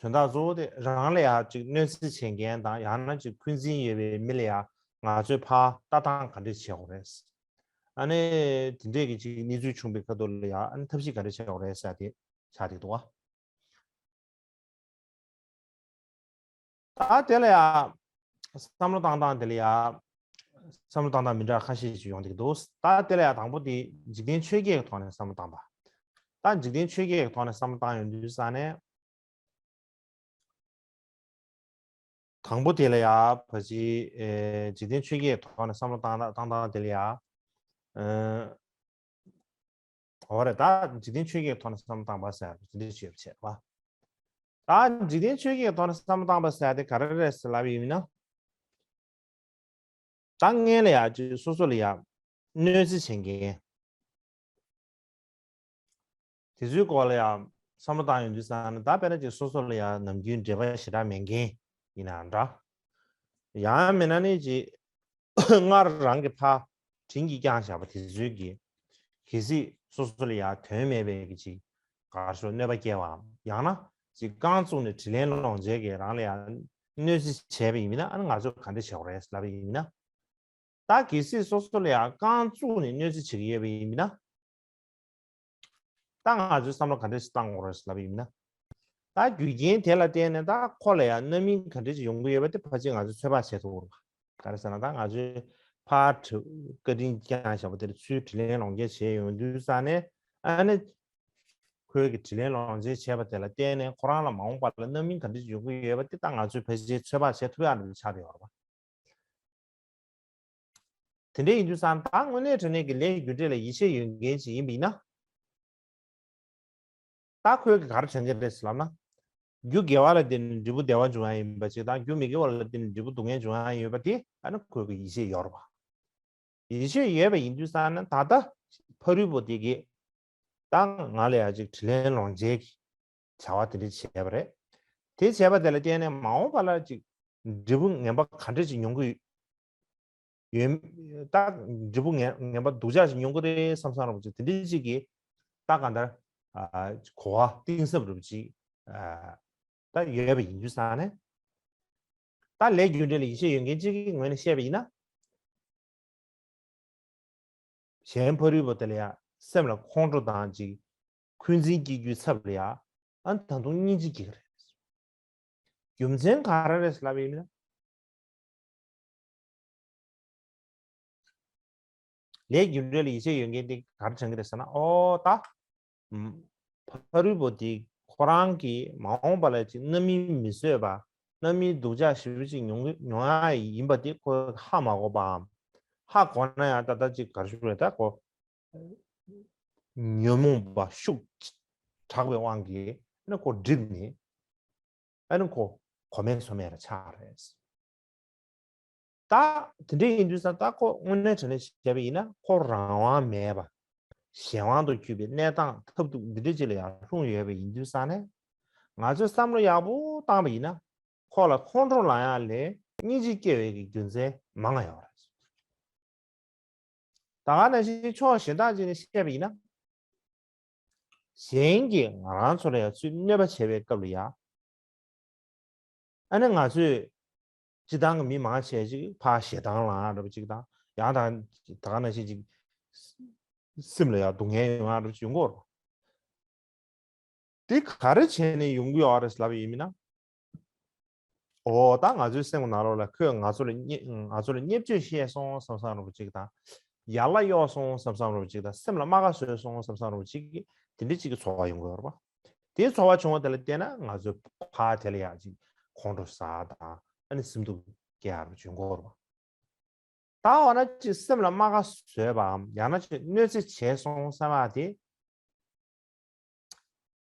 དོན་དག་གཙོ་བོ་དེ་རང་ལ་ཡ་ཅིག་གནོད་འཚེ་བྱེད་མཁན་དང་ཡང་ན་ཅིག་འཁོན་འཛིན་ཡོད་པའི་མི་ལ་ཡ་ང་ཚོས་ཕར་ལྟ་སྟངས་ག་འདྲས་བྱེད་དགོས་རེད། ཨ་ནི་དེ་འདྲས་ཀྱི་ཅིག་གནས་ཚུལ་བྱུང་པའི་ཁ་ཐུག་ལ་ཡ་ཨ་ནི་ཐབས་ཤེས་ག་འདྲས་བྱེད་དགོས་རེད་ཟེར་དེ་ཆགས་བསྡད་འདུག་བ། ད་དེ་ལ་ཡ་བསམ་བློ་བཏང་སྟངས་དེ་ལ་ཡ་བསམ་བློ་བཏང་སྟངས་མི་འདྲ་ཁ་ཤས་ཤིག་ཡོང་བསྡད་ཀྱི་འདུག་ད་དེ་ལ་ཡ་དང་པོ་དེ་འཇིག་རྟེན་ཆོས་བརྒྱད་ཀྱི་ཐོག་ནས་བསམ་བློ་བཏང་པ། ད་འཇིག་རྟེན་ཆོས་བརྒྱད་ཀྱི་ཐོག་ནས་བསམ་བློ་བཏང་ཡོང་དུས་ཙང་ནས། དང་པོ་དེ་ལ་ཡ་ཕ་ཅི་ཨེ་འཇིག་རྟེན་ཆོས་བརྒྱད་ཐོག་ནས་བསམ་བློ་བཏང་བཏང་སྟངས་དེ་ལ་ཡ་ཨེ་འོ་རེད། ད་འཇིག་རྟེན་ཆོས་བརྒྱད་ཐོག་ནས་བསམ་བློ་བཏང་པ་ཟེར་དེ་འདྲ་བྱས་པ་བྱས་པ། ད་འཇིག་རྟེན་ཆོས་བརྒྱད་ཐོག་ནས་བསམ་བློ་བཏང་པ་ཟེར་དེ་ག་རེ་རེད་ཟེར་ལབ་ཡིན་ན། ད་སྔོན་ལ་ཡ་ཅིག་སོ་སོ་ལ་ཡ་གནོད་འཚེ་བྱེད་མཁན། དེ་ཚོའི་སྐོར་ལ་ཡང་བསམ་བློ་བཏང་ཡོང་དུས་ཙང་ནས་ད་དཔེར་ན་ཅིག་སོ་སོ་ལ་ཡང་ནམ་རྒྱུན་འབྲེལ་བ་ཞེ་དྲག་མེད་མཁན་ཡིན་ནའང་འདྲ། ཡང་མིན་ན་ནི་ཅིག་སྔར་རང་གི་ཕར་དྲིན་གྱིས་བསྐྱངས་བཞག་པ་དེ་ཚོའི་གི་གལ་སྲིད་སོ་སོ་ལ་ཡང་དོན་མེད་པའི་གི་ཅིག་ག་རེ་ཞུ་གནོད་པ་སྐྱེལ་བའམ་ཡང་ན་ཅིག་རྐང་བཙུགས་ནས་དྲིན་ལན་ལོག་འཇལ་གྱི་རང་ལ་ཡང་གནོད་འཚེ་བྱས་པ་ཡིན་མིན་ན་ཨ་ནི་ང་ཚོས་ག་འདྲ་བྱེད་དགོས་རེད་ལབ་པ་ཡིན་ན། ད་གལ་སྲིད་སོ་སོ་ལ་ཡང་རྐང་བཙུགས་ནས་གནོད་འཚེ་བྱེད་ཀྱི་ཡོད་པ་ཡིན་ན། ད་ང་ཚོས་བསམ་བློ་ག་འདྲ་ཞིག་བཏང་དགོས་རེད་ལབ་པ་ཡིན་ན། ད་རྒྱུ་རྐྱེན་དེ་ལ་བརྟེན་ནས་ད་ཁོ་ལ་ཡང་རྣམ་སྨིན་ག་འདྲ་ཞིག་ཡོང་གི་ཡོད་པ་དེ་ཕལ་ཆེར་ང་ཚོས་ཚོད་དཔག་བྱེད་ཐུབ་ཀྱི་རེད་པ། ག་རེ་ཟེར་ན་ད་ང་ཚོས་ཕར་བཀའ་དྲིན་བསྐྱངས་བཞག་པ་དེར་ཚུར་དྲིན་ལན་ལོག་འཇལ་བྱས་ཡོང་དུས་ཙང་ནས་ཨ་ནི། ཁོའི་གི་དྲིན་ལན་ལོག་འཇལ་བྱས་པ་དེ་ལ་བརྟེན་ནས་ཁོ་རང་ལ་མ་འོངས་པ་ལ་རྣམ་སྨིན་ག་འདྲ་ཞིག་ཡོང་གི་ཡོད་པ་དེ་ད་ང་ཚོས་ཕལ་ཆེར་ཚོད་དཔག་བྱེད་ཐུབ་ཡག་འདྲ་ཆགས་བསྡད་ཡོད་རེད་པ། དེ་འདྲ་ཡིན་དུས་ཙང་ད་དངོས་གནས་དྲང་གནས་ཀྱི་ལས་རྒྱུ་འབྲས་ལ་ཡིད་ཆེས་ཡོད་མཁན་ཅིག་ཡིན་པ་ཡིན་ན། ད་ཁོས་གི་ག་རེ་དྲན་གྱི་རེད་ཟེར་ལབ་ན། རྒྱུ་དགེ་བ་ལ་བརྟེན་ནས་འབྲས་བུ་བདེ་བ་འབྱུང་ཡ་ཡིན་པ་ཅིག་དང་རྒྱུ་མི་དགེ་བ་ལ་བརྟེན་ནས་འབྲས་བུ་སྡུག་བསྔལ་འབྱུང་ཡ་ཡོད་པ་དེ་ཨ་ནི་ཁོས་གི་ཡིད་ཆེས་ཡོད་རེད་པ། ཡིད་ཆེས་ཡོད་པ་ཡིན་དུས་ཙང་ན་ད་ལྟ་ཕ་རོལ་པོ་དེ་གིས་ད་ང་ལ་ཡ་ཅིག་དྲིན་ལན་ལོག་འཇལ་གྱི་བྱ་བ་དེ་འདྲ་བྱས་པ་རེད། དེ་བྱས་པ་དེ་ལ་བརྟེན་ནས་མ་འོངས་པ་ལ་ཅིག་འབྲས་བུ་ངན་པ་ག་འདྲ་ཅིག་མྱོང་གི་ཡོད། ད་འབྲས་བུ་ངན་ངན་པ་སྡུག་ཅག་ཅིག་མྱོང་གི་རེད་བསམ་བསམ་རབ་ཅིག་དེ་འདྲ་ཅིག་གིས་ད་གང་ལྟར་ཨ་གོ་བ་གཏིང་ཟབ་རབ་ཅིག་ཨ་ད་ཡོད་པ་ཡིན་དུས་ཙང་ནས་ད་ལས་རྒྱུ་འབྲས་ལ་ཡིད་ཆེས་ཡོད་མཁན་ཅིག་གི་ངོས་ནས་བཤད་པ་ཡིན་ན། གཞན་ཕ་རོལ་པོ་དེ་ལ་ཡང་སེམས་ལ་ཁོང་ཁྲོ་དང་ཅིག་འཁོན་འཛིན་སྐྱེ་རྒྱུའི་ཚབ་ལ་ཡང་ཨ་ནི་ད་དུང་སྙིང་རྗེ་སྐྱེ་གི་རེད། རྒྱུ་མཚན་ག་རེ་རེད་ལབ་ཡིན་ན། ལས་རྒྱུ་འབྲས་ལ་ཡིད་ཆེས་ཡོད་མཁན་དེ་ག་རེ་དྲན་གི་རེད་ཟེར་ན་ཨོ་ད། ཕ་རོལ་པོ་དེ་ཁོ་རང་གིས་མ་འོངས་པ་ལ་ཅིག་རྣམ་སྨིན་མི་བཟོད་པ་རྣམ་སྨིན་སྡུག་ཅག་ཞེ་པོ་ཅིག་མྱོང་གི་མྱོང་ཡ་ཡིན་པ་དེ་ཁོས་ཧ་མ་གོ་བའམ། ཧ་གོ་ན་ཡང་ད་ལྟ་ཅིག་ག་རེ་ཞུ་རེད་ད་ཁོ། ཉོན་མོངས་པ་ཤུགས་དྲག་པའི་དབང་གིས་ཨ་ནི་ཁོ་བསྒྲིབས་ནས་ཨ་ནི་ཁོ་གོ་མེད་སོ་མེད་ལ་ཆགས་རེད། ད་དེ་འདྲ་ཡིན་དུས་ཙང་ད་ཁོ་དངོས་གནས་དྲང་གནས་བྱས་པ་ཡིན་ན་ཁོ་རང་དབང་མེད་པ་གཞན་དབང་དུ་གྱུར་པའི་གནས་སྟངས་ཐབས་སྡུག་འདི་འདྲ་ཅིག་ལ་ཡང་ལྷུང་ཡོད་པ་ཡིན་དུས་ཙང་ནས་ང་ཚོས་བསམ་བློ་ཡག་པོ་བཏང་པ་ཡིན་ན་ཁོ་ལ་ཁོང་ཁྲོ་ལངས་ཡག་ལས་སྙིང་རྗེ་སྐྱེ་བའི་གི་རྒྱུ་མཚན་མང་ང་ཡོད་རེད། ད་ག་ནང་བཞིན་ཕྱོགས་གཞན་དག་ཅིག་ནས་བཤད་པ་ཡིན་ན། གཞན་གྱིས་ང་རང་ཚོ་ལ་ཡང་ཚུར་གནོད་པ་བྱས་པའི་སྐབས་ལ་ཡང་། ཨ་ནི་ང་ཚོས་སྤྱི་བཏང་གི་མི་མང་ཆེ་ཅིག་ཕར་ཞེ་སྡང་ལངས་འདྲ་པོ་ཅིག་དང་ཡང་དང་ད་ག་ནང་བཞིན་ཅིག་སེམས་ལ་ཡང་སྡུག་བསྔལ་ཡོང་འདྲ་པོ་ཅིག་ཡོང་གི་ཡོད་རེད། དེ་ག་རེ་བྱས་ནས་ཡོང་གི་ཡོད་རེད་ལབ་ཡིན་མིན་ན། འོ་ད་ང་ཚོའི་སེམས་ནང་ལོགས་ལ་ཁོས་ང་ཚོ་ལ་བརྙས་ང་ཚོ་ལ་བརྙས་བཅོས་བཤད་སོང་བསམ་བསམ་རུ་གཅིག་དང་། ཡར་ལ་གཡོགས་སོང་བསམ་བསམ་རུ་གཅིག་དང་། སེམས་ལ་རྨ་ཁ་བཟོས་སོང་བསམ་བསམ་རུ་གཅིག་གིས་དེ་འདྲའི་གཅིག་གི་ཚོར་བ་ཡོང་གི་ཡོད་རེད་པ། དེའི་ཚོར་བ་བྱུང་བ་དེ་ལ་བལྟས་ན་ང་ཚོས་ཕར་དེ་ལ་ཡག་ཅིག་ཁོང་ཁྲོ་ཟ་དང་ཨ་ནི་སེམས་སྡུག་སྐྱེ་ཡག་རུ་བྱུང་གི་ཡོད་རེད་པ། ད་འོ་ན་ཅིག་སེམས་ལ་རྨ་ཁ་བཟོས་པའམ་ཡང་ན་ཅིག་གནོད་འཚེ་བྱས་སོང་བསམ་ཡག་དེ།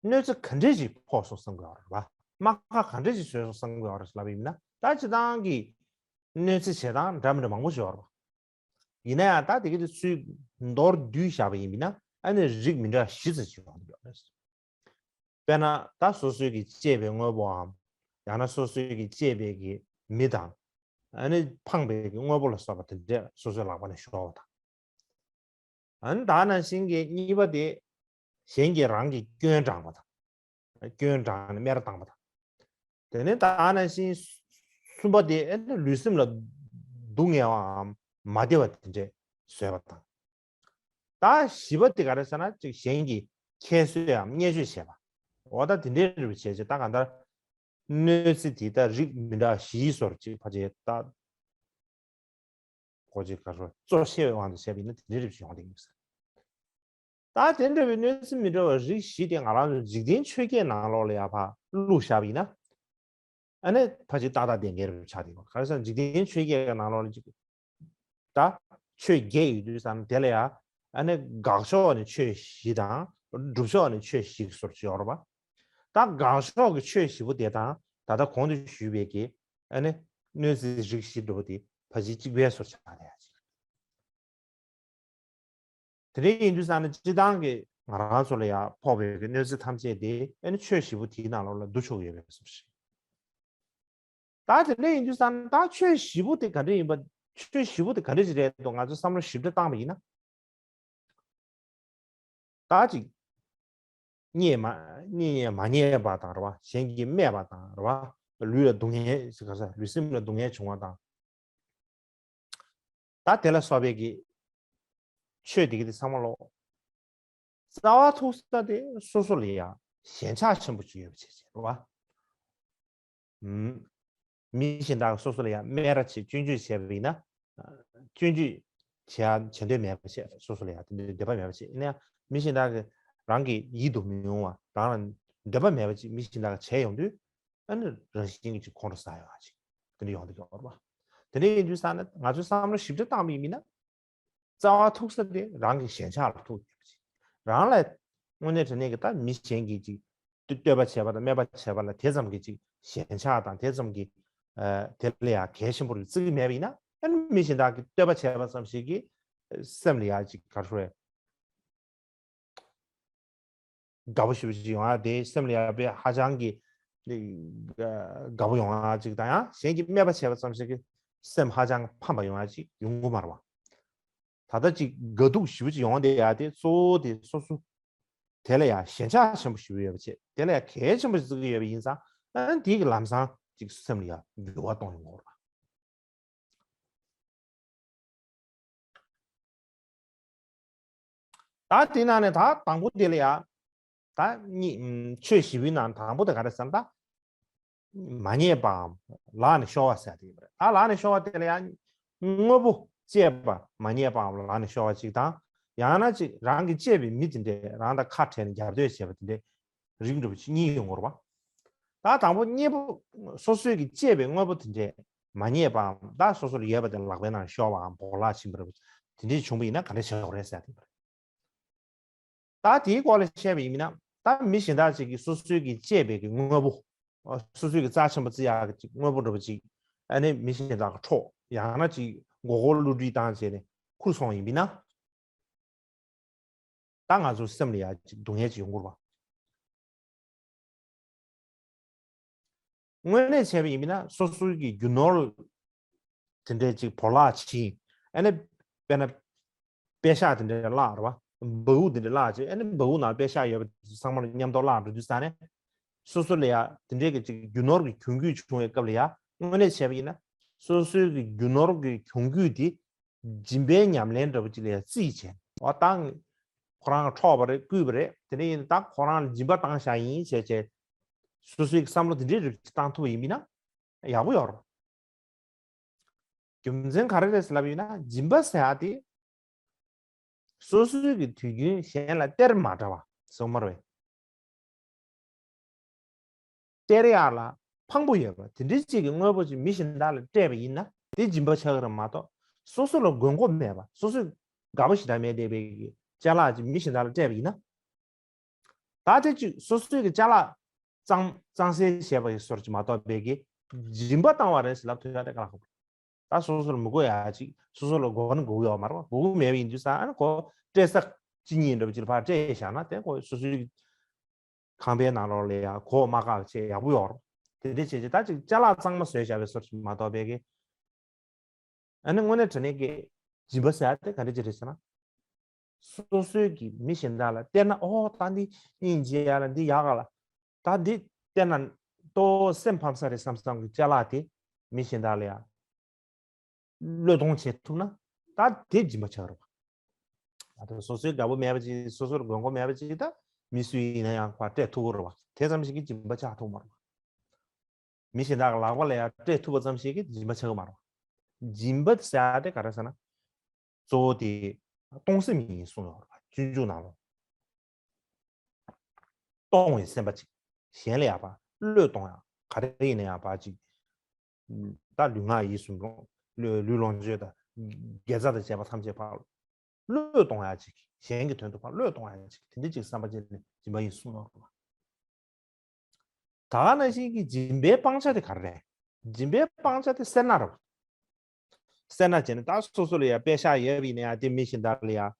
གནོད་འཚེ་ག་འདྲས་ཅིག་ཕོག་སོང་བསམ་གྱི་ཡོད་རེད་པ། རྨ་ཁ་ག་འདྲས་ཅིག་བཟོས་སོང་བསམ་གྱི་ཡོད་རེད་ལབ་ཡིན་ན། ད་སྤྱིར་བཏང་གི་གནོད་འཚེ་བྱེད་སྟངས་འདྲ་མི་འདྲ་མང་པོ་ཞིག་ཡོད་རེད་པ། ཡིན་ན་ཡང་ད་དེ་གི་དེ་ཚུར་མདོར་བསྡུས་བཞག་པ་ཡིན་ན། ཨ་ནི་རིགས་མི་འདྲ་བ་བཞི་ཙམ་ཅིག་ཡོང་གི་ཡོད་རེད། དཔེར་ན་ད་སོ་སོའི་གི་གཅེས་པའི་དངོས་པོའམ། ཡང་ན་སོ་སོའི་གི་གཅེས་པའི་གི་མི་དང་། ཨ་ནི་ཕངས་པའི་གི་དངོས་པོ་ལ་སོགས་པ་དེ་འདྲས་སོ་སོའི་ལག་པ་ནས་ཤོར་བ་དང་། ཨ་ནི་ད་ནང་བཞིན་གྱི་གཉིས་པ་དེ། གཞན་གྱིས་རང་གི་སྐྱོན་དྲངས་པ་དང་། སྐྱོན་དྲངས་ནས་སྨད་ར་བཏང་པ་དང་། དེ་ནས་ད་ནང་བཞིན་གསུམ་པ་དེ་ཨ་ནི་ལུས་སེམས་ལ་སྡུག་བསྔལ་བའམ་མ་བདེ་བ་དེ་འདྲས་བཟོས་པ་དང་། ད་བཞི་པ་དེ་ག་རེ་ཟེར་ན། ཅིག་གཞན་གྱི་ཁྱད་གསོད་དམ་བརྙས་བཅོས་བྱས་པ། འོ་ད་དེ་འདྲའི་རིགས་བྱས་བྱས་ད་གང་ལྟར་གནོད་འཚེ་དེ་ད་རིགས་མི་འདྲ་བཞིའི་བཟོ་འདྲ་ཅིག་ཕལ་ཆེར་ད་གོ་ཅིག་ག་རེ་ཟེར། གཙོ་ཆེ་བའི་དབང་དུ་བྱས་པ་ཡིན་ན་དེ་འདྲའི་རིགས་ཤིག་ཡོང་བསྡད་ཡོད་ས། ད་དེ་འདྲ་བའི་གནོད་འཚེ་མི་འདྲ་བ་རིགས་བཞི་དེ་ང་རང་ཚོ་འཇིག་རྟེན་ཆོས་བརྒྱད་ནང་ལོགས་ལ་ཡར་ཕར་བླུགས་བཞག་པ་ཡིན་ན། ཨ་ནི་ཕལ་ཆེར་ཏག་ཏག་བདེན་འགེལ་རེ་ཆགས་བསྡད་ཡོད། ག་རེ་ཟེར་ན་འཇིག་རྟེན་ཆོས་བརྒྱད་ཀྱི་ནང་ལོགས་ལ་ཅིག་ད་ཆོས་བརྒྱད་ཡོད་དུས་ཙང་དེ་ལ་ཡང་ཨ་ནི་དགག་ཕྱོགས་ནས་ཆོས་བཞི་དང་སྒྲུབ་ཕྱོགས་ནས་ཆོས་བཞི་གི་སོར་ཅིག་ཡོད་རེད་པ། ད་དགག་ཕྱོགས་ཀྱི་ཆོས་བཞི་པོ་དེ་དང་ད་ལྟ་གོང་དུ་ཞུས་པའི་གི་ཨ་ནི་གནོད་འཚེ་རིགས་བཞི་འདྲ་པོ་དེ་ཕལ་ཆེར་གཅིག་པའི་སོར་ཆགས་བསྡད་ཡ་ཅིག་དེ་འདྲ་ཡིན་དུས་ཙང་ནས་སྤྱིར་བཏང་གི་ང་རང་ཚོ་ལ་ཡང་ཕོག་པའི་གི་གནོད་འཚེ་ཐམས་ཅད་དེ་ཨ་ནི་ཆོས་བཞི་པོ་དེའི་ནང་ལོགས་ལ་བསྡུ་ཆོག་གི་ཡོད་པའི་བཟོ་ཞིག་ད་དེ་འདྲ་ཡིན་དུས་ཙང་ནས་ད་ཆོས་བཞི་པོ་དེ་ག་འདྲ་ཡིན་པ། ཆོས་བཞི་པོ་དེ་ག་འདྲ་ཞིག་རེད་འདུག་ང་ཚོས་བསམ་བློ་ཞིབ་ཕྲ་བཏང་པ་ཡིན་ན། ད་ཅིག་བརྙས་མ་བརྙས་མ་བརྙས་པ་དང་རེད་པ། གཞན་གྱིས་སྨད་པ་དང་རེད་པ། ལུས་ལ་སྡུག་བསྔལ་ཟེར་ག་ས། ལུས་སེམས་ལ་སྡུག་བསྔལ་བྱུང་བ་དང་། ད་དེ་ལ་སོགས་པའི་གི་ཆོས་དེ་གི་དེ་ཚང་མ་ལོག་རྩ་བ་ཐུག་ས་དེ་སོ་སོ་ལ་ཡ་ཞེན་ཆགས་ཆེན་པོ་ཅིག་ཡོད་པ་བྱས་བྱས་རེད་པ། ཨུམ། མི་གཞན་དག་སོ་སོ་ལ་ཡ་སྨད་ར་བྱེད། སྐྱོན་བརྗོད་བྱས་པ་ཡིན་ན། སྐྱོན་བརྗོད་བྱེད་ཡ་བྱེད་འདོད་མེད་པ་བྱས། སོ་སོ་ལ་ཡ་དེ་འདོད་པ་མེད་པ་བྱས། ཡིན་ན་ཡང་མི་གཞན་དག་གིས་རང་གི་ཡིད་དུ་མི་འོང་བ། རང་ལ་འདོད་པ་མེད་པ་ཅིག་མི་གཞན་དག་གིས་བྱས་ཡོང་དུས། ཨ་ནི་རང་བཞིན་གྱིས་ཅིག་ཁོང་ཁྲོ་ཟ་ཡོང་བ་ཅིག་དེ་འདྲ་ཡོང་གི་ཡོད་རེད་པ། དེ་འདྲ་ཡིན་དུས་ཙང་ནས་ང་ཚོས་བསམ་བློ་ཞིབ་ཕྲ་བཏང་པ་ཡིན་ན། རྩ་བ་ཐུག་ས་དེ་རང་གི་ཞེན་ཆགས་ལ་ཐུག་ཡོད་པ་ཅིག་རང་ལ་དངོས་གནས་དྲང་གནས་ཀྱི་ད་མི་གཞན་གྱིས་ཅིག་བསྟོད་པ་བྱས་པ་དང་སྨད་པ་བྱས་པ་ལ་དེ་ཙམ་གྱི་ཅིག་ཞེན་ཆགས་དང་དེ་ཙམ་གྱི་ཨ་དེ་ལ་ཡང་གལ་ཆེན་པོ་རེད་བརྩི་གི་མེད་པ་ཡིན་ན། ཨ་ནི་མི་གཞན་དག་གིས་བསྟོད་པ་བྱས་པ་ཙམ་ཞིག་གིས་སེམས་ལ་ཡང་ཅིག་ག་རེ་ཟེར། དགའ་པོ་ཞེ་པོ་ཅིག་ཡོང་ཡ་དེ། སེམས་ལ་ཡ་དཔེ་ཧ་ཅང་གི་དགའ་པོ་ཡོང་ཡ་ཅིག་དང་། ཡང་གཞན་གྱིས་སྨད་པ་བྱས་པ་ཙམ་ཞིག་གིས་སེམས་ཧ་ཅང་ཕམ་པ་ཡོང་ཡ་ཅིག་ཡོང་གི་མ་རེད་པ། ད་ལྟ་ཅིག་དགའ་སྡུག་ཞེ་པོ་ཅིག་ཡོང་བསྡད་ཡ་དེ་གཙོ་བོ་དེ་སོ་སོ་དེ་ལ་ཡ་ཞེན་ཆགས་ཆེན་པོ་ཞེ་པོ་ཡོད་པ་བྱས། དེ་ལ་ཡ་གལ་ཆེན་པོ་ཞིག་བརྩི་གི་ཡོད་པ་ཡིན་ཙང་། ཨ་ནི་དེ་གི་ལམ་སང་ཅིག་སེམས་ལ་ཡ་འགྱུར་བ་གཏོང་ཡོང་གི་ཡོད་རེད་པ། ད་དེ་ནང་ནས་ད་དང་པོ་དེ་ལ་ཡ། ད་གཉིས། ཆོས་བཞི་པོའི་ནང་དང་པོ་དེ་ག་རེ་ཟེར་ན། ད་མ་ཉེས་པའམ་ལག་ནས་ཤོར་བ་ཟེར་དེ་ཡིན་པ་རེད། ད་ལག་ནས་ཤོར་བ་དེ་ལ་ཡ་དངོས་པོ་གཅེས་པ་མ་ཉེས་པའམ་ལག་ནས་ཤོར་བ་ཅིག་དང་། ཡང་ན་ཅིག་རང་གི་གཅེས་པའི་མི་དེ་འདྲས་རང་དང་ཁ་བྲལ་ནས་རྒྱབ་གཏོད་བྱས་པ་དེ་འདྲས་རིགས་འདྲ་པོ་ཅིག་གཉིས་ཡོང་གི་རེད་པ། ད་དང་པོ་གཉེན་པོ་སོ་སོའི་གི་གཅེས་པའི་དངོས་པོ་དེ་འདྲས་མ་ཉེས་པའམ། ད་སོ་སོ་ལ་ཡོད་པ་དེ་ལག་པའི་ནང་ཤོར་བའམ་བོར་བརླག་ཕྱིན་པ་འདྲ་པོ་དེ་འདྲས་བྱུང་བ་ཡིན་ན་ག་འདྲ་བྱེད་དགོས་རེད་ཟེར་དེ་ཡིན་པ་རེད། ད་དེའི་སྐོར་ལ་བཤད་པ་ཡིན་ན། ད་མི་གཞན་དག་ཅིག་གིས་སོ་སོའི་གི་གཅེས་པའི་གི་དངོས་པོ། ཨ། སོ་སོའི་གི་རྩ་ཆེན་པོ་བརྩི་ཡག་གི་ཅིག་དངོས་པོ་འདྲ་པོ་ཅིག་ཨ་ནི་མི་གཞན་དག་གིས་འཕྲོག་ཡང་ན་ཅིག་མགོ་སྐོར་བསླུ་བྲིད་བཏང་བྱས་ནས་ཁུར་སོང་ཡིན་པ་ཡིན་ན། ད་ང་ཚོ་སེམས་ལ་ཡ་ཅིག་སྡུག་བསྔལ་ཅིག་ཡོང་གི་རེད་པ། དངོས་གནས་བྱས་པ་ཡིན་ན་སོ་སོའི་གི་རྒྱུ་ནོར་དེ་འདྲའི་ཅིག་བོར་བརླག་ཕྱིན། ཨ་ནི་དཔེར་ན་པེ་ཤག་དེ་འདྲ་བརླག་རེད་པ། འབའ་འུ་དེ་འདྲ་བརླག་བྱས། ཨ་ནི་འབའ་འུ་ནང་པེ་ཤག་ཡོད་པ་ཚང་མ་ལ་མཉམ་དུ་བརླག་འགྲོ་དུས་ཙང་ནས། སོ་སོ་ལ་ཡ་དེ་འདྲའི་གི་ཅིག་རྒྱུ་ནོར་གྱི་གྱོང་གུད་བྱུང་བའི་སྐབས་ལ་ཡ། དངོས་གནས་བྱས་པ་ཡིན་ན་སོ་སོའི་གི་རྒྱུ་ནོར་གྱི་གྱོང་གུད་དེ་སྦྱིན་པའི་ཉམས་ལེན་འདྲ་པོ་ཅིག་ལ་ཡ་བརྩིས་བྱས། འོ་ད་ ཁོ་རང་འཕྲོག་པ་རེད། བརྐུས་པ་རེད། དེ་འདྲ་ཡིན་ན་ད་ཁོ་རང་ལ་སྦྱིན་པ་བཏང་བཞག་ཡིན་བྱས་བྱས། སོ་སོའི་བསམ་བློ་དེ་འདྲའི་རིགས་བཏང་ཐུབ་པ་ཡིན་པ་ཡིན་ན་ཡག་པོ་ཡོད་རེད། རྒྱུ་མཚན་ག་རེ་རེད་ཟེར་ལབ་ཡོད་ན། སྦྱིན་པ་ཟེར་ཡ་དེ་སོ་སོའི་གི་དུས་རྒྱུན་གཞན་ལ་སྟེར་མ་འདྲ་བ་སོང་མ་རེད། སྟེར་ཡག་ལ་ཕངས་པོ་ཡོད་པ་དེ་འདྲའི་ཅིག་གི་དངོས་པོ་ཅིག་མི་གཞན་དག་ལ་སྤྲད་པ་ཡིན་ན་དེ་སྦྱིན་པ་ཆགས་ཀྱི་རེད་མ་གཏོགས། སོ་སོ་ལ་དགོས་མཁོ་མེད་པ། སོ་སོས་དགའ་པོ་ཞེ་དྲག་མེད་བསྡད་པའི་གི་ཅ་ལག་ཅིག་མི་གཞན་དག་ལ་སྤྲད་པ་ཡིན་ན། ད་དེ་ཅིག་སོ་སོའི་གི་ཅ་ལག་གཙང་གཙང་སེལ་བྱས་པ་ཡི་སོར་ཅིག་མ་གཏོགས་པའི་གི་སྦྱིན་པ་བཏང་བ་རེད་ཟེར་ལབ་ཐུབ་ཡ་དེ་དཀའ་ལས་ཁག་པོ་རེད། ད་སོ་སོ་ལ་མི་དགོས་ཡ་ཅིག་སོ་སོ་ལ་དགོས་ན་དགོས་ཀྱི་ཡོད་མ་རེད་པ། དགོས་ཀྱི་མེད་པ་ཡིན་དུས་ཙང་ཨ་ནི་ཁོ་སྤྲད་ས་ཅི་ཉིད་འདྲ་པོ་ཅིག་ལ་ཕར་སྤྲད་བཞག་ན་དེ་ཁོ་སོ་སོའི་ཁང་པའི་ནང་ལོགས་ལ་ཡ་གོ་མ་བཀག་བྱས་ཡག་པོ་ཡོད་རེད། དེ་འདྲ་བྱས་བྱས་ད་ཅིག་ཅ་ལག་གཙང་མ་བཟོས་བཞག་པའི་སོར་ཅིག་མ་གཏོགས་པའི་གི། ཨ་ནི་དངོས་གནས་དྲང་གནས་ཀྱི་སྦྱིན་པ་ཟེར་ཡ་དེ་ག་འདྲ་ཅིག་རེད་ཟེར་ན། སོ་སོའི་གི་མི་གཞན་དག་ལ་སྟེར་ན། ཨོ་ད་འདི་སྙིང་རྗེ་ཡ་ལ་འདི་ཡག་ག་ལ། ད་འདི་སྟེར་ན་ཏོ་སེམས་ཕམ་ས་རེད་བསམ་བསམ་གི་ཅ་ལག་དེ་མི་གཞན་དག་ལ་ཡ་བློས་གཏོང་བྱེད་ཐུབ་ན་ད་དེ་སྦྱིན་པ་ཆགས་རེད་པ། ད་སོ་སོའི་དགའ་པོ་མེད་པ་ཅིག་སོ་སོར་དགོས་མཁོ་མེད་པ་ཅིག་ད་མི་སུ་ཡིན་ན་ཡང་ཁོ་སྤྲད་ཐུབ་ཀྱི་རེད་པ། དེ་ཙམ་ཞིག་གིས་སྦྱིན་པ་ཆགས་ཐུབ་མ་རེད་པ། མི་གཞན་དག་གི་ལག་པ་ལ་ཡང་སྤྲད་ཐུབ་པ་ཙམ་ཞིག་གིས་སྦྱིན་པ་ཆགས་ཀྱི་མ་རེད། སྦྱིན་པ་ཟེར་ཡ་དེ་ག་རེ་ཟེར་ན། གཙོ་བོ་དེ་གཏོང་སེམས་ཡིན་གསུངས་ཡོད་རེད་པ། སྤྱོད་འཇུག་ནང་ལོགས། གཏོང་བའི་སེམས་པ་ཅིག་གཞན་ལ་ཡང་བློས་གཏོང་ཡ། ག་རེ་ཡིན་ན་ཡང་ཅིག་ད་ལུས་ངག་ཡིད་གསུམ་ལོ། ལུས་ལོངས་སྤྱོད་དང་དགེ་རྩ་དང་བཅས་པ་ཐམས་ཅད་བློས་གཏོང་ཡ་ཅིག་གཞན་གྱི་དོན་དུ་བློས་གཏོང་ཡ་ཅིག་དེ་འདྲ་ཅིག་བསམ་པ་ཅིག་ནི་སྦྱིན་པ་ཡིན་གསུངས་ཡོད་རེད་པ། ད་ག་ནང་བཞིན་གྱི་སྦྱིན་པའི་སྤང་བྱ་དེ་ག་རེ་རེད། སྦྱིན་པའི་སྤང་བྱ་དེ་སེར་སྣ་རེད། སེར་སྣ་བྱས་ནས་ད་སོ་སོ་ལ་ཡང་པད་ཤག་ཡོད་པ་ཡིན་ན་ཡང་དེ་མི་གཞན་དག་ལ་ཡང་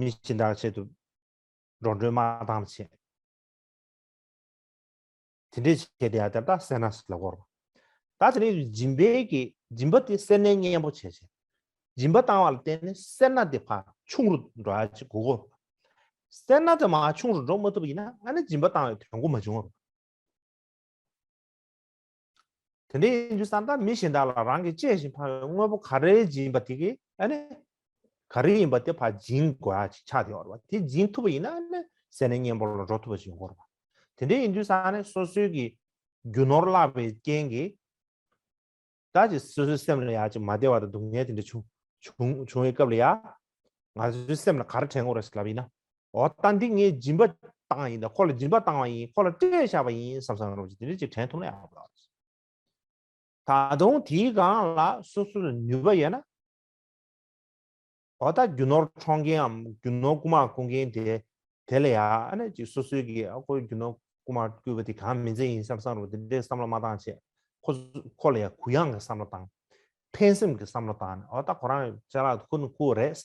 མི་གཞན་དག་ཆེད་དུ་འགྲོ་གྲོན་མ་བཏང་བ་བྱས། དེ་འདྲས་བྱས་ཏེ་ཡང་དེ་ད་སེར་སྣ་ཟེར་ལབ་དགོས་རེད། ད་དེ་ནས་སྦྱིན་པའི་གི་སྦྱིན་པ་དེ་སེར་སྣའི་གཉེན་པོ་བྱས་བྱས། སྦྱིན་པ་བཏང་བ་ལ་བརྟེན་ནས་སེར་སྣ་དེ་ཕར་ཆུང་རུ་འགྲོ་ཡ་ཅིག་དགོས་ཀྱི་རེད། སེར་སྣ་དེ་མར་ཆུང་རུ་འགྲོ་མ་ཐུབ་པ་ཡིན་ན་ཨ་ནི་སྦྱིན་པ་བཏང་བའི་དོན་གོ་མ་བྱུང་བ་རེད། དེ་འདྲ་ཡིན་དུས་ཙང་ད་མི་གཞན་དག་ལ་རང་གིས་གཅེས་ཤིང་ཕངས་པའི་དངོས་པོ་ག་རེ་སྦྱིན་པ་དེ་གིས་ཨ་ནི་ག་རེ་ཡིན་པ་དེ་ཕར་སྦྱིན་དགོས་ཡ་ཅིག་ཆགས་བསྡད་ཡོད་རེད་པ། དེ་སྦྱིན་ཐུབ་པ་ཡིན་ན་ཨ་ནི་སེར་སྣའི་གཉེན་པོ་ལ་འགྲོ་ཐུབ་པ་ཅིག་ཡོང་གི་རེད་པ། དེ་འདྲ་ཡིན་དུས་ཙང་ཨ་ནི་སོ་སོའི་གི་རྒྱུ་ནོར་བརླག་པའི་རྐྱེན་གྱིས་ད་ཅིག་སོ་སོའི་སེམས་ལ་ཡ་ཅིག་མ་བདེ་བ་དང་སྡུག་བསྔལ་དེ་འདྲ་བྱུང་བྱུང་བྱུང་བའི་སྐབས་ལ་ཡ། ང་ཚོའི་སེམས་ལ་ག་རེ་དྲན་དགོས་རེད་ཟེར་ལབ་ཡིན་ན། འོ་ད་འདི་ངས་སྦྱིན་པ་བཏང་ཡིན། ད་ཁོ་ལ་སྦྱིན་པ་བཏང་བ་ཡིན། ཁོ་ལ་སྤྲད་བཞག་པ་ཡིན་བསམ་བསམ་རོགས་ཅིག་དེ་འདྲ་ཅིག་དྲན་ཐུབ་ན་ཡག་པོ་ཡོད། ད་དུང་དེའི་སྒང་ལ་སོ་སོ་ལ་ནུས་པ་ཡོད་ན། འོ་ད་རྒྱུ་ནོར་འཕྲོག་མཁན་འམ་རྒྱུ་ནོར་རྐུ་མ་རྐུ་མཁན་དེ་དེ་ལ་ཡ་ཨ་ནི་ཅིག་སོ་སོའི་གི་ཨ་ཁོའི་རྒྱུ་ནོར་རྐུ་མ་རྐུས་པ་དེ་གང་མི་མཛེས་ཡིན་བསམ་བསམ་རོགས་དེ་འདྲའི་བསམ་བློ་མ་བཏང་བྱས། ཁོ་ཁོ་ལ་ཡ་གུ་ཡངས་ཀྱི་བསམ་བློ་བཏང་། ཕན་སེམས་ཀྱི་བསམ་བློ་བཏང་ནས་འོ་ད་ཁོ་རང་ཅ་ལག་ཁུར་ནས་ཁུར་བ་རེད།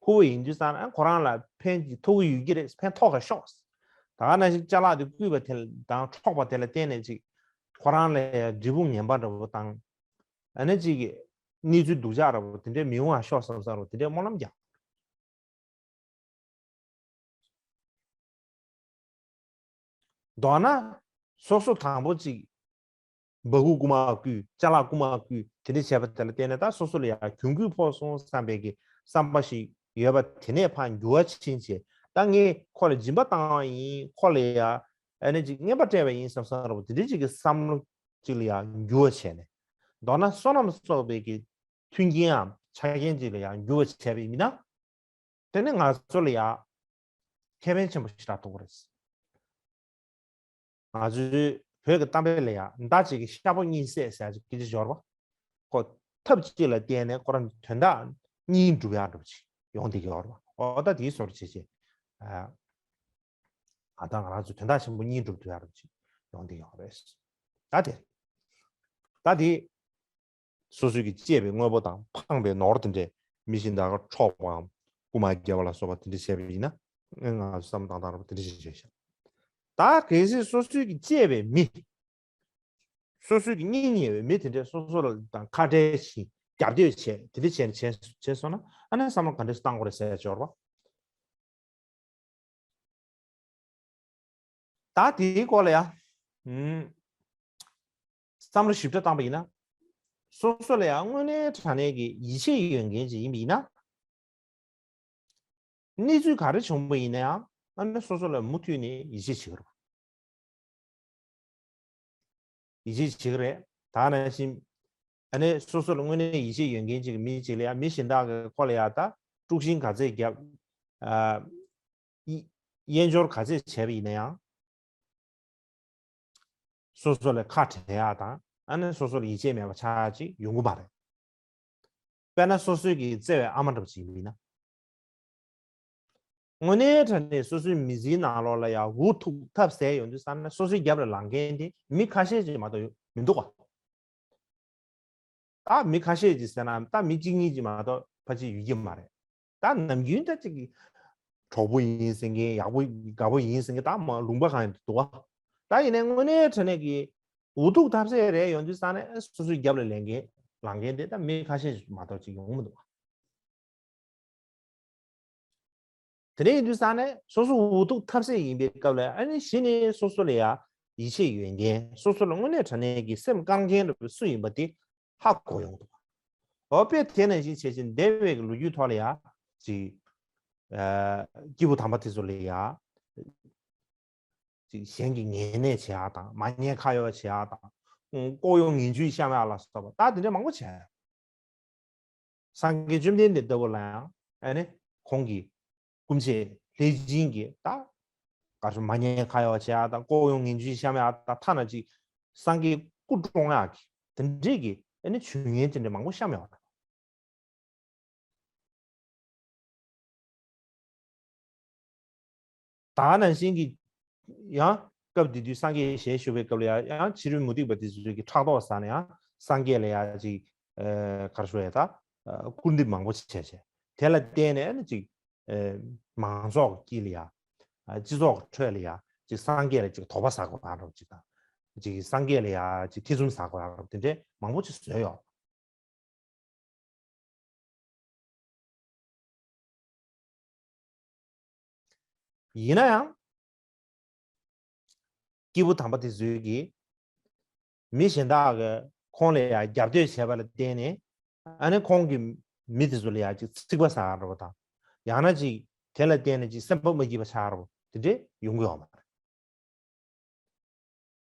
ཁུར་བ་ཡིན་དུས་ཙང་ཨ་ཁོ་རང་ལ་ཕན་ཅིག་ཐོགས་ཀྱི་ཡོད་ཀྱི་རེད། ཕན་ཐོགས་ག་ཤོག་ད་ག་ནང་བཞིན་ཅ་ལག་དེ་རྐུས་པ་དེ་ལ་དང་འཕྲོག་པ་དེ་ལ་བརྟེན་ནས་ཅིག་ཁོ་རང་ལ་ཡ་འབྲས་བུ་ངན་པ་འདྲ་བོ་དང་། ཨ་ནི་ཅིག་གི་གནས་ཚུལ་སྡུག་ཅག་འདྲ་བོ་དེ་འདྲས་མི་ཡོང་བ་ཤོག་བསམ་བསམ་རོགས་དེ་འདྲས་སྨོན་ལམ་རྒྱག་མདོར་ན། སོ་སོ་དང་པོ་གཅིག་འབག་གུ་རྐུ་མ་རྐུས། ཅ་ལག་རྐུ་མ་རྐུས། དེ་འདྲ་བྱས་པ་དེ་ལ་བརྟེན་ནས་ད་སོ་སོ་ལ་ཡང་གྱོང་གུད་ཕོག་སོང་བསམ་པའི་གི་བསམ་པ་ཞིག་ཡོད་པ་དེ་ནས་ཕར་འགྱུར་བ་ཕྱིན་བྱས། ད་ངས་ཁོ་ལ་སྦྱིན་པ་བཏང་བ་ཡིན། ཁོ་ལ་ཡང་ཨ་ནི་ཅིག་རྔན་པ་སྤྲད་པ་ཡིན་བསམ་བསམ་རོགས་དེ་འདྲ་ཅིག་གི་བསམ་བློ་ཅིག་ལ་ཡང་འགྱུར་བ་བྱས་ནས། མདོར་ན་བསོད་ནམས་གསོག་པའི་གི་མཐུན་རྐྱེན་འམ་ཆ་རྐྱེན་ཅིག་ལ་ཡང་འགྱུར་བ་བྱས་པ་ཡིན་ན། དེ་ནི་ང་ཚོ་ལ་ཡང་ཁེ་ཕན་ཆེན་པོ་ཞེ་དྲག་ཐོབ་ཀྱི་རེད། ང་ཚོའི་བོད་ཀྱི་གཏམ་དཔེ་ལ་ཡང་མདའ་གཅིག་གིས་ཤ་པོ་གཉིས་བསད་ཟེར་ཡ་ཅིག་སྐད་ཆ་ཡོད་རེད་པ། ཁོ་ཐབས་གཅིག་ལ་བརྟེན་ནས་ཁོ་རང་དོན་དག་གཉིས་འགྲུབ་ཡག་འདྲ་པོ་ཅིག་ཡོང་བསྡད་ཀྱི་ཡོད་རེད་པ། འོ་ད་དེའི་བཟོ་འདྲ་བྱས་བྱས། ཨ། ང་དང་ང་རང་ཚོའི་དོན་དག་ཆེན་པོ་གཉིས་འགྲུབ་ཐུབ་ཡག་འདྲ་པོ་ཅིག་ཡོང་བསྡད་ཀྱི་ཡོད་རེད། ད་དེ། ད་དེ། སོ་སོའི་གི་གཅེས་པའི་དངོས་པོ་དང་ཕངས་པའི་ནོར་དེ་འདྲས་མི་གཞན་དག་གིས་འཕྲོག་པའམ་རྐུ་མ་བརྒྱབ་པ་ལ་སོགས་པ་དེ་འདྲས་བྱས་པ་ཡིན་ན། ང་ཚོ་བསམ་བློ་བཏང་སྟངས་ར་བ་དེ་འདྲས་ཞིག་བྱས་ཤག་ད་གལ་སྲིད་སོ་སོའི་གི་གཅེས་པའི་མི། སོ་སོའི་གི་གཉེན་ཉེ་བའི་མི་དེ་འདྲས་སོ་སོ་ལ་དང་ཁ་བྲལ་ཞིང་རྒྱབ་གཏོད་བྱས་དེ་འདྲས་བྱས་བྱས་བྱས་སོང་ན་ཨ་ནི་བསམ་བློ་ག་འདྲས་སེ་བཏང་དགོས་རེད་ཟེར་ཡ་ཅིག་ཡོད་རེད་པ། ད་དེའི་སྐོར་ལ་ཡ། ཨུམ། བསམ་བློ་ཞིབ་ཕྲ་བཏང་པ་ཡིན་ན། སོ་སོ་ལ་ཡ་དངོས་གནས་དྲང་གནས་ཀྱི་ཡིད་ཆེས་ཡོད་མཁན་ཅིག་ཡིན་པ་ཡིན་ན། གནས་ཚུལ་ག་རེ་བྱུང་བ་ཡིན་ན་ཡང་ཨ་ནི་སོ་སོ་ལ་མུ་མཐུད་ནས་ཡིད་ཆེས་བྱེད་ཀྱི་རེད། ཡིད་ཆེས་བྱེད་ཀྱི་རེད། ད་ནང་བཞིན་ཨ་ནི་སོ་སོ་ལ་དངོས་གནས་ཡིད་ཆེས་ཡོད་མཁན་ཅིག་གི་མི་ཅིག་ལ་ཡང་མི་གཞན་དག་གིས་ཁོ་ལ་ཡང་ད་དཀྲུག་ཤིང་ག་ཚད་བརྒྱབ། ཨ། དབྱེན་སྦྱོར་ག་ཚད་བྱས་པ་ཡིན་ན་ཡང་། སོ་སོ་ལ་ཁ་བྲལ་ཡག་དང་ཨ་ནི་སོ་སོ་ལ་ཡིད་ཆེས་མེད་པ་ཆགས་ཡག་ཅིག་ཡོང་གི་མ་རེད། དཔེར་ན་སོ་སོའི་གི་བརྩེ་བའི་ཨ་མ་འདྲ་པོ་ཅིག་ཡིན་ན། དངོས་གནས་དྲང་གནས་སོ་སོའི་མི་ཚེའི་ནང་ལོགས་ལ་ཡང་འུ་ཐུག་ཐབས་ཟད་ཡོང་དུས་ཙམ་ན་སོ་སོའི་རྒྱབ་ལ་ལངས་མཁན་དེ་མི་ཁ་ཤས་ཅིག་མ་གཏོགས་ཡོད་མི་འདུག་ག་ད་མི་ཁ་ཤས་ཅིག་ཟེར་ན་ད་མི་གཅིག་གཉིས་ཅིག་མ་གཏོགས་ཕལ་ཆེར་ཡོད་ཀྱི་མ་རེད། ད་ནམ་རྒྱུན་ད་ཅིག་གི་གྲོགས་པོ་ཡིན་ཟེར་མཁན་ཡག་པོ་དགའ་པོ་ཡིན་ཟེར་མཁན་ད་མ་ལུང་པ་གང་ཡང་འདུག་ག་ད་ཡིན་ནའི་དངོས་གནས་དྲང་གནས་ཀྱི་འུ་ཐུག་ཐབས་ཟད་རེད་ཡོང་དུས་ཙམ་ན་སོ་སོའི་རྒྱབ་ལ་ལངས་མཁན་ལངས་མཁན་དེ་ད་མི་ཁ་ཤས་ཅིག་མ་གཏོགས་ཅིག་ཡོང་མི་འདུག་ག་དེ་འདྲ་ཡིན་དུས་ཙང་ནས་སོ་སོ་འུ་ཐུག་ཐབས་ཟད་ཡིན་པའི་སྐབས་ལ་ཨ་ནི་གཞི་ནས་སོ་སོ་ལ་ཡ་ཡིད་ཆེས་ཡོད་མཁན་སོ་སོ་ལ་དངོས་གནས་དྲང་གནས་ཀྱི་སེམས་དཀར་མཁན་རེད་པ་སུ་ཡིན་པ་དེ་ཧ་གོ་ཡོང་འདུག་འོ་དཔེ་དེ་ནང་བཞིན་བྱས་ཕྱིན་འདས་པའི་ལོ་རྒྱུས་ཐོག་ལ་ཡ་ཅིག་ཨ་སྐྱེས་བུ་དམ་པ་དེ་ཚོ་ལ་ཡ་ཅིག་གཞན་གྱི་ངན་གནས་བྱེད་ཡག་དང་མ་ཉེས་ཁ་གཡོག་བྱེད་ཡག་དང་ལྐོག་གཡོ་ངན་ཇུས་བཤམས་ཡག་ལ་སོགས་པ་ད་དེ་འདྲ་མང་པོ་བྱས། སངས་རྒྱས་བཅོམ་ལྡན་འདས་ལྟ་བུ་ལ་ཡང་ཨ་ནི་ཁོང་གི་སྐུ་མཆེད་ལྷས་སྦྱིན་གྱི་ད་ག་རེ་མ་ཉེས་ཁ་གཡོག་བྱེད་ཡག་དང་ལྐོག་གཡོ་ངན་ཇུས་བཤམས་ཡག་དང་ཐ་ན་ཅིག་སངས་རྒྱས་སྐུ་བཀྲོངས་ཡག་གི་དེ་འདྲས་ཀྱི་ཨ་ནི་ཇུས་ངན་དེ་འདྲས་མང་པོ་བཤམས་ཡོད་རེད། ད་ནང་བཞིན་གྱི་ཡང་སྐབས་དེ་དུས་སངས་རྒྱས་ཞལ་བཞུགས་པའི་སྐབས་ལ་ཡང་ཡང་ཕྱི་རོལ་མུ་སྟེགས་པ་དེ་ཚོས་ཀྱི་ཕྲག་དོག་ཟ་ནས་ཡང་སངས་རྒྱས་ལ་ཡང་ཅིག་ཨ་ག་རེ་ཞུ་ཡ་ད་ཨ་སྐུར་འདེབས་མང་པོ་བྱས་བྱས་དེ་ལ་བརྟེན་ནས་ཨ་ནི་ཅིག་ཨ་མང་ཚོགས་ཀྱི་དཀྱིལ་ལ་ཡང་ཨ་སྤྱི་ཚོགས་ཁྲོད་ལ་ཡང་ཅིག་སངས་རྒྱས་ལ་ཅིག་དོགས་པ་ཟ་དགོས་ཡག་འདྲ་པོ་ཅིག་དང་ཅིག་སངས་རྒྱས་ལ་ཡང་ཅིག་ཐེ་ཚོམ་ཟ་དགོས་ཡག་འདྲ་པོ་དེ་འདྲའི་མང་པོ་ཅིག་བཟོས་ཡོད། ཡིན་ན་ཡང་སྐྱེས་བུ་དམ་པ་དེ་ཚོས་ཀྱིས་མི་གཞན་དག་གིས་ཁོང་ལ་ཡང་རྒྱབ་གཏོད་བྱས་པ་ལ་བརྟེན་ནས་ཨ་ནི་ཁོང་གིས་མི་དེ་ཚོ་ལ་ཡང་ཅིག་ཚིག་པ་ཟ་ཡག་འདྲ་པོ་དང་ཡང་ན་ཅིག་དེ་ལ་བརྟེན་ནས་ཅིག་སེམས་པ་མ་སྐྱིད་པ་ཆགས་འདྲ་པོ་དེ་འདྲས་ཡོང་གི་ཡོད་མ་རེད།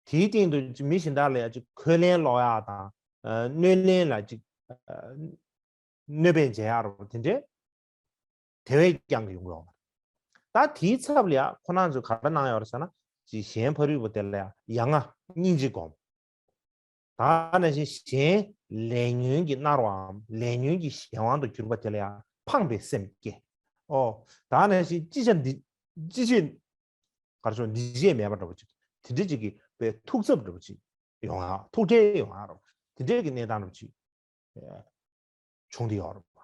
དེའི་སྟེང་དུ་མི་གཞན་དག་ལ་ཡང་ཅིག་འཁོན་ལན་སློག་ཡག་དང་། ཨ་གནོད་ལན་ལ་ཅིག་ཨ་གནོད་པ་བྱེད་ཡག་རོ་དེ་འདྲས་དེ་བས་ཀྱང་གི་ཡོང་གི་ཡོད་མ་རེད། ད་དེའི་ཚབ་ལ་ཡང་ཁོ་རང་ཚོས་ག་རེ་གནང་ཡོད་རེད་ཟེར་ན་ཅིག་གཞན་ཕ་རོལ་པོ་དེ་ལ་ཡང་ཡ་ང་སྙིང་རྗེ་སྒོམ། ད་ནང་བཞིན་གཞན་ལས་ཉོན་གྱིས་མནར་བའམ་ལས་ཉོན་གྱི་གཞན་དབང་དུ་གྱུར་པ་དེ་ལ་ཡང་ཕངས་པའི་སེམས་སྐྱེ། ཨོ། ད་ནང་བཞིན་ཅི་བྱ་འདི་ཅི་བྱེད་གར་ཤོག་འདི་བྱེད་མེད་པ་འདྲ་པོ་ཅིག་དེ་འདྲ་ཅིག་གི་པའི་ཐུགས་འཚབ་འདྲ་པོ་ཅིག་ཡོང་ཡག་ཐུགས་ཁྲལ་ཡོང་ཡག་རོ་དེ་འདྲའི་གི་གནས་སྟངས་འདྲ་པོ་ཅིག་བྱུང་དེ་ཡོད་རེད་པ།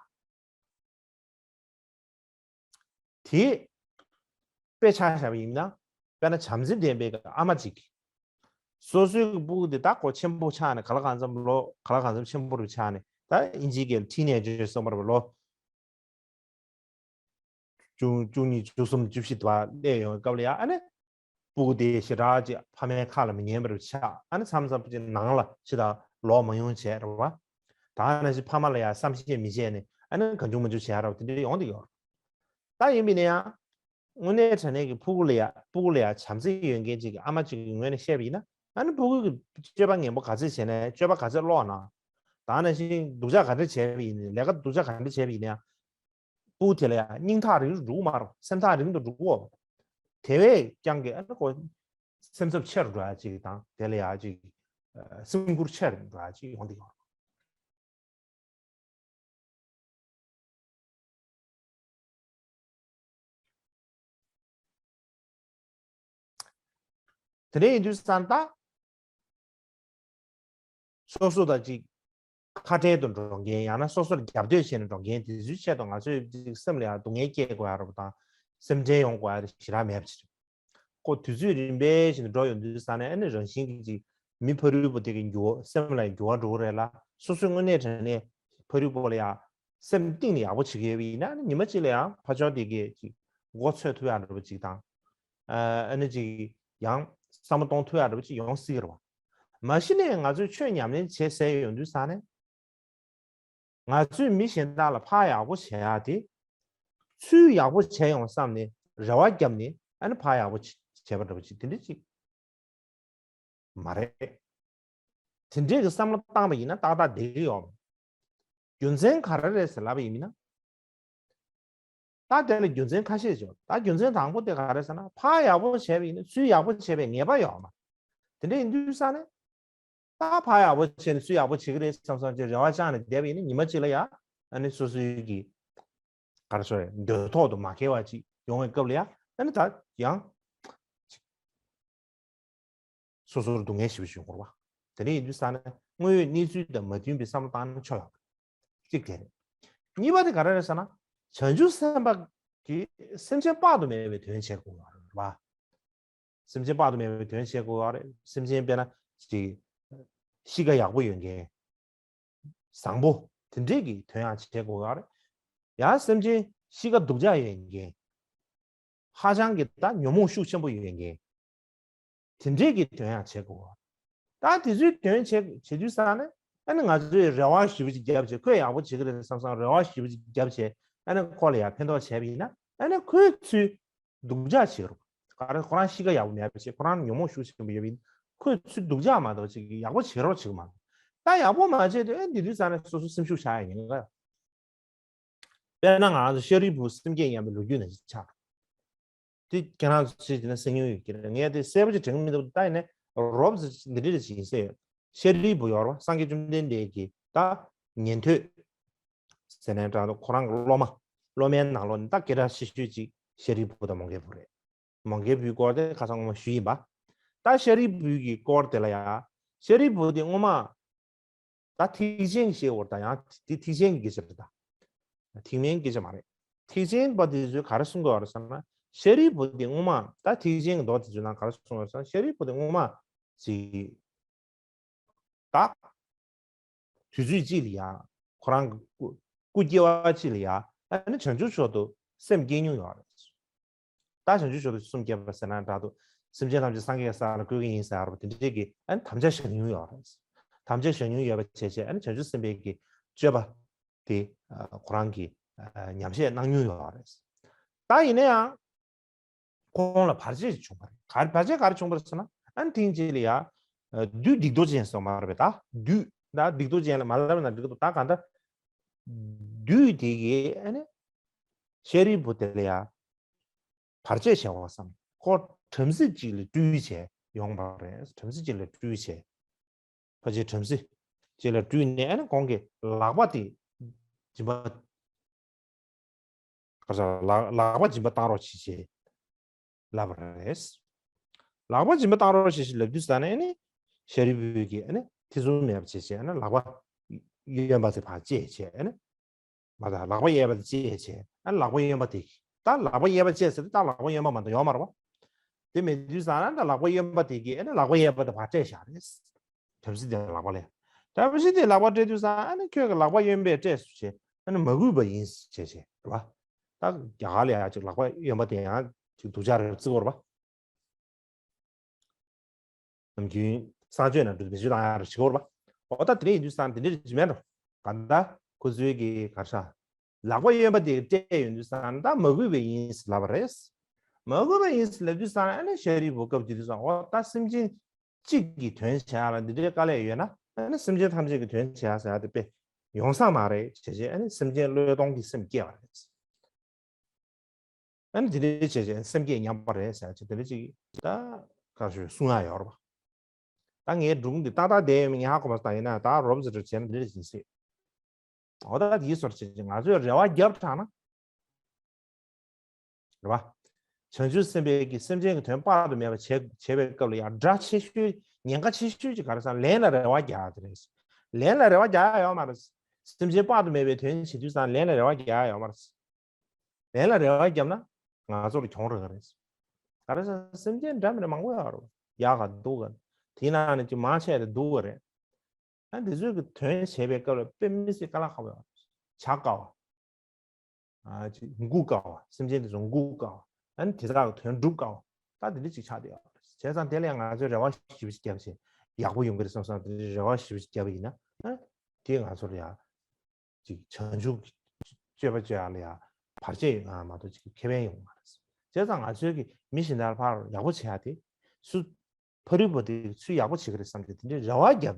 དེ་དཔེ་ཆ་བཞག་པ་ཡིན་ན་དཔེར་ན་བྱམས་བརྩེ་ལྡན་པའི་ཨ་མ་གཅིག་གིས་སོ་སོའི་སྤུ་གུ་དེ་ད་ཁོ་ཆེན་པོ་ཆགས་ནས་ག་ལ་གང་འཚམ་ལོ་ག་ལ་གང་འཚམ་ཆེན་པོ་རུ་ཆགས་ནས་ད་ཨིན་ཇིའི་སྐད་ལ་ཊི་ནེ་ཇར་གསུངས་པ་རེད་པ་ལོ། བཅུ་བཅུ་གཉིས་བཅུ་གསུམ་བཅུ་བཞི་དུ་བ་སླེབས་ཡོང་བའི་སྐབས་ལ་ཡང་ཨ་ནི་སྤུ་གུ་དེ་ཞེ་དྲག་ཅིག་ཕ་མའི་ཁ་ལ་མི་ཉན་པར་ཆགས་ཨ་ནི་མཚམས་མཚམས་ཅིག་ནང་ལ་ཕྱི་དང་ལོག་མ་ཡོང་བྱས་རེད་བ། ད་ནང་བཞིན་ཕ་མ་ལ་ཡང་བསམ་ཤེས་མི་བྱས་ནས་ཨ་ནི་གང་བྱུང་མང་བྱུང་བྱས་རེད་བ་དེ་འདྲ་ཡོང་གི་ཡོད་རེད། ད་ཡིན་པ་ཡིན་ན་ཡང་དངོས་གནས་དྲང་གནས་ཀྱི་སྤུ་གུ་ལ་ཡང་སྤུ་གུ་ལ་ཡང་བྱམས་བརྩེ་ཡོད་མཁན་ཅིག་གི་ཨ་མ་ཅིག་གི་ངོས་ནས་བཤད་པ་ཡིན་ན་ཨ་ནི་སྤུ་གུ་གི་སྤྱོད་པ་ངན་པ་ག་ཚོད་བྱས་ནས་སྤྱོད་པ་ག་ཚོད་ལོག་ན། ད་ནང་བཞིན་སྡུག་ཅག་ག་འདྲ་བྱས་པ་ཡིན་ནའི་ལས་ཀ་སྡུག་ཅག་ག་འདྲ་བྱས་པ་ཡིན་ནའི་སྤུ་གུ་དེ་ལ་ཡང་སྙིང་ཐག་རིང་རུ་འགྲོ་གི་མ་རེད། སེམས་ཐག་རིང་དུ་འགྲོ་གི་ཡོད་རེད། དེ་བས་ཀྱང་གི་ཨ་ནི་ཁོ་སེམས་འཚབ་ཆེ་རུ་འགྲོ་ཡ་ཅིག་དང་དེ་ལ་ཡ་ཅིག་སེམས་ཁུར་ཆེ་རུ་འགྲོ་ཡ་ཅིག་ཡོང་གི་ཡོད་རེད། དེ་འདྲ་ཡིན་དུས་ཙང་ད་སོ་སོ་དང་ཅིག་ཁ་བྲལ་དུ་འགྲོ་མཁན་ཡང་ན་སོ་སོར་རྒྱབ་གཏོད་བྱས་ནས་འགྲོ་མཁན་དེ་ཚོའི་ཆེད་དུ་ང་ཚོས་ཅིག་སེམས་ལ་ཡང་སྡུག་བསྔལ་སྐྱེ་དགོས་ཡ་རབས་དང་སེམས་ཁྲལ་ཡོང་དགོས་ཡ་ཞེ་དྲག་མེད་པ་ཅིག་རེད། ཁོ་དུས་ཚོད་རིམ་པས་བཞིན་དུ་འགྲོ་ཡོང་དུས་ཙང་ནས་ཨ་ནི་རང་བཞིན་གྱིས་ཅིག་མི་ཕ་རོལ་པོ་དེ་གི་འགྱུར་བ་སེམས་ལ་འགྱུར་བ་འགྲོ་གི་རེད་ལ། སོ་སོའི་དངོས་གནས་དྲང་གནས་ཕ་རོལ་པོ་ལ་ཡང་སེམས་གཏིང་ནས་ཡག་པོ་བྱེད་ཀྱི་ཡོད་པ་ཡིན་ན་ཨ་ནི་ཉི་མ་གཅིག་ལ་ཡང་ཕར་ཕྱོགས་དེ་གས་ཅིག་མགོ་ཚོད་ཐུབ་ཡག་འདྲ་པོ་ཅིག་དང་། ཨ་ནི་ཅིག་ཡང་བསམ་བློ་གཏོང་ཐུབ་ཡག་འདྲ་པོ་ཅིག་ཡོང་སྲིད་ཀྱི་རེད་བ། མ་གཞི་ནས་ང་ཚོས་ཆོས་ཉམས་ལེན་བྱེད་ཟེར་ཡོང་དུས་ཙང་ནས། ང་ཚོས་མི་གཞན་དག་ལ་ཕར་ཡག་པོ་བྱེད་ཡག་དེ། ཚུལ་ཡག་པོ་བྱས་ཡོང་བསམ་ནས་རེ་བ་བརྒྱབ་ནས་ཨ་ནི་ཕར་ཡག་པོ་བྱས་པ་འདྲ་པོ་ཅིག་དེ་འདྲ་ཅིག་མ་རེད། དེ་འདྲའི་གི་བསམ་བློ་བཏང་པ་ཡིན་ན་ཏག་ཏག་བསྡད་ཀྱི་ཡོད། རྒྱུ་མཚན་ག་རེ་རེད་ཟེར་ལབ་པ་ཡིན་ན། ད་དེ་ལ་རྒྱུ་མཚན་ཁ་ཤས་ཡོད། ད་རྒྱུ་མཚན་དང་པོ་དེ་ག་རེ་ཟེར་ན་ཕར་ཡག་པོ་བྱས་པ་ཡིན་ན་ཚུར་ཡག་པོ་བྱས་པའི་ངེས་པ་ཡོད་མ། དེ་འདྲ་ཡིན་དུས་ས་ནས་ད་ཕར་ཡག་པོ་བྱས་ནས་ཚུར་ཡག་པོ་བྱེད་ཀྱི་རེད་བསམ་བསམ་ཅིག་རེ་བ་བཅངས་ནས་བསྡད་པ་ཡིན་ན་ཉི་མ་གཅིག་ལ་ཡ་ཨ་ནི་སོ་སོའི་གི་ག་རེ་ཟེར་འདོད་ཐོག་ཏུ་མ་འཁེལ་བ་ཅིག་ཡོང་བའི་སྐབས་ལ་ཡ་ཨ་ནི་ད་ཡང་སོ་སོར་སྡུག་བསྔལ་ཞེ་པོ་ཞིག་འཁོར་བ། དེ་འདྲ་ཡིན་དུས་ས་ནས་དངོས་ཡོད་གནས་ཚུལ་དང་མ་མཐུན་པའི་བསམ་བློ་བཏང་ན་ཆོ་ཡག་གཅིག་དེ་རེད། གཉིས་པ་དེ་ག་རེ་རེད་ཟེར་ན། བྱང་ཆུབ་སེམས་དཔའ་གིས་སེམས་ཅན་དཔག་ཏུ་མེད་པའི་དོན་བྱེད་དགོས་པ་རེད་བ། སེམས་ཅན་དཔག་ཏུ་མེད་པའི་དོན་བྱེད་དགོས་པ་རེད། སེམས་ཅན་དཔེར་ན་ཅིག་གཤིས་ཀ་ཡག་པོ་ཡོད་མཁན། བཟང་པོ་དེ་འདྲས་ཀྱི་དོན་ཡང་བྱེད་དགོས་པ་རེད། ཡང་སེམས་ཅན་གཤིས་ཀ་སྡུག་ཅག་ཡོད་མཁན། ཧ་ཅང་གི་ད་ཉོན་མོངས་ཤུགས་ཆེན་པོ་ཡོད་མཁན། དེ་འདྲས་ཀྱི་དོན་ཡང་བྱེད་དགོས། ད་དེ་ཚོའི་དོན་བྱེད་བྱེད་དུས་ཙང་ནས་ཨ་ནི་ང་ཚོས་རེ་བ་ཞེ་པོ་ཅིག་བརྒྱབ་བྱས་ཁོས་ཡག་པོ་བྱེད་ཀྱི་རེད་བསམ་བསམ་རེ་བ་ཞེ་པོ་ཅིག་བརྒྱབ་བྱས་ཨ་ནི་ཁོ་ལ་ཡང་ཕན་ཐོགས་བྱས་པ་ཡིན་ན་ཨ་ནི་ཁོས་ཚུར་སྡུག་ཅག་བྱེད་རོགས། ག་རེ་ཁོ་རང་གཤིས་ཀ་ཡག་པོ་མེད་པ་བྱས་ཁོ་རང་ཉོན་མོངས་ཤུགས་ཆེན་པོ་ཡོད་པ་ཡིན་ཁོས་ཚུར་སྡུག་ཅག་མ་གཏོགས་ཅིག་ཡག་པོ་བྱེད་རོགས་བྱེད་ཀྱི་མ་རེད། ད་ཡག་པོ་མ་བྱས་དུས་ཨ་འདི་དུས་ཙང་ནས་སོ་སོ་སེམས་ཤུགས་བཞག་ཡ་ཡིན་ག་དཔེར་ན་ང་ཚོ་ཤཱ་རིའི་བུ་སེམས་བསྐྱེད་ཉམས་པའི་ལོ་རྒྱུས་ནང་བཞིན་ཆགས་འགྲོ། དེ་ཁྱེད་རང་ཚོ་ཞིག་ན་གསན་མྱོང་ཡོད་ཀྱི་རེད། ངས་དེ་གསལ་པོ་ཅིག་དྲན་གྱི་མི་འདུག་ད་ཡིན་ནའི་རོབ་ཙམ་འདི་འདྲ་ཞིག་ཡིན་གསལ་ཡོད། ཤཱ་རིའི་བུ་ཡོད་རེད་བ། སངས་རྒྱས་བཅོམ་ལྡན་འདས་ཀྱི་ད་ཉན་ཐོས་ཟེར་ནའི་འདྲ་འདུག་ཁོ་རང་གི་སློབ་མ་སློབ་མའི་ནང་ལོགས་ནས་ད་སྐད་གྲགས་ཆེ་ཤོས་ཅིག་ཤཱ་རིའི་བུ་དང་མོའུ་འགལ་བུ་རེད། མོའུ་འགལ་བུའི་སྐོར་དེ་ཁ་སང་ངོ་མ་ཞུས་ཡིན་པ། ད་ཤཱ་རིའི་བུ་གི་སྐོར་དེ་ལ་ཡ། ཤཱ་རིའི་བུ་དེ་སྔོན་མ། ད་ཐེག་ཆེན་ཞེས་པ་ད་ཡང་དེ་ཐེག་ཆེན་གྱི་སྐད་ཆ་རེད་ད། ཐེག་དམན་སྐད་ཆ་མ་རེད། ཐེག་ཆེན་པ་དེ་ཚོས་ག་རེ་གསུང་གི་ཡོད་རེད་ཟེར་ན། ཤཱ་རིའི་བུ་དེ་སྔོན་མ་ད་ཐེག་ཆེན་གྱི་མདོ་དེ་ཚོའི་ནང་ག་རེ་གསུང་གི་ཡོད་རེད་ཟེར་ན་ཤཱ་རིའི་བུ་དེ་སྔོན་མ་ཅིག་ད། དུས་ཚོད་གཅིག་ལ་ཡ། ཁོ་རང་གི་སྐུ་སྐུ་སྐྱེ་བ་གཅིག་ལ་ཡ། ཨ་ནི་བྱང་ཆུབ་མཆོག་ཏུ་སེམས་བསྐྱེད་མྱོང་ཡོད་རེད། ད་བྱང་ཆུབ་མཆོག་ཏུ་སེམས་བསྐྱེད་པ་ཟེར་ན་འདྲ་འདུག་སེམས་ཅན་ཐམས་ཅད་སངས་རྒྱས་ས་ལ་བཀོད་ཀྱི་ཡིན་ཟེར་བ་དེ་འདྲས་ཀྱི་ཨ་ནི་དམ་བཅའ་བཞག་མྱོང་ཡོད་རེད། དམ་བཅའ་བཞག་མྱོང་ཡོད་པ་བྱས་བྱས་ཨ་ནི་བྱང་ཆུབ་སེམས་དཔའི་གི་སྤྱོད་པ་དེ་ཁོ་རང་གི་ཉམས་བཞེས་གནང་མྱོང་ཡོད་རེད། ད་ཡིན་ན་ཡང་། ཁོང་ལ་བར་ཆད་ཅིག་བྱུང་བ་རེད། ག་བར་ཆད་ག་རེ་བྱུང་བ་རེད་ཟེར་ན་ཨ་ནི་ཐེངས་གཅིག་ལ་ཡ། བདུད་སྡིག་ཏོ་ཅན་སོང་བ་རེད་པས་ད་བདུད་ད་སྡིག་ཏོ་ཅན་ལ་མ་ལབ་ན་འགྲིག་གི་འདུག་ད་ག་འདྲ། བདུད་དེ་གིས་ཨ་ནི་ཤཱ་རིའི་བུ་དེ་ལ་ཡ་བར་ཆད་བྱས་པ་བསམ་ཁོ་བྲམ་ཟེ་གཅིག་ལ་སྤྲུལ་བྱས་ཡོང་བ་རེད། བྲམ་ཟེ་གཅིག་ལ་སྤྲུལ་བྱས། ཕལ་ཆེར་བྲམ་ཟེ་གཅིག་ལ་སྤྲུལ་ནས་ཨ་ནི་ཁོང་གི་ལག་པ་དེ་སྦྱིན་པ། ག་ས་ལག་ལག་པ་སྦྱིན་པ་བཏང་རོགས་བྱེད་ཅེས་ལབ་པ་རེད། ལག་པ་སྦྱིན་པ་བཏང་རོགས་བྱེད་ཅེས་ལབ་དུས་ཙ་ནས་ཨ་ནི་ཤཱ་རིའི་བུ་གིས་ཨ་ནི་ཐེ་ཚོམ་མེད་པ་བྱེད་ཅེས་ཨ་ནི་ལག་པ་གཡོན་པ་དེ་ཕར་བཅད་བྱས་ཨ་ནི་མ་ད་ལག་པ་གཡས་པ་དེ་བཅད་བྱས་ཨ་ནི་ལག་པ་གཡོན་པ་དེ་ད་ལག་པ་གཡས་པ་བཅད་ཟེར་དུས་ད་ལག་པ་གཡོན་པ་མ་གཏོགས་ཡོད་མ་རེད་པ། དེ་མེད་དུས་ཙ་ན་ད་ལག་པ་གཡོན་པ་དེ་གིས་ཨ་ནི་ལག་པ་གཡས་པ་དེ་ཕར་བཅད་བཞག་རེད། བྲམ་ཟེ་དེ་ལག་པ་ལ། བྲམ་ཟེ་དེ་ལག་པ་སྤྲད་དུས་ཙང་ཨ་ནི་ཁྱོད་ཀྱི་ལག་པ་གཡོན་པས་སྤྲད་སོང་བྱས་ཨ་ནི་མ་གུས་པ་ཡིན་ཟེར་བྱས་བྱས་རེད་པ། ད་རྒྱ་གར་ལ་ཡང་ཅིག་ལག་པ་གཡོན་པ་དེ་ཡང་ཅིག་སྡུག་ཅག་རེད་བརྩི་གི་ཡོད་རེད་པ། ནམ་རྒྱུན་གསང་སྤྱོད་ནང་འགྲོ་དུས་བེད་སྤྱོད་བཏང་ཡག་རེད་བྱེད་ཀྱི་ཡོད་རེད་པ། འོ་ད་དེ་འདྲ་ཡིན་དུས་ཙང་དེ་འདྲ་རེད་བྱེད་མེད་འགྲོ། ག་ད་ཁོ་ཚོའི་གི་ག་ས། ལག་པ་གཡོན་པ་དེ་སྤྲད་ཡོང་དུས་ཙང་ད་མ་གུས་པ་ཡིན་ཟེར་ལབ་པ་རེད། མ་གུས་པ་ཡིན་ཟེར་ལབ་དུས་ཙང་ཨ་ནི་ཤཱ་རིའི་བུ་སྐབས་དེ་དུས་ཙང་འོ་ད་སེམས་ཅན་གཅིག་གི་དོན་བྱེད་ཡག་ལ་འདི་འདྲའི་དཀའ་ལས་ཡོད་ན་ཨ་ནི་སེམས་ཅན་ཐམས་ཅད་ཀྱི་དོན་བྱེད་ཡག་ཟེར་ཡག་དེ་དཔེ་ཡོང་ས་མ་རེད་བྱས་བྱས་ཨ་ནི་སེམས་ཅན་བློས་གཏོང་གི་སེམས་སྐྱེ་བ་རེད། ཨ་ནི་འདི་འདྲའི་བྱས་བྱས་སེམས་བསྐྱེད་ཉམས་པ་རེད་ཟེར་ཡག་ཅིག་འདི་འདྲ་ཅིག་ད་ག་ཞུ་གསུང་ཡག་ཡོད་རེད་པ། ད་ངའི་སྒྲུང་འདི་ཏག་ཏག་བསྡད་ཡོད་མེད་ངས་ཧ་གོ་མ་སོང་། ད་ཡིན་ན་ད་རོབ་ཙམ་རེ་བྱས་ན་འདི་འདྲ་ཅིག་ཡིན་སྲིད། འོ་ད་དེའི་སོར་བྱས་ཅིག་ང་ཚོས་རེ་བ་བརྒྱབ་དྲགས་ན། རེད་པ། བྱང་ཆུབ་སེམས་དཔའི་གི་སེམས་ཅན་གྱི་དོན་དཔག་ཏུ་མེད་པ་བྱེད་བྱེད་པའི་སྐབས་ལ་ཡང་དགྲ་ཆེ་ཤོས་ཉེན་ཁ་ཆེ་ཤོས་ཅིག་ག་རེ་ཟེར་ན་ལན་ལ་རེ་བ་རྒྱག་ཡག་དེ་རེད། ལན་ལ་རེ་བ་རྒྱག་ཡག་ཡོད་མ་རེད། སེམས་ཅན་དཔག་ཏུ་མེད་པའི་དོན་བྱེད་དུས་ཙང་ལན་ལ་རེ་བ་རྒྱག་ཡག་ཡོད་མ་རེད། ལན་ལ་རེ་བ་བརྒྱབ་ན་ང་ཚོར་གྱོང་རག་གི་རེད། ག་རེ་ཟེར་ན་སེམས་ཅན་འདྲ་མི་འདྲ་མང་པོ་ཡོད་རེད། ཡག་ག་སྡུག་ག་དེའི་ནང་ནས་ཅིག་མང་ཆེ་བ་སྡུག་ག་རེད། ཨ་འདི་ཚོའི་གི་དོན་བྱེད་པའི་སྐབས་ལ་དཔེ་མི་སྲིད་དཀའ་ལས་ཁག་པོ་ཡོད་རེད། བྱ་དཀའ་བ། ཨ་ཅིག་འགུག་དཀའ་བ། སེམས་ཅན་དེ་ཚོ་འགུག་དཀའ་བ། ཨ་ནི་དེ་དག་གི་དོན་སྒྲུབ་དཀའ་བ། ད་དེ་འདྲ་ཅིག་ཆགས་བསྡད་ཡོད་རེད། བྱས་ཙང་དེ་ལ་ང་ཚོས་རེ་བ་ཞེ་པོ་ཅིག་བརྒྱབ་བྱས་ཡག་པོ་ཡོང་གི་རེད་བསམ་བསམ་དེ་འདྲ་རེ་བ་ཞེ་པོ་ཅིག་བརྒྱབ་པ་ཡིན་ན་ཨ་དེ་ང་ཚོར་ཡང་ཅིག་བྱང་ཆུབ་ཀྱི་སྤྱོད་པ་སྤྱོད་ཡག་ལ་ཡང་ བར་ཆད་ཡོང་ཡ་མ་གཏོགས་ཅིག་ཁེ་ཕན་ཡོང་མ་རེད། བྱས་ཙང་ང་ཚོའི་གི་མི་གཞན་དག་ཕར་ཡག་པོ་བྱེད་ཡ་དེ་སུ་ཕ་རོལ་པོ་དེ་ཚུར་ཡག་པོ་བྱེད་ཀྱི་རེད་བསམ་གྱི་དེ་འདྲའི་རེ་བ་བརྒྱབ་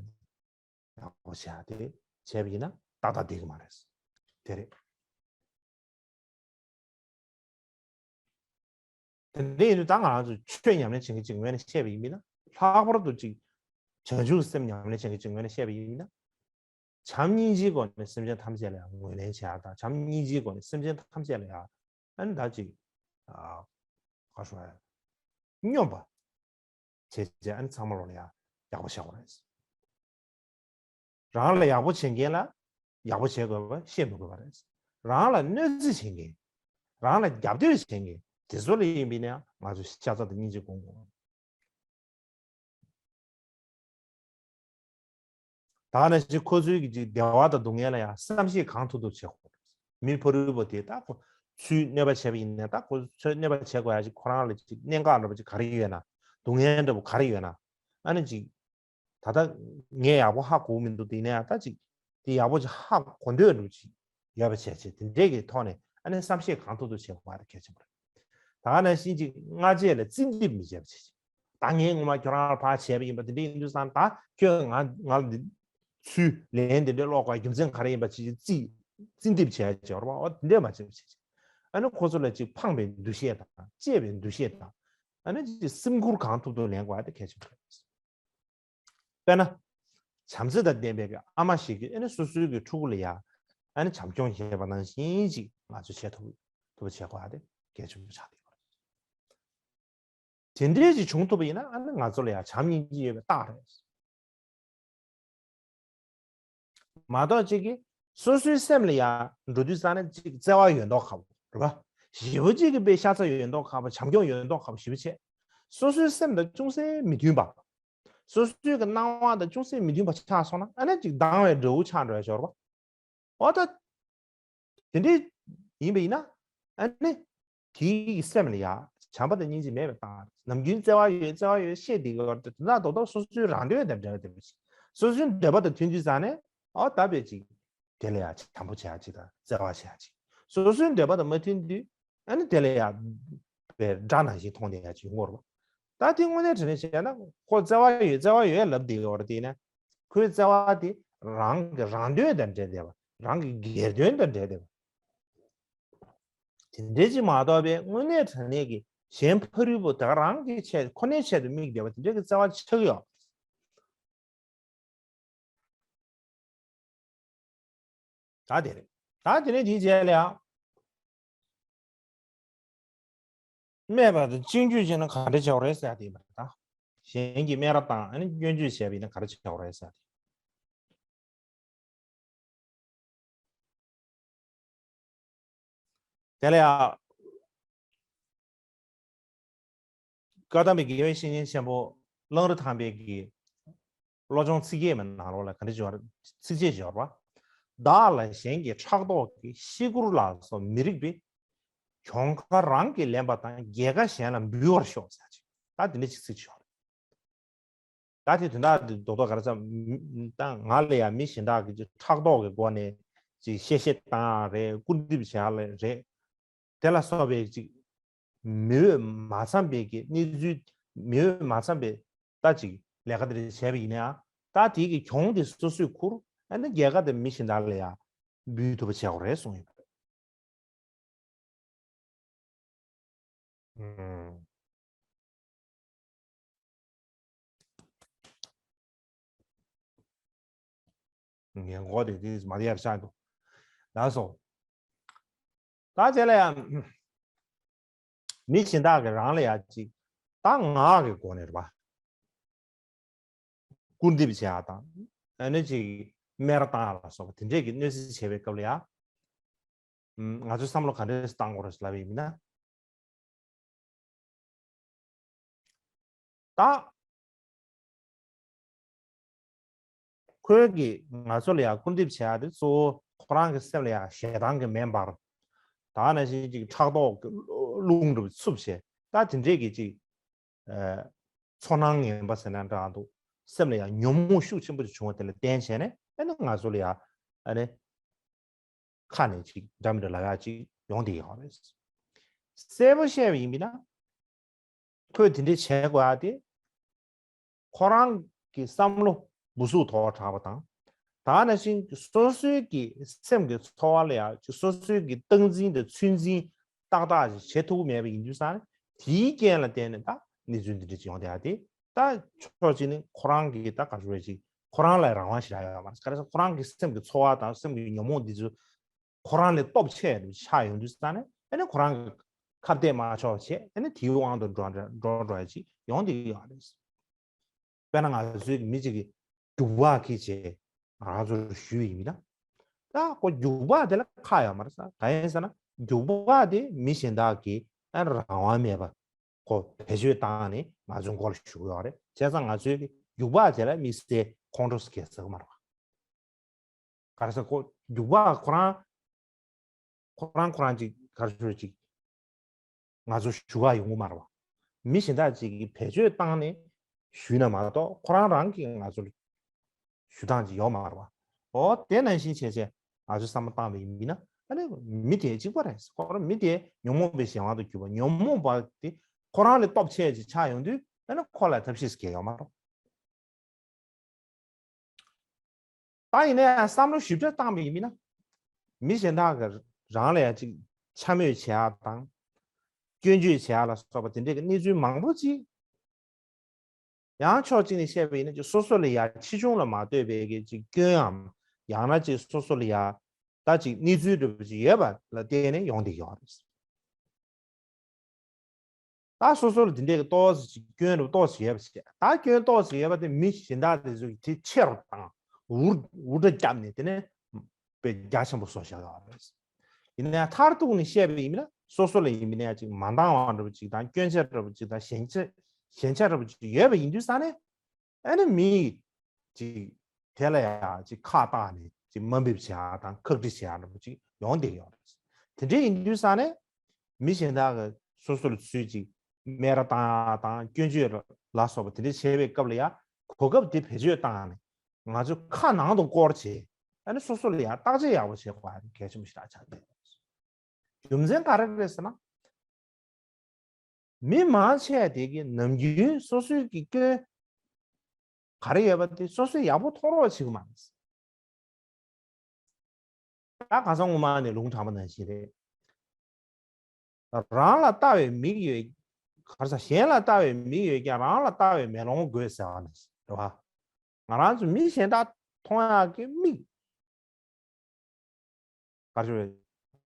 ཡག་པོ་བྱེད་ཡ་དེ་བྱས་པ་ཡིན་ན་ཏག་ཏག་བསྡད་ཀྱི་མ་རེད། དེ་རེད། དེ་འདྲ་ཡིན་དུས་ད་ང་རང་ཚོ་ཆོས་ཉམས་ལེན་བྱེད་མཁན་ཅིག་ངོས་ནས་བཤད་པ་ཡིན་ན། ལྷག་པར་དུ་ཅིག་བྱང་ཆུབ་སེམས་ཉམས་ལེན་བྱེད་མཁན་ཅིག་ངོས་ནས་བཤད་པ་ཡིན་ན། བྱམས་སྙིང་རྗེའི་སྒོ་ནས་སེམས་ཅན་ཐམས་ཅད་ལ་ཡང་ངོས་ལེན་བྱེད་ཡ་དང་། བྱམས་སྙིང་རྗེའི་སྒོ་ནས་སེམས་ཅན་ཐམས་ཅད་ལ་ཡང་ཨ་ནི་ད་ཅིག་ཨ་ག་ཞུ་བ་ཡ་སྙོམས་པ་བྱེད་བྱེད་ཨ་ནི་ཚང་མ་ལོ་ལ་ཡ་ཡག་པོ་བྱ་དགོས་རེད། རང་ལ་ཡག་པོ་བྱེད་མཁན་ལ་ཡག་པོ་བྱེད་དགོས་པ་ཤེས་མི་དགོས་པ་རེད། རང་ལ་གནོད་འཚེ་བྱེད་མཁན། རང་ལ་རྒྱབ་གཏོད་བྱེད་མཁན་དེ་ཚོ་ལ་ཡིན་པས་ན་ང་ཚོ་ཤ་ཚ་དང་སྙིང་རྗེ་སྒོམ་དགོས། ད་ནང་བཞིན་ཁོ་ཚོའི་གི་ཅིག་བདེ་བ་དང་སྡུག་བསྔལ་ལ་ཡང་བསམ་ཤེས་གང་ཐུབ་ཐུབ་བྱེད་དགོས། མི་ཕ་རོལ་པོ་དེ་ད་ཁོ་ཚུར་གནོད་པ་བྱས་པ་ཡིན་ན་ད་ཁོ་ཚོས་གནོད་པ་བྱེད་དགོས་ཡ་ཅིག་ཁོ་རང་ལ་ཅིག་གནད་འགག་འདྲ་པོ་ཅིག་ག་རེ་ཡོད་ན། སྡུག་བསྔལ་འདྲ་པོ་ག་རེ་ཡོད་ན། ཨ་ནི་ཅིག་ད་ལྟ་ངས་ཡག་པོ་ཧ་གོ་མི་འདུག་དེ་ནས་ད་ཅིག་དེ་ཡག་པོ་ཅིག་ཧ་གོ་འདོད་འདུག་ཅིག་ཡོད་པ་བྱས་བྱས་དེ་འདྲས་ཀྱི་ཐོག་ནས་ཨ་ནི་བསམ་ཤེས་གང་ཐུབ་ཐུབ་བྱེད་དགོས་པ་དེ་གལ་ཆེན་པོ་རེད། ད་ག་ནང་བཞིན་ཅིག་སྔ་རྗེས་ལ་རྩིས་འདེབས་མི་བྱེད་པ་བྱས་བྱས། ད་ངས་ངོ་མ་ཁྱོད་རང་ལ་ཕར་བྱས་པ་ཡིན་པ་དེ་འདྲས་ཡིན་དུས་ཙང་ད་ཁྱོད་ང་ང་ལ་འདི་ཚུལ་ལན་དེ་འདྲས་སློག་དགོས་རྒྱུ་མཚན་ག་རེ་ཡིན་པ་ཅིག་རྩིས་རྩིས་འདེབས་བྱས་བྱས་རོགས་པ་འོ་དེ་འདྲས་མ་བྱེད་པ་བྱས་བྱས། ཨ་ནི་ཁོ་ཚོ་ལ་ཅིག་ཕངས་པའི་འདུ་ཤེས་དང་གཅེས་པའི་འདུ་ཤེས་དང་། ཨ་ནི་ཅིག་སེམས་ཁུར་གང་ཐུབ་ཐུབ་ལེན་དགོས་པ་དེ་གལ་ཆེན་པོ་རེད། དཔེར་ན། བྱམས་བརྩེ་དང་ལྡན་པའི་གི་ཨ་མ་ཞིག་གིས་ཨ་ནི་སོ་སོའི་གི་ཕྲུ་གུ་ལ་ཡ་ཨ་ནི་བྱམས་སྐྱོང་བྱེད་པ་ནང་བཞིན་ཅིག་ང་ཚོས་བྱེད་ཐུབ་ཐུབ་པ་བྱེད་དགོས་ཡ་དེ་གལ་ཆེན་པོ་ཆགས་བསྡད་ཡོད་རེད། དེ་འདྲས་ཅིག་བྱུང་ཐུབ་པ་ཡིན་ན་ཨ་ནི་ང་ཚོ་ལ་ཡ་བྱམས་སྙིང་རྗེ་ཡོད་པའི་རྟགས་རེད། མ་གཏོགས་གཅིག་གིས་སོ་སོའི་སེམས་ལ་ཡ་འགྲོ་དུས་ཙང་ནས་གཅིག་བརྩེ་བ་ཡོད་མདོག་ཁ་པོ་རེད་པ། ཞེ་པོ་གཅིག་གིས་དཔེ་ཤ་ཚ་ཡོད་མདོག་ཁ་པོ་བྱམས་སྐྱོང་ཡོད་མདོག་ཁ་པོ་ཞེ་པོ་བྱས། སོ་སོའི་སེམས་དང་ཅུང་ཟད་མི་མཐུན་པ། སོ་སོའི་གི་སྣང་བ་དང་ཅུང་ཟད་མི་མཐུན་པ་ཆགས་སོང་ན་ཨ་ནི་གཅིག་སྡང་བའི་འདྲ་བོ་ཆགས་འགྲོ་ཡ་ཅིག་ཡོད་རེད་པ། འོ་ད། དེ་འདྲས་ཡིན་པ་ཡིན་ན། ཨ་ནི། དེའི་སེམས་ལ་ཡ། བྱམས་པ་དང་སྙིང་རྗེ་མེད་པའི་རྟགས། ནམ་རྒྱུན་བརྩེ་བ་ཡོད་བརྩེ་བ་ཡོད་བཤད་བསྡད་ཀྱི་ཡོད་རེད་དེ་ན་རྡོག་རྡོག་སོ་སོའི་རང་འདོད་དང་འབྲེལ་བ་ཡོད་པ་ཞིག་སོ་སོའི་འདོད་པ་དང་མཐུན་དུས་ཙང་ནས་ཨོ་ད་བས་ཅིག་དེ་ལ་ཡ་བྱམས་པོ་བྱེད་ཡ་ཅིག་དང་བརྩེ་བ་བྱེད་ཡ་ཅིག་སོ་སོའི་འདོད་པ་དང་མ་མཐུན་དུས་ཨ་ནི་དེ་ལ་ཡ་བས་དགྲ་ནང་བཞིན་མཐོང་བསྡད་ཡ་ཅིག་ཡོང་གི་ཡོད་རེད་པ། ད་དེ་དངོས་གནས་དྲང་གནས་བཤད་ན་ཁོ་བརྩེ་བ་ཡོད་བརྩེ་བ་ཡོད་ལབ་བསྡད་ཀྱི་ཡོད་རེད་དེ་ནས། ཁོའི་བརྩེ་བ་དེ་རང་གི་རང་དོན་དང་འབྲེལ་བསྡད་པ། རང་གི་སྒེར་དོན་དང་འབྲེལ་བསྡད་པ། དེ་འདྲའི་ཅིག་མ་གཏོགས་པའི་དངོས་གནས་དྲང་གནས་ཀྱི་གཞན་ཕ་རོལ་པོ་དེ་ག་རང་གི་ཆེད་ཁོ་ནའི་ཆེད་དུ་དམིགས་བསྡད་པ་དེ་འདྲའི་གི་བརྩེ་བ་ཆགས་ཀྱི་ཡོད། ད་དེ་རེད། ད་དེ་ནས་དེའི་རྗེས་ལ་ཡང་། སྨད་པ་དང་སྤྱོད་འཇུག་བྱས་ན་ག་འདྲ་བྱ་བ་རེད་ཟེར་ཡ་དེ་ཡིན་པ་རེད་ད། གཞན་གྱིས་སྨད་ར་བཏང་ཨ་ནི་སྐྱོན་བརྗོད་བྱས་པ་ཡིན་ན་ག་འདྲ་བྱ་བ་རེད་ཟེར་ཡ་དེ། དེ་ལ་ཡང་། བཀའ་གདམས་པའི་དགེ་བའི་བཤེས་གཉེན་ཆེན་པོ་གླང་རི་ཐང་པའི་གི་བློ་སྦྱོང་ཚིག་བརྒྱད་མའི་ནང་ལོགས་ལ་ག་འདྲ་བྱས་པ་རེད། ཚིགས་བཅད་བརྗོད་པ། བདག་ལ་གཞན་གྱིས་ཕྲག་དོག་གིས་ཤི་སྐུར་ལ་སོགས་མི་རིགས་པའི། གྱོང་ཁ་རང་གིས་ལེན་པ་དང་རྒྱལ་ཁ་གཞན་ལ་འབུལ་བར་ཤོག་ཟེར་ཅིག་ད་དེ་འདྲ་ཅིག་ཚིག་བརྗོད་པ་རེད། ད་དེ་དོན་དག་དེ་རྡོག་རྡོག་ག་རེ་ཟེར། ད་ང་ལ་ཡང་མི་གཞན་དག་གིས་ཅིག་ཕྲག་དོག་གི་སྒོ་ནས་ཅིག་གཤེ་གཤེ་བཏང་ཡ་རེད། སྐུར་འདེབས་བྱེད་ཡ་རེད། དེ་ལ་སོགས་པའི་ཅིག་མི་འོས་མ་འཚམས་པའི་གི་གནས་ཚུལ། མི་འོས་མ་འཚམས་པའི་ད་ཅིག་ལས་ཀ་དེ་འདྲ་བྱས་པ་ཡིན་ན་ཡང་ད་དེའི་གི་གྱོང་དེ་སོ་སོས་ཁུར་ཨ་ནི་རྒྱལ་ཁ་དེ་མི་གཞན་དག་ལ་ཡང་འབུལ་ཐུབ་པ་བྱེད་དགོས་རེད་གསུངས་ཡོད་པ་རེད། ཨུམ། ངས་མགོ་དེ་དེ་མ་དེ་ཡར་བཞག་འདུག་ལགས་སོ། ད་དེ་ལ་ཡང་། མི་གཞན་དག་གིས་རང་ལ་ཡ་ཅིག་ད་ངག་གི་སྒོ་ནས་རེད་པ། སྐུར་འདེབས་བྱེད་ཡ་དང་། ཨ་ནི་ཅིག་སྨད་ར་བཏང་ཡ་ལ་སོགས་པ་དེ་འདྲས་ཀྱི་གནོད་འཚེ་བྱེད་པའི་སྐབས་ལ་ཡ། ང་ཚོས་བསམ་བློ་ག་འདྲས་བཏང་དགོས་རེད་ལབ་ཡིན་ན། ད། ཁོས་ཀྱིས་ང་ཚོ་ལ་ཡང་སྐུར་འདེབས་བྱེད་ཡ་དེ་གཙོ་བོ་ཁོ་རང་གི་སེམས་ལ་ཡང་ཞེ་སྡང་གི་མེ་འབར། ད་ནང་བཞིན་ཅིག་ཕྲག་དོག་གི་རླུང་འདྲ་བོ་འཚུབ་བྱས་ད་དེ་འདྲས་ཀྱི་ཅིག་ཨ། ཚོར་སྣང་ངན་པ་ཟེར་ན་འདྲ་འདུག་སེམས་ལ་ཡང་ཉོན་མོངས་ཤུགས་ཆེན་པོ་ཅིག་བྱུང་བ་དེ་ལ་བརྟེན་བྱས་ནས་ཨ་ནི་ང་ཚོ་ལ་ཡང་ཨ་ནི། ཁ་ནས་ཅིག་འདྲ་མི་འདྲ་ལབ་ཡ་ཅིག་ ཡོང་བསྡད་ཡོད་རེད། གསལ་པོ་བཤད་པ་ཡིན་པ་ན། ཁོས་དེ་འདྲ་བྱེད་དགོས་ཡ་དེ། ཁོ་རང་གི་བསམ་བློ་འབུ་སུག་དོག་དྲགས་པ་དང་། ད་ག་ནང་བཞིན་སོ་སོའི་གི་སེམས་ཀྱི་ཚོར་བ་ལ་ཡ་སོ་སོའི་གི་སྟངས་འཛིན་དང་ཚོད་འཛིན་ཏག་ཏག་ཅིག་བྱེད་ཐུབ་ཀྱི་མེད་པ་ཡིན་དུས་ཙང་། དེའི་རྐྱེན་ལ་བརྟེན་ནས་ད་གནས་ཚུལ་འདི་འདྲ་ཅིག་ཡོང་བསྡད་ཡ་དེ། ད་ཕྱོགས་གཅིག་ནས་ཁོ་རང་གི་ད་ག་ཚོད་ཅིག་ཁོ་རང་ལ་རང་དབང་ཞེ་དྲག་ཡོད་མ་རེད། ག་རེ་ཟེར་ན་ཁོ་རང་གི་སེམས་ཀྱི་ཚོར་བ་དང་སེམས་ཀྱི་ཉོན་མོངས་འདི་ཚོ་ཁོ་རང་ལས་སྟོབས་ཆེ་རུ་ཆགས་ཡོང་དུས་ཙང་ནས། ཨ་ནི་ཁོ་རང་གི་ཁ་གཏད་མ་ཆོག་བྱས། ཨ་ནི་དེའི་དབང་དུ་འགྲོ་འགྲོ་འགྲོ་ཡ་ཅིག་ཡོང་བསྡད་ཀྱི་ཡོད་རེད། དཔེར་ན་ང་ཚོའི་མི་གཅིག་གིས་རྒྱུག་པ་འཁྱེར་བྱས་ང་ཚོར་ཞུས་ཡིན་ན། ད་ཁོ་རྒྱུག་པ་དེ་ལ་ཁག་ཡོད་མ་རེད་ས། གང་ཡིན་ཟེར་ན་རྒྱུག་པ་དེ་མི་གཞན་དག་གིས་ཨ་རང་དབང་མེད་པ་ཁོ་བེད་སྤྱོད་བཏང་ནས་ང་ཚོའི་མགོ་ལ་གཞུ་གི་ཡོད་རེད། བྱས་ཙང་ང་ཚོའི་རྒྱུག་པ་དེ་ལ་དམིགས་བསལ་ཁོང་ཁྲོ་སྐྱེ་ས་མ་རེད་པ། ག་རེ་ཟེར། ཁོ་རྒྱུག་པ་ཁོ་རང་ཁོ་རང་ཁོ་རང་ཅིག་ག་རེ་ཟེར་ཅིག་ང་ཚོ་གཞུ་ག་ཡོང་གི་མ་རེད་པ། མི་གཞན་དག་ཅིག་གིས་བེད་སྤྱོད་བཏང་ནས་གཞུས་ན་མ་གཏོགས་ཁོ་རང་རང་གིས་ང་ཚོ་ལ་གཞུ་སྟངས་ཅིག་ཡོད་མ་རེད་པ། འོ་དེ་ནང་བཞིན་བྱས་བྱས་ང་ཚོས་བསམ་བློ་བཏང་བ་ཡིན་ན། ཨ་ནི་མི་དེ་གཅིག་པ་རེད། ཁོ་རང་མི་དེ་ཉོན་མོངས་པའི་གཞན་དབང་དུ་གྱུར་པ། ཉོན་མོངས་པ་དེ་ཁོ་རང་ལས་སྟོབས་ཆེ་ཅིག་ཆགས་ཡོང་དུས། ཨ་ནི་ཁོ་ལ་ཐབས་ཤེས་སྐྱེ་ཡོད་མ་རེད། ད་ཡིན་ན་ཡང་བསམ་བློ་ཞིབ་ཕྲ་བཏང་བ་ཡིན་ན། མི་གཞན་དག་གིས་རང་ལ་ཡ་ཅིག་འཕྱ་སྨོད་བྱེད་ཡ་དང་། སྐྱོན་བརྗོད་བྱེད་ཡ་ལ་སོགས་པ་དེ་འདྲའི་གི་གནས་ཚུལ་མང་པོ་ཅིག། ཡང་ཕྱོགས་གཅིག་ནས་བཤད་པ་ཡིན་ན་ཅིག་སོ་སོ་ལ་ཡ་ཆེ་ཆུང་ལ་མ་ལྟོས་པའི་གི་ཅིག་སྐྱོན་འམ། ཡང་ན་ཅིག་སོ་སོ་ལ་ཡ་ད་ཅིག་གནས་ཚུལ་འདྲ་པོ་ཅིག་ཡོད་པ་ལ་བརྟེན་ནས་ཡོང་བསྡད་ཡོད་རེད། ད་སོ་སོ་ལ་དེ་འདྲའི་གི་ཏོག་ཙམ་ཅིག་སྐྱོན་རུ་ཏོག་ཙམ་ཡོད་པ་ཞིག། ད་སྐྱོན་ཏོག་ཙམ་ཡོད་པ་དེ་མི་གཞན་དག་དེ་ཚོས་དེ་ཆེ་རུ་བཏང་། འུར་འུར་སྒྲ་བརྒྱབ་ནས་དེ་ནས་དཔེ་རྒྱ་ཆེན་པོ་བཟོ་བཞག་ཡོད་རེད། ཡིན་ན་ཡང་མཐར་གཏུགས་ནས་བཤད་པ་ཡིན་ན། སོ་སོ་ལ་ཡིན་ན་ཡང་ཅིག་མ་འདང་བ་འདྲ་པོ་ཅིག་དང་། སྐྱོན་ཆ་འདྲ་པོ་ཅིག་དང་། ཞན་ཆ་ཞན་ཆ་འདྲ་པོ་ཅིག་ཡོད་པ་ཡིན་དུས་ཙང་ནས། ཨ་ནི་མི་ཅིག་དེ་ལ་ཡང་ཅིག་ཁ་བཏགས་ནས་ཅིག་དམའ་འབེབས་བྱེད་ཡ་དང་ཁག་དཀྲི་བྱེད་ཡ་འདྲ་པོ་ཅིག་ཡོང་བསྡད་ཡོད་རེད། དེ་འདྲ་ཡིན་དུས་ཙང་ནས་མི་གཞན་དག་གིས་སོ་སོ་ལ་ཚུར་ཅིག་སྨད་ར་བཏང་ཡ་དང་སྐྱོན་བརྗོད་ལ་སོགས་པ་དེ་འདྲ་བྱེད་པའི་སྐབས་ལ་ཡ། གོ་སྐབས་དེ་བེད་སྤྱོད་བཏང་ནས་ང་ཚོ་ཁ་ནང་དུ་བསྐོར་བྱས། ཨ་ནི་སོ་སོ་ལ་ཡ་བརྟག་དཔྱད་ཡག་པོ་བྱེད་དགོས་ཡ་དེ་གལ་ཆེན་པོ་ཞིག་ཆགས་བསྡད་ཡོད་རེད། རྒྱུ་མཚན་ག་རེ་རེད་ཟེར་ན། མི་མང་ཆེ་དེ་གིས་ནམ་རྒྱུན་སོ་སོའི་གི་སྐྱོན་ག་རེ་ཡོད་པ་དེ་སོ་སོས་ཡག་པོ་མཐོང་རོགས་བྱེད་ཀྱི་མ་རེད། ད་ཁ་སང་སྔོན་མ་ནས་ལུང་དྲངས་པ་ནང་བཞིན་རེད། རང་ལ་ལྟ་བའི་མིག་ཡོད། ག་རེ་ཟེར། གཞན་ལ་ལྟ་བའི་མིག་ཡོད་ཀྱང་རང་ལ་ལྟ་བའི་མེ་ལོང་དགོས་ཟེར་བ་ནང་བཞིན་རེད་པ། ང་རང་ཚོ་མི་གཞན་དག་མཐོང་ཡག་གི་མིག་ག་རེ་ཟེར།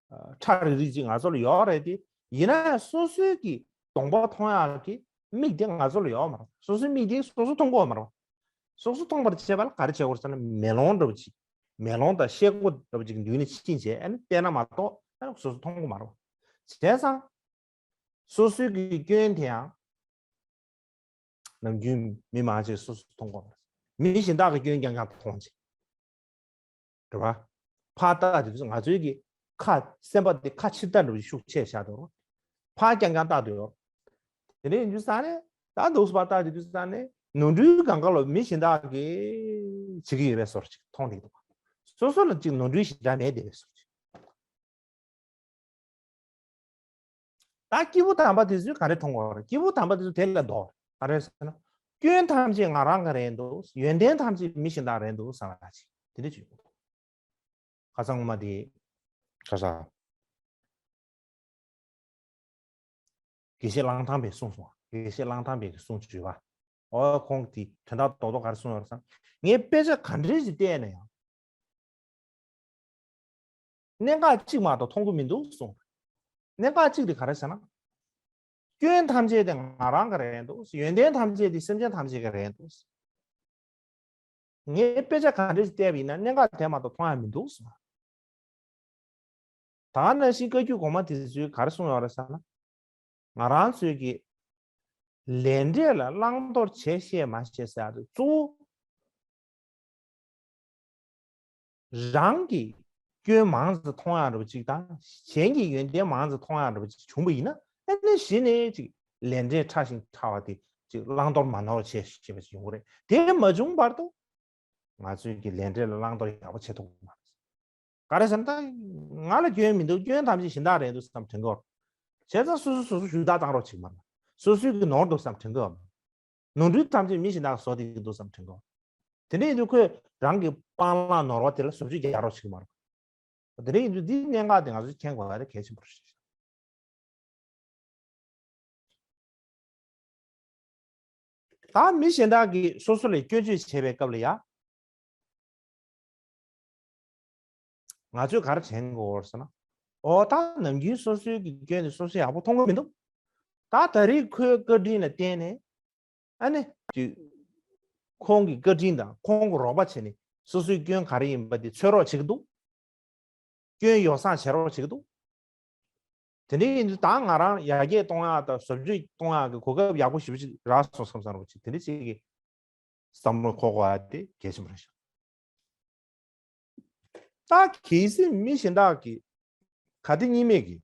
ཁྲ་རིག་རིག་ཅིག་ང་ཚོ་ལ་ཡོད་རེད་དེ། ཡིན་ན་ཡང་སོ་སོའི་གི་གདོང་པ་མཐོང་ཡག་གི་མིག་དེ་ང་ཚོ་ལ་ཡོད་མ་རེད། སོ་སོའི་མིག་དེ་སོ་སོ་མཐོང་གི་ཡོད་མ་རེད། སོ་སོ་མཐོང་བར་བྱེད་པ་ལ་ག་རེ་བྱེད་དགོས་ཟེར་ན། མེ་ལོང་འདྲ་པོ་ཅིག་མེ་ལོང་དང་ཤེལ་སྒོ་འདྲ་པོ་ཅིག་མདུན་ནས་ཕྱིན་བྱས་ཨ་ནི་བལྟས་ན་མ་གཏོགས་ཨ་ནི་སོ་སོ་མཐོང་གི་མ་རེད། བྱས་ཙང་སོ་སོའི་གི་སྐྱོན་དེ་ཡང་ནམ་རྒྱུན་མི་མང་ཆེ་སོ་སོ་མཐོང་གི་མ་རེད། མི་གཞན་དག་གི་སྐྱོན་རྐྱང་རྐྱང་མཐོང་བྱས། རེད་པ། ཕར་ལྟ་དུས་ང་ཚོའི་གི་ཁ་སེམས་པ་དེ་ཁ་ཕྱིར་ལྟ་འདྲ་པོ་ཤུགས་ཆེ་བཞག་འདུག་ཕར་རྐྱང་རྐྱང་ལྟ་འདུག་དེ་འདྲ་ཡིན་དུས་ཙང་ནས་ད་འདུག་སེ་ཕར་ལྟ་དུས་ཙང་ནས་ནོར་འཁྲུལ་སྒང་ག་ལ་མི་གཞན་དག་གིས་བྱེད་ཀྱི་ཡོད་པའི་བཟོ་འདྲ་ཅིག་མཐོང་བསྡད་འདུག་སོ་སོ་ལ་ཅིག་ནོར་འཁྲུལ་ཞེ་དྲག་མེད་བསྡད་པའི་བཟོ་འདྲ་ཅིག་ད་སྐྱེས་བུ་དམ་པ་དེ་ཚོས་ག་རེ་མཐོང་གི་ཡོད་རེད། སྐྱེས་བུ་དམ་པ་དེ་ཚོ་དེ་ལས་ལྡོག་རེད། ག་རེ་ཟེར་ན། སྐྱོན་ཐམས་ཅད་ང་རང་གི་རེད་འདུག་ཡོན་ཏན་ཐམས་ཅད་མི་གཞན་དག་རེད་འདུག་བསམ་ཡག་ཅིག་དེ་འདྲ་ཅིག་ཡོད། ཁ་སང་སྔོན་མ་དེ་ཁ་སང་དགེ་བཤེས་གླང་ཐང་པས་གསུངས་སོང་། དགེ་བཤེས་གླང་ཐང་པས་གསུངས་བྱུང་བ། ཨོ་ཁོང་གིས་དོན་དག་རྡོག་རྡོག་ག་རེ་གསུངས་ཡོད་རེད་ཟེར་ན། ངས་དཔེ་ཆ་ག་འདྲ་ཞིག་བལྟས་ན་ཡང་། གནད་འགག་གཅིག་མ་གཏོགས་མཐོང་གི་མི་འདུག་གསུངས། གནད་འགག་གཅིག་དེ་ག་རེ་ཟེར་ན། སྐྱོན་ཐམས་ཅད་དེ་ང་རང་གི་རེད་འདུག་ཡོན་ཏན་ཐམས་ཅད་དེ་སེམས་ཅན་ཐམས་ཅད་ཀྱི་རེད་འདུག་ངས་དཔེ་ཆ་ག་འདྲ་ཞིག་བལྟས་པ་ཡིན་ན་གནད་འགག་དེ་མ་གཏོགས་མཐོང་ཡ་མི་འདུག་གསུངས། ད་ག་ནང་བཞིན་བཀའ་བརྒྱུད་གོང་མ་དེ་ཚོས་ག་རེ་གསུངས་ཡོད་རེད་ཟེར་ན། ང་རང་ཚོས་ཀྱི་ལས་འབྲས་ལ་བླང་དོར་བྱས་ཤེས་མ་ཤེས་ཟེར་ཡ་དེ་གཙོ་བོ། རང་གི་སྐྱོན་མང་ཙམ་མཐོང་ཡག་འདྲ་པོ་ཅིག་དང་། གཞན་གྱི་ཡོན་ཏན་མང་ཙམ་མཐོང་ཡག་འདྲ་པོ་ཅིག་བྱུང་བ་ཡིན་ན། ཨ་ནི་གཞི་ནས་ཅིག་ལས་འབྲས་ཕྲ་ཞིང་ཕྲ་བ་དེ་ཅིག་བླང་དོར་མ་ནོར་བྱས་ཤེས་པ་ཅིག་ཡོང་གི་རེད། དེ་མ་བྱུང་བར་དུ་ང་ཚོས་ཀྱི་ལས་འབྲས་ལ་བླང་དོར་ཡག་པོ་བྱེད་ཐུབ་ཀྱི་མ་རེད། ག་རེ་ཟེར་ན་ད་ང་ལ་སྐྱོན་མི་འདུག་སྐྱོན་ཐམས་ཅད་གཞན་དག་རེད་འདུག་བསམ་དྲན་གི་ཡོད་རེད། བྱས་ཙང་སོ་སོ་སོ་སོ་ཞུ་དག་བཏང་རོགས་བྱེད་ཀྱི་མ་རེད། སོ་སོའི་གི་ནོར་འདུག་བསམ་དྲན་གི་ཡོད་མ་རེད། ནོར་འཁྲུལ་ཐམས་ཅད་མི་གཞན་དག་བཟོ་བསྡད་ཀྱི་འདུག་བསམ་དྲན་གི་ཡོད་རེད། དེ་འདྲ་ཡིན་དུས་ཁོས་རང་གི་སྤང་བླང་ནོར་བ་དེ་ལ་བཟོ་བཅོས་རྒྱག་རོགས་བྱེད་ཀྱི་མ་རེད། དེ་འདྲ་ཡིན་དུས་འདིའི་གནད་འགག་དེ་ང་ཚོས་མཁྱེན་དགོས་པ་དེ་གལ་ཆེན་པོ་རེད། ད་མི་གཞན་དག་གིས་སོ་སོ་ལ་སྐྱོན་བརྗོད་བྱེད་པའི་སྐབས་ལ་ཡ། ང་ཚོས་ག་རེ་དྲན་དགོས་ཟེར་ན། འོ་ད་ནམ་རྒྱུན་སོ་སོའི་གི་སྐྱོན་དེ་སོ་སོས་ཡག་པོ་མཐོང་གི་མི་འདུག་ད་ད་རེས་ཁོའི་བཀའ་དྲིན་ལ་བརྟེན་ནས། ཨ་ནི། ཅིག་ཁོང་གི་བཀའ་དྲིན་དང་ཁོང་གི་རོགས་པ་བྱས་ནས་སོ་སོའི་སྐྱོན་ག་རེ་ཡིན་པ་དེ་འཚོལ་རོགས་བྱེད་ཀྱི་འདུག་སྐྱོན་ཡོ་བསྲང་བྱེད་རོགས་བྱེད་ཀྱི་འདུག་དེ་འདྲ་ཡིན་དུས་ད་ང་རང་ཡར་རྒྱས་གཏོང་ཡག་དང་བཟོ་བཅོས་གཏོང་ཡག་གི་གོ་སྐབས་ཡག་པོ་ཞེ་པོ་ཅིག་རག་སོང་བསམ་བསམ་རོགས་ཅིག་དེ་འདྲ་ཅིག་གི་བསམ་བློ་འཁོར་དགོས་ཡག་དེ་གལ་ཆེན་པོ་རེད་ཤག་ད་གལ་སྲིད་མི་གཞན་དག་གིས་ག་དེ་གཉིས་མེད་ཀྱི་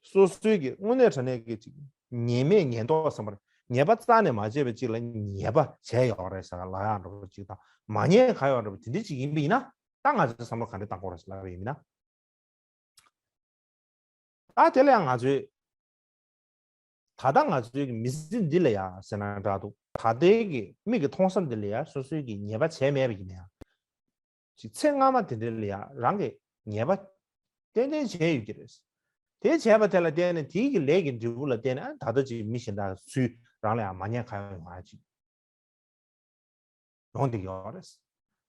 སོ་སོའི་གི་དངོས་གནས་དྲང་གནས་ཀྱི་ཅིག་ཉེས་མེད་ཉེས་འདོགས་བསམ་པར་ཉེས་པ་རྩ་ནས་མ་བྱས་པ་ཅིག་ལ་ཉེས་པ་བྱས་ཡོད་རེད་ཟེར་ལབ་ཡག་འདྲ་པོ་ཅིག་དང་མ་ཉེས་ག་ཡོད་འདྲ་པོ་དེ་འདྲ་ཅིག་ཡིན་པ་ཡིན་ན་ད་ང་ཚོས་བསམ་བློ་ག་འདྲ་བཏང་དགོས་རེད་ཟེར་ལབ་པ་ཡིན་ན། ད་དེ་ལ་ཡང་ང་ཚོས་ད་ལྟ་ང་ཚོའི་གི་མི་ཚེ་འདི་ལ་ཡང་ཟེར་ན་འདྲ་འདུག་ད་ལྟའི་གི་མིག་གི་མཐོང་ས་འདི་ལ་ཡང་སོ་སོའི་གི་ཉེས་པ་བྱས་མེད་པ་ཡིན་ན་ཡང་། ཅིག་ཚེ་སྔ་མ་དེ་འདྲ་ལ་ཡང་རང་གི་ཉེས་པ་ཏན་ཏན་བྱས་ཡོད་ཀྱི་རེད། དེ་བྱས་པ་དེ་ལ་བརྟེན་ནས་དེའི་གི་ལས་ཀྱི་འབྲས་བུ་ལ་བརྟེན་ནས་ཨ་ད་ལྟ་ཅིག་མི་གཞན་དག་ཚུལ་རང་ལ་ཡང་མ་ཉེས་ག་ཡོང་ཡག་ཅིག་ཡོང་བསྡད་ཡོད་རེད།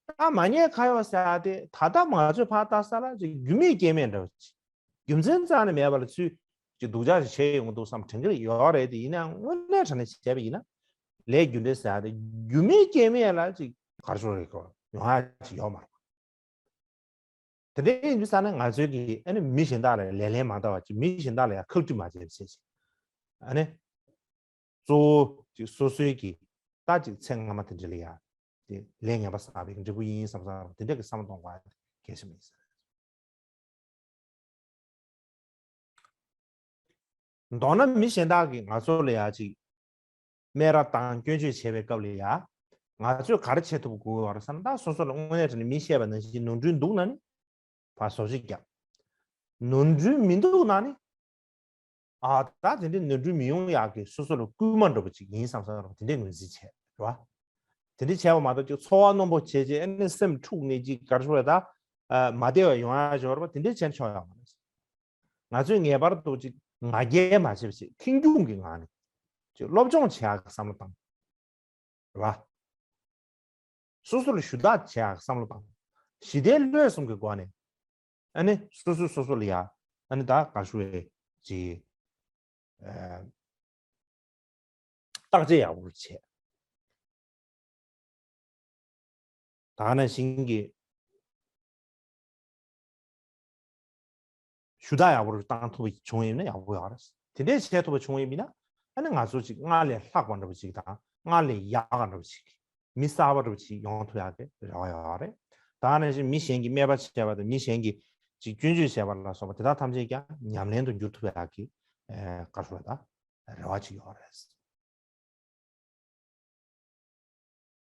ད་མ་ཉེས་ག་ཡོད་ཟེར་ཡག་དེ་ད་ལྟ་ང་ཚོས་ཕར་ལྟ་ས་ལ་ཅིག་རྒྱུ་མེད་རྐྱེན་མེད་འདྲ་བོ་ཅིག་རྒྱུ་མཚན་རྩ་ནས་མེད་པ་ལ་ཚུར་ཅིག་སྡུག་ཅག་ཅིག་བྱས་ཡོང་གི་འདུག་བསམ་དྲན་གྱི་ཡོད་རེད་དེ། ཡིན་ནའང་དངོས་གནས་དྲང་གནས་བྱས་པ་ཡིན་ན་ལས་རྒྱུ་འབྲས་ཟེར་ཡག་དེ་རྒྱུ་མེད་རྐྱེན་མེད་ལ་ཅིག་ག་རེ་ཟེར་དགོས་རེད། ཡོང་ཡག་ཅིག་ཡོད་མ་རེད། དེ་འདྲ་ཡིན་དུས་ཙང་ནས་ང་ཚོའི་གི་ཨ་ནི་མི་གཞན་དག་ལ་ལས་ལན་མ་བཏབ་པ་ཅིག་མི་གཞན་དག་ལ་ཡང་ཁག་དཀྲི་མ་བྱེད་པ་བྱས་ཅིག་ཨ་ནི་གཙོ་བོ་ཅིག་སོ་སོའི་གི་ད་ཅིག་ཚེ་སྔ་མ་དེ་འདྲ་ལ་ཡང་དེ་ལས་ངན་པ་བསགས་པའི་འབྲས་བུ་ཡིན་བསམ་བསམ་དེ་འདྲ་གི་བསམ་བློ་གཏོང་དགོས་ཡག་གལ་ཆེན་པོ་ཡིན་ས་རེད། མདོར་ན་མི་གཞན་དག་གིས་ང་ཚོ་ལ་ཡང་ཅིག་སྨད་ར་བཏང་སྐྱོན་བརྗོད་བྱས་པའི་སྐབས་ལ་ཡང་ང་ཚོས་ག་རེ་བྱེད་ཐུབ་དགོས་པ་རེད་ཟེར་ན། ད་སོ་སོ་ལ་དངོས་གནས་དྲང་གནས་མིས་བཤད་པ་ནང་བཞིན་ནོར་འཁྲུལ་འདུག་ན་ནི་ཕར་བཟོ་བཅོས་རྒྱག་ནོར་འཁྲུལ་མི་འདུག་ན་ནི་ཨ་ད་དེ་འདྲའི་ནོར་འཁྲུལ་མི་ཡོང་ཡག་གི་སོ་སོ་ལ་སྐུལ་མ་འདྲ་པོ་ཅིག་ཡིན་བསམ་བསམ་རེད་པ། དེ་འདྲའི་ངོས་འཛིན་བྱས་རེད་པ། དེ་འདྲའི་བྱས་པ་མ་གཏོགས་ཅིག་ཚོར་བ་རྣོན་པོ་བྱས་བྱས་ཨ་ནི་སེམས་འཁྲུགས་ནས་ཅིག་ག་རེ་ཞུ་དགོས་རེད། ད་མ་བདེ་བ་ཡོང་ཡག་ཅིག་ཡོད་རེད་པ། དེ་འདྲའི་བྱས་ན་ཆོག་ཡག་མ་རེད། ང་ཚོས་ངེས་པར་དུ་ཅིག་ང་རྒྱལ་མ་བྱེད་པ་བྱེད། ཁེངས་སྐྱུང་གི་ངང་ནས་ཅིག་སློབ་སྦྱོང་བྱེད་ཡག་གི་བསམ་བློ་བཏང་། རེད་པ། སོ་སོ་ལ་ཞུ་དག་བྱེད་ཡག་བསམ་བློ་བཏང་། ཞི་བདེ་བློས་གསུམ་གྱི་སྒོ་ནས་ཨ་ནི་སོ་སོས་སོ་སོ་ལ་ཡ་ཨ་ནི་ད་ག་རེ་ཞུ་དགོས་རེད། ཅིག་ཨ་བརྟག་དཔྱད་ཡག་པོ་བྱས། ད་ག་ནང་བཞིན་གྱི་ཞུ་དག་ཡག་པོ་བཏང་ཐུབ་པ་བྱུང་ཡིན་ན་ཡག་པོ་ཡོད་རེད། དེ་འདྲས་བྱེད་ཐུབ་པ་བྱུང་ཡིན་ན་ཨ་ནི་ང་ཚོ་ཅིག་སྔར་ལས་ལྷག་པ་འདྲ་པོ་ཅིག་དང་སྔར་ལས་ཡག་པ་འདྲ་པོ་ཅིག་མི་གསར་པ་འདྲ་པོ་ཅིག་ཡོང་ཐུབ་ཡག་གི་རེ་བ་ཡོད་རེད། ད་ག་ནང་བཞིན་མི་གཞན་གྱིས་སྨད་པ་བྱས་པ་དང་མི་གཞན་གྱིས་ཅིག་སྐྱོན་བརྗོད་བྱས་པ་ལ་སོགས་པ་དེ་དག་ཐམས་ཅད་ཀྱང་ཉམས་ལེན་དུ་འགྱུར་ཐུབ་ཡག་གི་ཨ་ག་རེ་ཞུ་དགོས་རེད། ད་རེ་བ་ཅིག་ཡོད་རེད།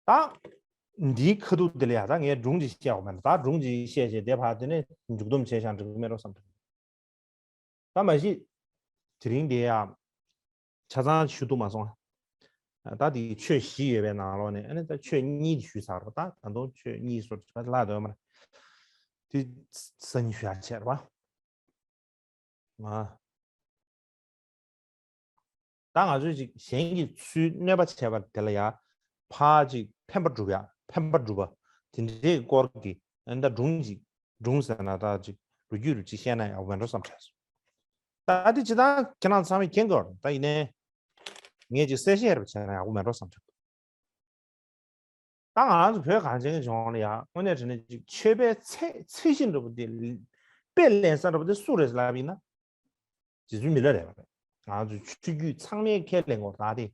ད་འདིའི་ཁ་ཐུག་དེ་ལ་ཡ་ད་ངས་སྒྲུང་ཅིག་བཤད་དགོས་མེད་ན། ད་སྒྲུང་ཅིག་བཤད་བྱས་དེ་ཕར་དེ་ནས་མཇུག་སྡོམ་བྱས་བཞག་འགྲིག་གི་མེད་འགྲོ་བསམ་འདུག་ད་མ་གཞི་དེ་རིང་འདི་ཡ་ཆ་ཚང་ཞུ་ཐུབ་མ་སོང་། ད་དེ་ཆོས་བཞི་ཡོད་པའི་ནང་ལོགས་ནས་ཨ་ནི་ད་ཆོས་གཉིས་ཞུས་ཚར་བ། ད་ད་དུང་ཆོས་གཉིས་སོགས་ལྷག་འདུག་མ་རེད། དེ་སང་ཉིན་ཞུ་ཡག་བྱས་རེད་པ། ང་ད་ང་ཚོས་ཅིག་གཞན་གྱི་ཚུལ་གནོད་པ་བྱས་པ་དེ་ལ་ཡ་ཕར་ཅིག་ཕན་པ་སྒྲུབ་ཡ་ཕན་པ་སྒྲུབ་པ་དེ་འདྲའི་སྐོར་གྱི་ཨ་ནི་ད་སྒྲུང་ཅིག་སྒྲུང་ཟེར་ན་ད་ཅིག་ལོ་རྒྱུས་རུ་ཅིག་བཤད་ན་ཡག་པོ་མེད་འགྲོ་བསམ་དྲན་སོང་། ད་དེ་ཅི་ད་ཁྱེད་རང་ཚང་མས་མཁྱེན་གྱི་ཡོད་རེད། ད་ཡིན་ནའི་ངས་ཅིག་གསལ་བཤད་རུ་བྱས་ན་ཡག་པོ་མེད་འགྲོ་བསམ་དྲན། ད་ང་རང་ཚོ་བོད་གངས་ཅན་གྱི་ལྗོངས་ལ་ཡ་དངོས་གནས་དྲང་གནས་ཅིག་ཆོས་པའི་ཚད་ཚད་གཞི་འདྲ་པོ་དེ་དཔེ་ལེན་ས་འདྲ་པོ་དེ་སུ་རེད་ལབ་ཡིན་ན། རྗེ་བཙུན་མི་ལ་རས་པ་རེད། ང་ཚོ་ཆོས་བརྒྱུད་ཚང་མའི་ཁས་ལེན་དགོས་རེད། ད་དེ་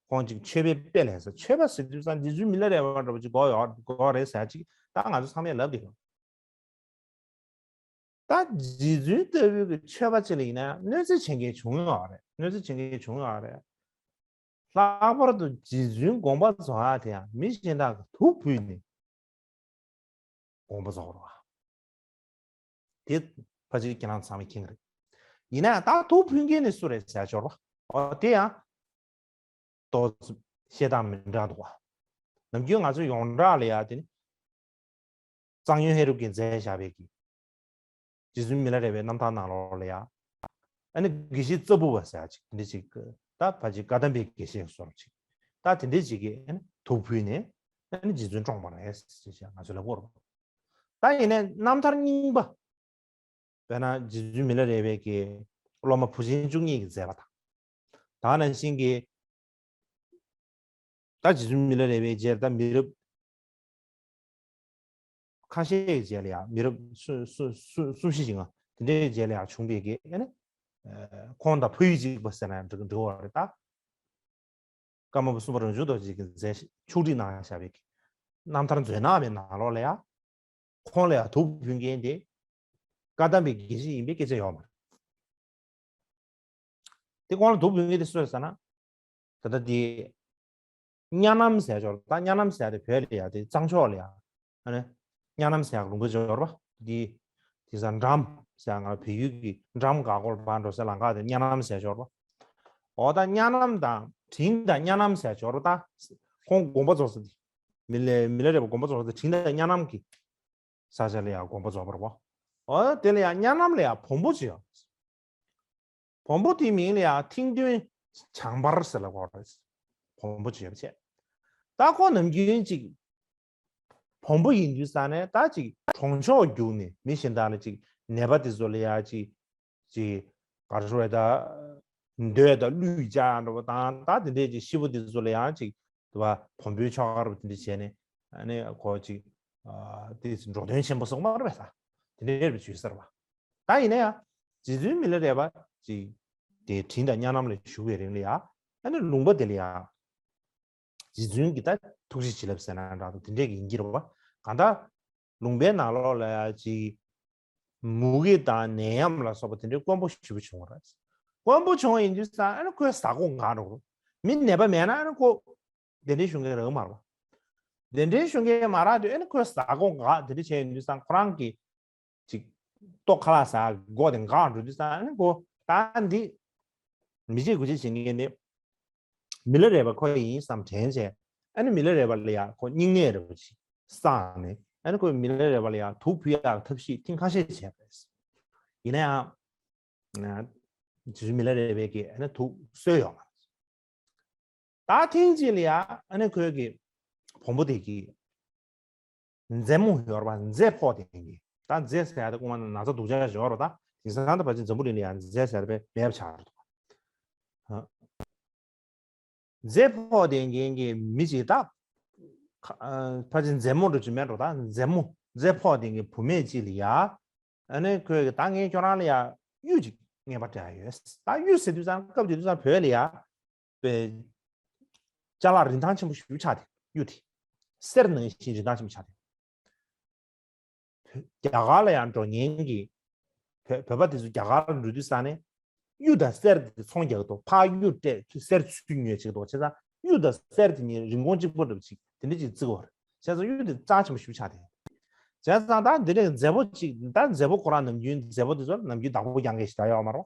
ཁོང་ཅིག་ཆོས་པའི་དཔེ་ལེན་ས་ཆོས་པ་ཟེར་དུས་ཙང་རྗེ་བཙུན་མི་ལ་རས་པ་འདྲ་པོ་ཅིག་དགོས་ཡོད་དགོས་རེད་ཟེར་ཅིག་ད་ང་ཚོ་ཚང་མས་ལབ་བསྡད་ཡོད། ད་རྗེ་བཙུན་ལྟ་བུའི་གི་ཆོས་པ་ཅིག་ལ་ཡིན་ན་གནོད་འཚེ་བྱེད་མཁན་བྱུང་ཡོད་རེད། གནོད་འཚེ་བྱེད་མཁན་བྱུང་ཡོད་རེད། ལྷག་པར་དུ་རྗེ་བཙུན་དགོངས་པ་རྫོགས་ཡག་དེ་ཡང་མི་གཞན་དག་གིས་དུག་ཕུལ་ནས་དགོངས་པ་རྫོགས་རོགས། དེ་ཕལ་ཆེར་ཁྱེད་རང་ཚང་མས་མཁྱེན་གྱི་རེད། ཡིན་ན་ཡང་ད་དུག་ཕུལ་མཁན་ནི་སུ་རེད་ཟེར་ཡ་འབྱོར་བ། འོ་དེ་ཡང་ཏོག་ཙམ་བཤད་སྟངས་མི་འདྲ་འདུག་བ། ནམ་རྒྱུན་ང་ཚོ་ཡོངས་གྲགས་ལ་ཡ་དེ་ནི་གཙང་སྨྱོན་ཧེ་རུ་ཀས་མཛད་བཞག་པའི་གི་རྗེ་བཙུན་མི་ལ་རས་པའི་རྣམ་ཐར་ནང་ལོགས་ལ་ཡ། ཨ་ནི་དགེ་བཤེས་རྩ་སྦུབ་པ་ཟེར་ཡ་ཅིག་དེ་འདྲ་ཅིག་ད་ཕལ་ཆེར་བཀའ་གདམས་པའི་དགེ་བཤེས་སོགས་ཅིག་ད་དེ་འདྲ་ཅིག་གིས་ཨ་ནི་དུག་ཕུལ་ནས་ཨ་ནི་རྗེ་བཙུན་བཀྲོངས་པ་རེད་ཟེར་བྱས་ང་ཚོ་ལབ་ཀྱི་ཡོད་རེད། ད་ཡིན་ནའི་རྣམ་ཐར་རྙིང་པ། དཔེར་ན་རྗེ་བཙུན་མི་ལ་རས་པའི་གི་སློབ་མ་བུ་ཆེན་བཅུ་གཉིས་ཀྱིས་མཛད་པ་དང་། ད་ནང་བཞིན་གྱི་ད་རྗེ་བཙུན་མི་ལ་རས་པའི་རྗེས་ད་མི་རབས་ཁ་ཤས་ཀྱི་རྗེས་ལ་ཡང་མི་རབས་སུ་སུ་སུ་གསུམ་བཞི་ཞིག་ང་དེ་འདྲའི་རྗེས་ལ་ཡང་བྱུང་བའི་གི་ཨ་ནི་ཁོང་དང་ཕ་ཡུལ་གཅིག་པ་ཟེར་ན་འགྲིག་འགྲིག་པ་རེད་ད། ཀརྨ་པ་གསུམ་པ་རང་བྱུང་རྡོ་རྗེ་གིས་མཛད་ཕྱོགས་སྒྲིག་གནང་བཞག་པའི་རྣམ་ཐར་མཛོད་ནག་པའི་ནང་ལོགས་ལ་ཡང་། ཁོང་ལ་ཡང་དུག་ཕུལ་མཁན་དེ་བཀའ་གདམས་པའི་དགེ་བཤེས་ཡིན་པའི་སྐད་ཆ་ཡོད་མ་རེད། དེ་ཁོང་ལ་དུག་ཕུལ་མཁན་དེ་སུ་རེད་ཟེར་ན། ད་ལྟ་དེ་གཉའ་ནམ་ཟེར་ཆོག་ད་གཉའ་ནམ་ཟེར་དེ་བོད་ལ་ཡང་དེ་གཙང་ཕྱོགས་ལ་ཡང་ཨ་ནི་གཉའ་ནམ་ཟེར་ཡག་ལུང་པ་འབྱོར་བ་དེ་དེ་ས་འགྲམ་ཟེར་ང་བལ་ཡུལ་གྱི་འགྲམ་འགག་སྐོར་བར་འགྲོ་ས་ལམ་ཁ་དེ་གཉའ་ནམ་ཟེར་འབྱོར་བ། འོ་ད་གཉའ་ནམ་དང་དྲིན་དང་གཉའ་ནམ་ཟེར་འབྱོར་བ་ད་ཁོང་དགོངས་པ་རྫོགས་ས་དེ་མི་ལ་མི་ལ་རས་པ་དགོངས་པ་རྫོགས་ས་དེ་དྲིན་དང་གཉའ་ནམ་གྱི་ས་ཆ་ལ་ཡང་དགོངས་པ་རྫོགས་པ་རེད་བ། འོ་དེ་ལ་ཡང་གཉའ་ནམ་ལ་ཡང་བོན་པོ་ཅིག་ཡོད། བོན་པོ་དེའི་མིང་ལ་ཡང་ཐིང་སྟོན་བྱང་འབར་ཟེར་ལབ་ཀྱི་ཡོད་རེད། བོན་པོ་ཅིག་ཡོད་པ་བྱས། ད་ཁོ་ནམ་རྒྱུན་ཅིག་བོན་པོ་ཡིན་དུས་ཙང་ནས་ད་ཅིག་གྲོང་ཆོག་རྒྱུགས་ནས་མི་གཞན་དག་ལ་ཅིག་ནད་པ་དེ་ཚོ་ལ་ཡང་ཅིག་ཅིག་ག་རེ་ཟེར་དགོས་རེད་ད། མདོས་དང་གླུད་བཅག་འགྲོ་བ་དང་ད་དེ་འདྲས་ཀྱི་ཤི་བོ་དེ་ཚོ་ལ་ཡང་ཅིག་དེ་བ་བོན་པོའི་ཆོ་ག་རུ་དེ་འདྲས་བྱས་ནས་ཨ་ནི་ཁོ་ཅིག་ཨ་དེ་འགྲོ་དོན་ཆེན་པོ་སོང་མ་རེད་པས་ད། དེ་འདྲས་རེད་པས་བྱུས་ཟེར་བ། ད་ཡིན་ན་ཡང་རྗེ་བཙུན་མི་ལ་རས་པ་ཅིག་དེ་དྲིན་དང་གཉའ་ནམ་ལ་བཞུགས་པའི་རིང་ལ་ཡང་ཨ་ནི་ལུང་པ་དེ་ལ་ཡང་རྗེ་བཙུན་གྱི་ད་ཐུགས་རྗེ་བྱིན་རླབས་ཟེར་ན་འདྲ་འདུག་དེ་འདྲས་ཀྱི་ཡིན་གྱི་རེད་པ། གང་ལྟར་ལུང་པའི་ནང་ལོགས་ལ་ཡང་ཅིག་མུ་གེ་དང་ནད་ཡམས་ལ་སོགས་པ་དེ་འདྲའི་དཀོན་པོ་ཞེ་པོ་བྱུང་བ་རེད། དཀོན་པོ་བྱུང་བ་ཡིན་དུས་ཙང་ཨ་ནི་ཁོའི་གཟའ་འཁོར་འགག་འགྲོ་གི་རེད། མི་ནད་པ་མེད་ན་ཨ་ནི་ཁོ་གདན་འདྲེན་ཞུ་མཁན་རག་མ་རེད། གདན་འདྲེན་ཞུ་མཁན་མ་རག་དུས་ཨ་ནི་ཁོའི་གཟའ་འཁོར་འགག་དེ་འདྲ་བྱས་ཡོང་དུས་ཙང་ཁོ་རང་གི་ཅིག་ལྟོ་ཁ་ལག་ཟ་སྒོ་དེ་འགག་འགྲོ་དུས་ཙང་ཨ་ནི་ཁོ་ད་འདི་མི་བྱེད་དགུ་བྱེད་བྱེད་མཁན་དེ་མི་ལ་རས་པ་ཁོ་ཡིན་བསམ་དྲན་བྱས། ཨ་ནི་མི་ལ་རས་པ་ལ་ཡ་ཁོ་སྙིང་ནད་རེད་པ་ཅིག་བསགས་ནས་ཨ་ནི་ཁོས་མི་ལ་རས་པ་ལ་ཡ་དུག་ཕུལ་ཡག་ཐབས་ཤེས་ཐེངས་ཁ་ཤས་བྱས་པ་རེད། ཡིན་ན་ཡང་། ཨ་རྗེ་བཙུན་མི་ལ་རས་པས་ཀྱིས་ཨ་ནི་དུག་གསོས་ཡོད་མ་རེད། ད་ཐེངས་གཅིག་ལ་ཡ་ཨ་ནི་ཁོས་ཀྱི་བོན་པོ་དེ་གིས་མཛེ་མོ་ཡོད་རེད་པ། མཛེ་ཕོག་དེ་གིས་ད་མཛེ་ཟེར་ཡ་དེ་སྐུ་མ་ན་ན་ཚ་སྡུག་ཅག་ཡོད་རེད་པ། ད་དེང་སང་ད་ཕལ་ཆེར་འཛམ་བུ་གླིང་ལ་ཡ་མཛེ་ཟེར་བའི་མེད་པ་ཆགས་རེད་འདུག་མཛེ་ཕོག་དེ་གིས་མི་ཅིག་ད་ཕལ་ཆེར་མཛེ་མོ་འདྲ་ཅིག་མེད་འགྲོ། ད་མཛེ་མོ་མཛེ་ཕོག་དེ་གིས་བུད་མེད་ཅིག་ལ་ཡ་ཨ་ནི་ཁོས་ཀྱི་ད་ངས་ཁྱོད་རང་ལ་ཡ་གཡུ་ཅིག་རྔན་པ་སྤྲད་ཡ་ཡོད། ད་གཡུ་ཟེར་དུས་ཙང་སྐབས་དེ་དུས་ཙང་བོད་ལ་ཡ་པའི་ཅ་ལག་རིན་ཐང་ཆེན་པོ་ཞེ་པོ་ཆགས་ཏེ་གཡུ་དེ་གསེར་ནང་བཞིན་རིན་ཐང་ཆེན་པོ་ཆགས་ཏེ། རྒྱ་གར་ལ་ཡང་འགྲོ་མཁན་གྱི་བོད་བོད་པ་དེ་ཚོ་རྒྱ་གར་འགྲོ་དུས་ཙང་ནས་གཡུ་དང་གསེར་དེ་ཚོང་རྒྱག་གི་འདུག་ཕར་གཡུ་སྤྲད་གསེར་ཚུར་ཉོས་བྱེད་ཀྱི་འདུག་བྱས་ཙང་གཡུ་དང་གསེར་དེ་གཉིས་རིན་གོང་གཅིག་པ་འདྲ་པོ་ཅིག་དེ་འདྲ་ཅིག་བརྩི་གི་ཡོད་རེད། བྱས་ཙང་གཡུ་དེ་རྩ་ཆེན་པོ་ཞེ་པོ་ཆགས་ཏེ། བྱས་ཙང་ད་འདི་ནས་མཛེ་པོ་ཅིག་ད་མཛེ་པོ་ཁོ་རང་ནམ་རྒྱུན་མཛེ་པོ་དེ་ཚོ་ནམ་རྒྱུན་བདག་པོ་རྒྱག་མཁན་ཞིག་ད་ཡོད་མ་རེད།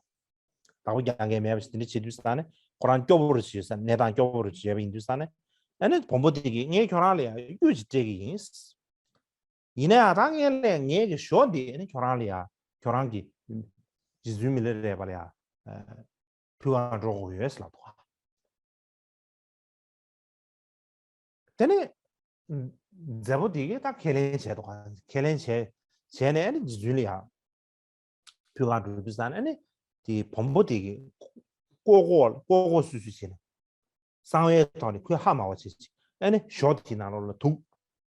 བདག་པོ་རྒྱག་མཁན་མེད་པ་ཞིག་དེ་འདྲ་བྱེད་དུས་ཙང་ནས་ཁོ་རང་སྐྱོ་པོ་རུ་བྱེད་ས་གནས་སྟངས་སྐྱོ་པོ་རུ་བྱེད་པ་ཡིན་དུས་ཙང་ནས་ཨ་ནི་བོན་པོ་དེ་གིས་ངས་ཁྱོད་རང་ལ་ཡང་གཡུ་ཅིག་སྤྲད་ཀྱི་ཡིན། ཡིན་ན་ཡང་ད་ངས་ལས་ངས་ཀྱི་ཞོ་འདི་ཨ་ནི་ཁྱོད་རང་ལ་ཡང་ཁྱོད་རང་གི་རྗེ་བཙུན་མི་ལ་རས་པ་ལ་ཡང་ཕུལ་ག་འགྲོ་དགོས་ཡོད་ཟེར་ལབ་འདུག་དེ་ནས་མཛེ་པོ་དེ་གིས་ད་ཁས་ལེན་བྱས་འདུག་ཁས་ལེན་བྱས་བྱས་ནས་ཨ་ནི་རྗེ་བཙུན་ལ་ཡང་ཕུལ་ག་འགྲོ་དུས་ཙང་ཨ་ནི་དེ་བོན་པོ་དེ་གིས་ལྐོག་ལྐོག་ལྐོག་ལྐོག་སུད་སུད་བྱས་ནས་གསང་བའི་ཐོག་ནས་ཁོས་ཧ་མ་གོ་བྱས་བྱས་ཨ་ནི་ཞོ་དེ་ནང་ལོགས་ལ་དུག་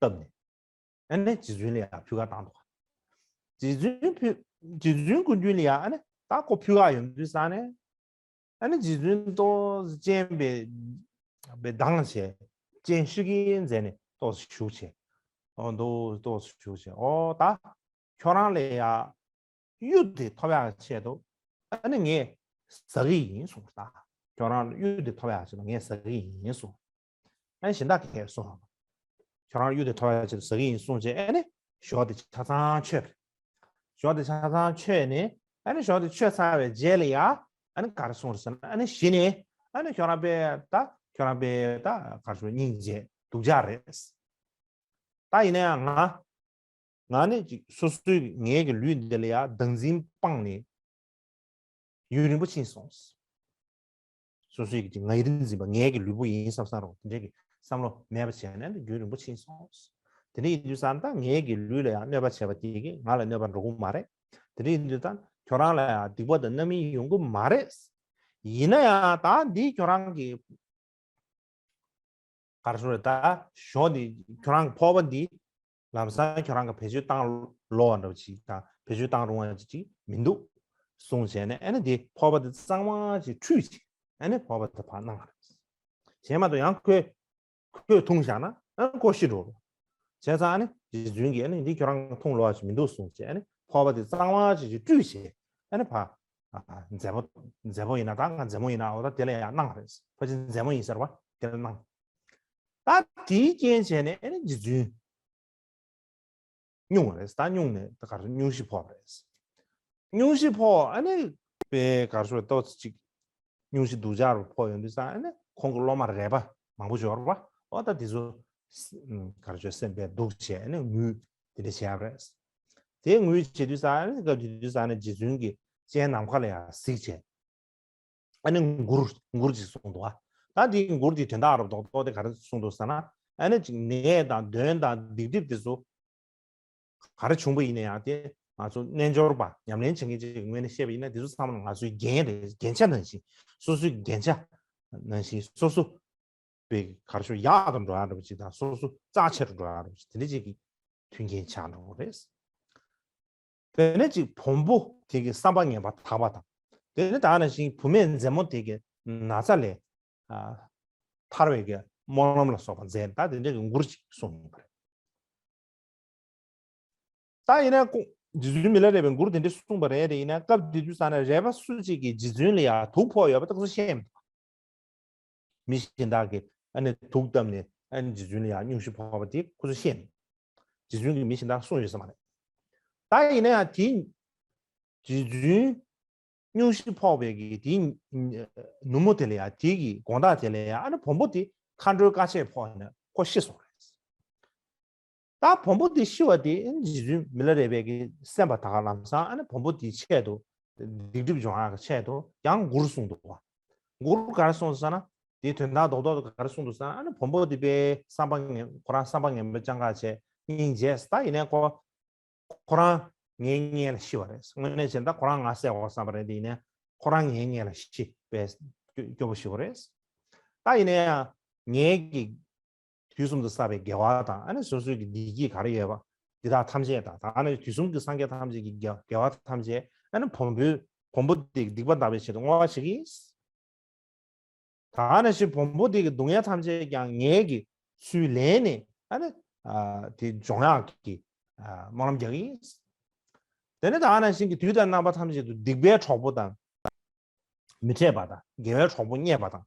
བཏབ་ནས་ཨ་ནི་རྗེ་བཙུན་ལ་ཡང་ཕུལ་ག་བཏང་འདུག་རྗེ་བཙུན་ཕུལ་རྗེ་བཙུན་སྐུ་མདུན་ལ་ཡང་ཨ་ནི་ད་ཁོ་ཕུལ་ག་ཡོང་དུས་ཙང་ནས། ཨ་ནི་རྗེ་བཙུན་ཏོག་ཙམ་སྤྱན་པའི་པའི་མདངས་བྱས། སྤྱན་ཧྲིག་གེ་མཛད་ནས་ཏོག་ཙམ་བཞུགས་བྱས། ཨོ་འདུག་ཏོག་ཙམ་བཞུགས་བྱས། ཨོ་ད་ཁྱོད་རང་ལ་ཡ་གཡུ་དེ་ཐོབ་ཡག་ཆེད་དུ་ཨ་ནི་ངས་ཟ་གི་ཡིན་གསུངས། ད་ཁྱོད་རང་གཡུ་དེ་ཐོབ་ཡག་ཆེད་དུ་ངས་ཟ་གི་ཡིན་གསུངས། ཨ་ནི་གཞན་དག་གིས་གསུངས། ཁྱོད་རང་གཡུ་དེ་ཐོབ་ཡག་ཆེད་དུ་ཟ་གི་ཡིན་གསུངས་བྱས། ཨ་ནི་ཞོ་དེ་ཆ་ཚང་མཆོད་པ། ཞོ་དེ་ཆ་ཚང་མཆོད་ནས། ཨ་ནི་ཞོ་དེ་མཆོད་ཚར་བའི་རྗེས་ལ་ཡ། ཨ་ནི་ག་རེ་གསུངས་རེད་ཟེར་ན། ཨ་ནི་གཞི་ནས་ཨ་ནི་ཁྱོད་རང་དཔེ་ད་ཁྱོད་རང་དཔེ་ད་ག་རེ་ཞུ། སྙིང་རྗེ་སྡུག་ཅག་རེད། ད་ཡིན་ན་ཡང་ང་ང་ནི་ཅིག་སོ་སོའི་ངའི་གི་ལུས་འདི་ལ་ཡ་བདག་འཛིན་སྤངས་ནས་ཡུན་རིང་པོ་ཕྱིན་སོང་། སོ་སོའི་གི་ཅིག་ང་ཡི་རིག་འཛིན་པ་ངའི་གི་ལུས་པོ་ཡིན་བསམ་བསམ་རོགས། དེ་འདྲའི་གི་བསམ་བློ་མེད་པ་བྱས་ནས་ཡུན་རིང་པོ་ཕྱིན་སོང་། དེ་འདྲ་ཡིན་དུས་ཙང་ད་ངའི་གི་ལུས་ལ་ཡང་གནོད་པ་བྱས་པ་དེ་གི་ང་ལ་གནོད་པ་འགྲོ་གི་མ་རེད། དེ་འདྲ་ཡིན་དུས་ད་ཁྱོད་རང་ལ་ཡང་སྡིག་པ་དང་རྣམ་སྨིན་ཡོང་གི་མ་རེད། ཡིན་ན་ཡང་ད་འདི་ཁྱོད་རང་གི་ག་རེ་ཞུ་རེད། ད་ཞོ་འདི་ཁྱོད་རང་གི་ཕོར་པ་འདི་ལམ་སང་ཁྱོད་རང་གི་བེད་སྤྱོད་བཏང་ལོ་བ་འདྲ་བ་ཅིག་དང་བེད་སྤྱོད་བཏང་རུང་བ་ཅིག་མི་འདུག་གསུངས་བྱས་ནས། ཨ་ནི་འདི་ཕོར་པ་འདི་གཙང་མ་ཅིག་བཀྲུས་བྱས། ཨ་ནི་ཕོར་པ་འདི་ཕར་གནང་བ་རེད། བྱས་མ་གཏོགས་ཡང་ཁོས་ཁོས་འཐུང་བཞག་ན་ཨ་ནི་ཁོ་ཤི་འགྲོ་རུང་། བྱས་ཙང་ཨ་ནི་རྗེ་བཙུན་གྱིས་ཨ་ནི་འདི་ཁྱོད་རང་འཐུང་ལོ་བ་ཅིག་མི་འདུག་གསུངས་བྱས། ཨ་ནི་ཕོར་པ་འདི་གཙང་མ་ཅིག་ཅིག་བཀྲུས་བྱས། ཨ་ནི་ཕར་ཨ། མཛེས་མོ། མཛེས་མོ་ཡིན་ན་ད་ང་མཛེས་མོ་ཡིན་ན་འོ་ད་དེ་ལ་ཡང་གནང་རེད། ཕལ་ཆེར་མཛེས་མོ་ཡིན་ཟེར་བ་དེ་ལ་གནང་། ད་དེའི་རྐྱེན་བྱས་ནས་ཨ་ནི་རྗེ་བཙུན་སྙུང་བ་རེད། ད་སྙུང་ནས་ད་ག་རེ་སྙུང་གཞི་ཕོག་པ་རེད། སྙུང་གཞི་ཕོག་ཨ་ནི་དཔེ་ག་རེ་ཞུ། ཏོག་ཙམ་ཅིག་སྙུང་གཞི་སྡུག་ཅག་རུ་ཕོག་ཡོང་དུས་ཙང་ཨ་ནི་ཁོང་གི་སློབ་མ་རས་པ་མང་པོ་འབྱོར་བ། འོ་ད་དེ་ཚོ་ག་རེ་ཞུ། སེམས་པས་སྡུག་བྱས་ཨ་ནི་ངུས་དེ་འདྲ་བྱས་པ་རེད། དེ་ངུས་བྱེད་དུས་ཙང་ཨ་ནི་སྐབས་དེ་དུས་ཙང་ཨ་ནི་རྗེ་བཙུན་གྱི་སྤྱན་ནམ་མཁའ་ལ་ཡང་གཟིགས་བྱས། ཨ་ནི་མགུར་མགུར་ཅིག་གསུངས་འདུག་ཨ། ད་འདིའི་མགུར་འདིའི་དོན་དག་རོབ་རྡོག་རྡོག་དེ་ག་རེ་གསུངས་འདུག་ཟེར་ན། ཨ་ནི་ཅིག་ནད་དང་གདོན་དང་སྡིག་སྒྲིབ་དེ་ཚོ་ག་རེ་བྱུང་པ་ཡིན་ན་ཡང་དེ་ང་ཚོ་རྣལ་འབྱོར་པ་ཉམས་ལེན་བྱེད་མཁན་ཅིག་གི་ངོས་ནས་བཤད་པ་ཡིན་ན་དེ་ཚོ་ཚང་མ་ང་ཚོའི་རྒྱན་རེད། རྒྱན་ཆ་ནང་བཞིན། སོ་སོའི་རྒྱན་ཆ་ནང་བཞིན། སོ་སོ་པའི་ག་རེ་ཞུ། ཡག་ཏུ་འགྲོ་ཡག་འགྲོ་བ་ཅིག་དང་སོ་སོ་རྩ་ཆེ་རུ་འགྲོ་ཡག་འགྲོ་བ་ཅིག་དེ་འདྲ་ཅིག་གི་མཐུན་རྐྱེན་ཆགས་འགྲོ་གི་རེད། དེ་ནས་ཅིག་བོང་བུ་དེ་གི་བསམ་པ་ངན་པ་དག་པ་དང་། དེ་ནས་ད་ནང་བཞིན་བུད་མེད་མཛེས་མོ་དེ་གི་ན་ཚ་ལས་ཨ་ཐར་བའི་གི་སྨོན་ལམ་ལ་སོགས་པ་མཛད། ད་དེ་འདྲ་གི་མགུར་ཅིག་གསུངས་ཡོད་པ་རེད། ད་ཡིན་ན་ཁོང་རྗེ་བཙུན་མི་ལ་རས་པས་མགུར་དེ་འདྲ་གསུངས་པ་རེད། དེ་ཡིན་ན་སྐབས་དེ་དུས་ཙ་ན་རས་པ་སུ་གཅིག་གིས་རྗེ་བཙུན་ལ་ཡང་དུག་ཕོག་ཡོད་པ་ཏག་ཏག་ཤེས་མི་འདུག་མི་གཞན་དག་གིས་ཨ་ནི་དུག་བཏབ་ནས་ཨ་ནི་རྗེ་བཙུན་ལ་ཡང་སྙུང་གཞི་ཕོག་པ་དེ་ཁོ་ཚོས་ཤེས་མི་འདུག་རྗེ་བཙུན་གྱིས་མི་གཞན་དག་གསུངས་ཡོད་ས་མ་རེད། ད་ཡིན་ན་ཡང་དེ་རྗེ་བཙུན་སྙུང་གཞི་ཕོག་པའི་གི་དེའི་ནུབ་མོ་དེ་ལ་ཡང་དེའི་གི་དགོང་དག་དེ་ལ་ཡང་ཨ་ནི་བོང་བུ་དེ་མཁའ་འགྲོའི་བཀའ་ཆད་ཕོག་ནས་ཁོ་ཤི་སོང་རེད། ད་བོང་བུ་དེ་ཤི་བ་དེ་རྗེ་བཙུན་མི་ལ་རས་པས་གི་སེམས་པ་ད་ག་ལམ་སང་ཨ་ནི་བོང་བུ་དེའི་ཆེད་དུ་སྡིག་སྒྲིབ་སྦྱོང་ཡག་གི་ཆེད་དུ་ཡང་མགུར་གསུངས་འདུག་བ། མགུར་ག་རེ་གསུངས་འདུག་ཟེར་ན། དེའི་དོན་དག་རྡོག་རྡོག་ག་རེ་གསུངས་འདུག་ཟེར་ན། ཨ་ནི་བོང་བུ་དེ་དཔེ་བསམ་པ་ངན་ཁོ་རང་བསམ་པ་ངན་པ་སྤྱང་ཀ་བྱས་སྙིང་རྗེ། ད་ཡིན་ནའི་ཁོ་ཁོ་རང་ངའི་མངལ་ལ་ཤི་བ་རེད། དངོས་གནས་བྱས་ན་ད་ཁོ་རང་ང་བསད་དགོས་བསམ་པ་རེད། དེ་ཡིན་ནའི་ཁོ་རང་ངའི་མངལ་ལ་ཤི་བས་སྐྱོ་སྐྱོ་པོ་ཤི་བ་རེད། ད་ཡིན་ནའི་ངའི་གི་དུས་གསུམ་དུ་བསགས་པའི་དགེ་བ་དང་ཨ་ནི་སོ་སོའི་གི་བདེ་སྐྱིད་ག་རེ་ཡོད་པ་འདི་དག་ཐམས་ཅད་དང་། ད་ཨ་ནི་དུས་གསུམ་གྱི་སངས་རྒྱས་ཐམས་ཅད་ཀྱི་དགེ་དགེ་བ་ཐམས་ཅད་ཨ་ནི་བོང་བུའི་བོང་བུ་དེ་གི་སྡིག་པ་འདག་པའི་ཆེད་དུ་བསྔོ་བ་བྱེད་ཀྱི་ཡིན། ད་ནང་བཞིན་བོང་བུ་དེ་གི་སྡུག་བསྔལ་ཐམས་ཅད་ཀྱང་ངེད་ཀྱིས་ཚུར་ལེན་ནས་ཨ་ནི་ཨ་དེ་སྦྱོང་ཡག་གི་ཨ་སྨོན་ལམ་རྒྱག་གི་ཡིན། དེ་ནས་ད་ནང་བཞིན་གྱི་དུས་དང་རྣམ་པ་ཐམས་ཅད་དུ་སྡིག་པའི་གྲོགས་པོ་དང་མི་འཕྲད་པ་དང་དགེ་བའི་གྲོགས་པོ་རྙེད་པ་དང་།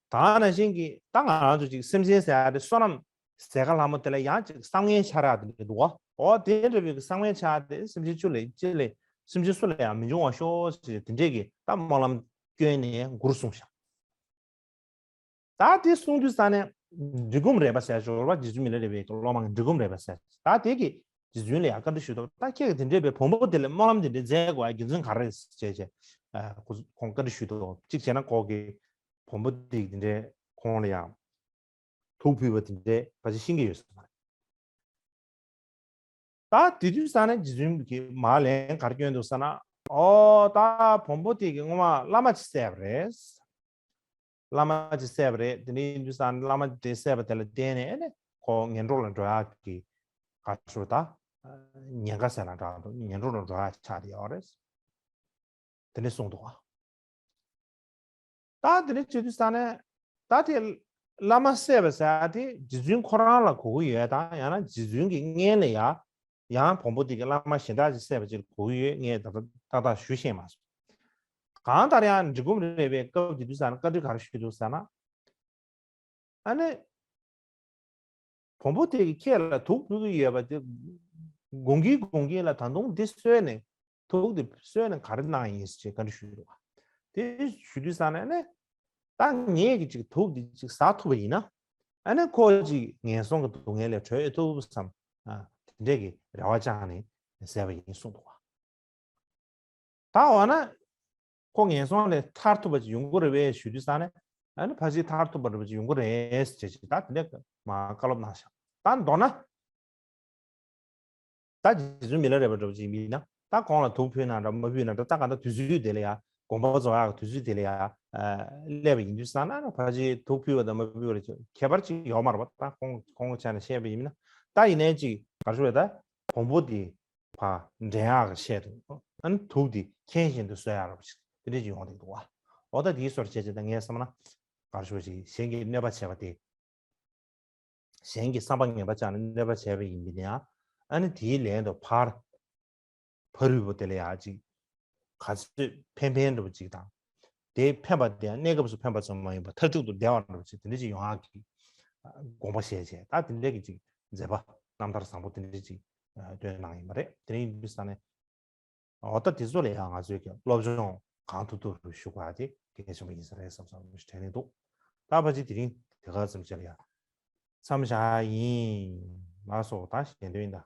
ད་ནང་བཞིན་གྱི་ད་ང་རང་ཚོ་ཅིག་སེམས་ཅན་ཟེར་ཡ་དེ་བསོད་ནམས་ཟད་དཀའ་ལྷག་མོ་དེ་ལ་ཡང་ཅིག་བསམ་ངན་འཆར་ཡག་དེ་འདྲ་འདུག་གོ། འོ་དེ་འདྲ་བའི་བསམ་ངན་འཆར་ཡག་དེ་སེམས་ཅན་སུ་ལ་ཅི་ལ་སེམས་ཅན་སུ་ལ་ཡང་མི་འབྱུང་བར་ཤོག་ཅེས་དེ་འདྲས་ཀྱི་ད་སྨོན་ལམ་བསྐྱོན་ནས་མགུར་གསུངས་ཤག་ད་དེ་གསུང་དུས་ཙ་ནས་འབྲི་གུང་རས་པ་ཟེར་ཞོར་བ་རྗེ་བཙུན་མི་ལ་རས་པའི་སློབ་མ་འབྲི་གུང་རས་པ་ཟེར། ད་དེ་གིས་རྗེ་བཙུན་ལ་ཡང་བཀའ་འདྲི་ཞུས་ཐོག་ད་ཁྱེད་ཀྱིས་དེ་འདྲས་པའི་བོང་བུ་དེ་ལ་སྨོན་ལམ་དེ་འདྲས་མཛད་དགོས་ཡ་རྒྱུ་མཚན་ག་རེ་རེད་ཅེས་བྱས། ཁོ་ཁོང་བཀའ་འདྲི་ཞུས་ཐོག་གཅིག་བྱས་ན་ཁོ་གི་བོང་བུ་དེ་དེ་འདྲས་ཁོང་ལ་ཡང་དུག་ཕུལ་བ་དེ་འདྲས་ཕལ་ཆེར་ཤེས་ཀྱི་ཡོད་ས་མ་རེད། ད་དེ་དུས་ཙ་ནས་རྗེ་བཙུན་གྱིས་མར་ལན་ག་རེ་བསྐྱོན་འདུག་ཟེར་ན། ཨོ་ད་བོང་བུ་དེ་གིས་སྔོན་མ་བླ་མ་ཅིག་བསད་པ་རེད། བླ་མ་ཅིག་བསད་པ་རེད། དེ་འདྲ་ཡིན་དུས་ཙ་ན་བླ་མ་དེ་བསད་པ་དེ་ལ་བརྟེན་ནས་ཨ་ནི་ཁོ་ངན་འགྲོ་ལ་འགྲོ་ཡག་གི་ག་རེ་ཞུ་ད། ཉེན་ཁ་ཟེར་ན་འདྲ་འདུག་ངན་འགྲོ་ལ་འགྲོ་ཡག་ཆགས་བསྡད་ཡོད་རེད། དེ་འདྲ་གསུངས་འདུག་ག་ད་དེ་འདྲ་བྱེད་དུས་ཙ་ནས་ད་དེ་བླ་མ་བསད་པ་ཟེར་ཡག་དེ་རྗེ་བཙུན་ཁོ་རང་ལ་གོ་གི་ཡོད་དང་ཡང་ན་རྗེ་བཙུན་གྱི་མངལ་ལ་ཡ་ཡང་བོང་བུ་དེ་གིས་བླ་མ་གཞན་དག་ཅིག་བསད་པ་ཅིག་ལ་གོ་གི་ཡོད། ངས་ད་ལྟ་ཏག་ཏག་ཞུ་ཤེས་མ་སོང་། གང་ལྟར་ཡང་འབྲི་གུང་རས་པས་སྐབས་དེ་དུས་ཙ་ན་བཀའ་འདྲི་ག་རེ་ཞུས་འདུག་ཟེར་ན། ཨ་ནི། བོང་བུ་དེ་གིས་ཁྱེད་ལ་དུག་ཕུལ་གྱི་ཡོད་པ་དེ། དགོངས་ཀྱིན་དགོངས་ཀྱིན་ལ་ད་དུང་འདི་གསོལ་ནས་ དུག་དེ་གསོས་ནས་ག་རེ་གནང་ཡིན་ཟེར་བྱས་བཀའ་འདྲི་ཞུས་འདུག་ག་དེ་ཞུ་དུས་ཙང་ནས་ནི། ད་ངས་ཀྱི་ཅིག་དུག་འདི་ཅིག་ཟ་ཐུབ་པ་ཡིན་ན། ཨ་ནི་ཁོ་ཅིག་ངན་སོང་གི་སྡུག་བསྔལ་ལས་གྲོལ་ཐུབ་བསམ། ཨ། དེ་འདྲས་ཀྱི་རེ་བ་བཅངས་ནས་བཟས་པ་ཡིན་གསུངས་འདུག་ག་ད་འོ་ན། ཁོ་ངན་སོང་ལས་ཐར་ཐུབ་པ་ཅིག་ཡོང་གི་རེད་པས་ཞུ་དུས་ཙང་ནས། ཨ་ནི་ཕལ་ཆེར་ཐར་ཐུབ་པ་འདྲ་པོ་ཅིག་ཡོང་གི་རེད་ཟེར་བྱས་ད་དེ་འདྲས་མར་བཀའ་སློབ་གནང་ཤག་ད་མདོར་ན། ད་རྗེ་བཙུན་མི་ལ་རས་པ་འདྲ་པོ་ཅིག་ཡིན་ན། ད་ཁོང་ལ་དུག་ཕུལ་ན་འདྲ་མ་ཕུལ་ན་འདྲ། ད་ག་ད་དུས་ཚོད་དེ་ལ་ཡ། དགོངས་པ་རྫོགས་ཡག་གི་དུས་ཚོད་དེ་ལ་ཡ། ཨ། སླེབས་པ་ཡིན་དུས་ཙང་ན་ཕལ་ཆེར་དུག་ཕུལ་བ་དང་མ་ཕུལ་བ་ལ་ཁྱད་པར་ཅིག་ཡོད་མ་རེད་པ། ད་ཁོང་ཁོང་གི་ཆ་ནས་བཤད་པ་ཡིན་ན། ད་ཡིན་ནའི་ཅིག་ག་རེ་ཞུ་དགོས་རེད། ད་བོང་བུ་དེ་ཕར་འདྲེན་ཡག་གི་ཆེད་དུ། ཨ་ནི་དུག་དེ་ཁྱེར་བཞིན་དུ་གསོ་ཡག་འདྲ་པོ་ཅིག་དེ་འདྲས་ཅིག་ཡོང་བསྡད་འདུག་ག་འོ་ད་དེའི་སོར་བྱས་བྱས་ད་ངས་བསམ་ན། ག་རེ་ཞུ་དགོས་རེད། གཞན་གྱིས་གནོད་པ་བྱས་པ་དེ། གཞན་གྱི་བསམ་པ་ངན་པ་བཅངས་ནས་གནོད་པ་བྱས་པ་ཡིན་པས་ན། ཨ་ནི་དེའི་ལན་དུ་ཕར། ཕ་རོལ་པོ་དེ་ལ་ཡ་ཅིག་ག་ཚོད་ཕན་ཕན་འདྲ་པོ་ཅིག་དང་། དེ་ཕན་པ་དེ་ཡང་གནས་སྐབས་སུ་ཕན་པ་ཙམ་མ་ཡིན་པར་མཐར་ཐུག་ཏུ་བདེ་བ་འདྲ་པོ་ཅིག་དེ་འདྲ་ཅིག་ཡོང་ཡག་གི་དགོངས་པ་བཞེས་བྱས། ད་དེ་འདྲ་གི་ཅིག་མཛད་པ་རྣམ་ཐར་བཟང་པོ་དེ་འདྲ་ཅིག་སྟོན་གནང་ཡིན་པ་རེད། དེ་འདྲ་ཡིན་དུས་ཙང་ནས། འོ་ད་དེ་ཚོ་ལ་ཡང་ང་ཚོས་ཀྱི་སློབ་སྦྱོང་གང་ཐུབ་ཐུབ་ཞུ་དགོས་ཡ་དེ་གལ་ཆེན་པོ་ཡིན་ས་རེད་བསམ་བསམ་བློ་ཞིག་དྲན་གྱི་འདུག་ད་ཕལ་ཆེར་དེ་རིང་དེ་ག་ཙམ་ཅིག་ལ་ཡ་མཚམས་བཞག་ཡིན། ལགས་སོ། ད་ཞལ་འདོན་ཡིན་ད།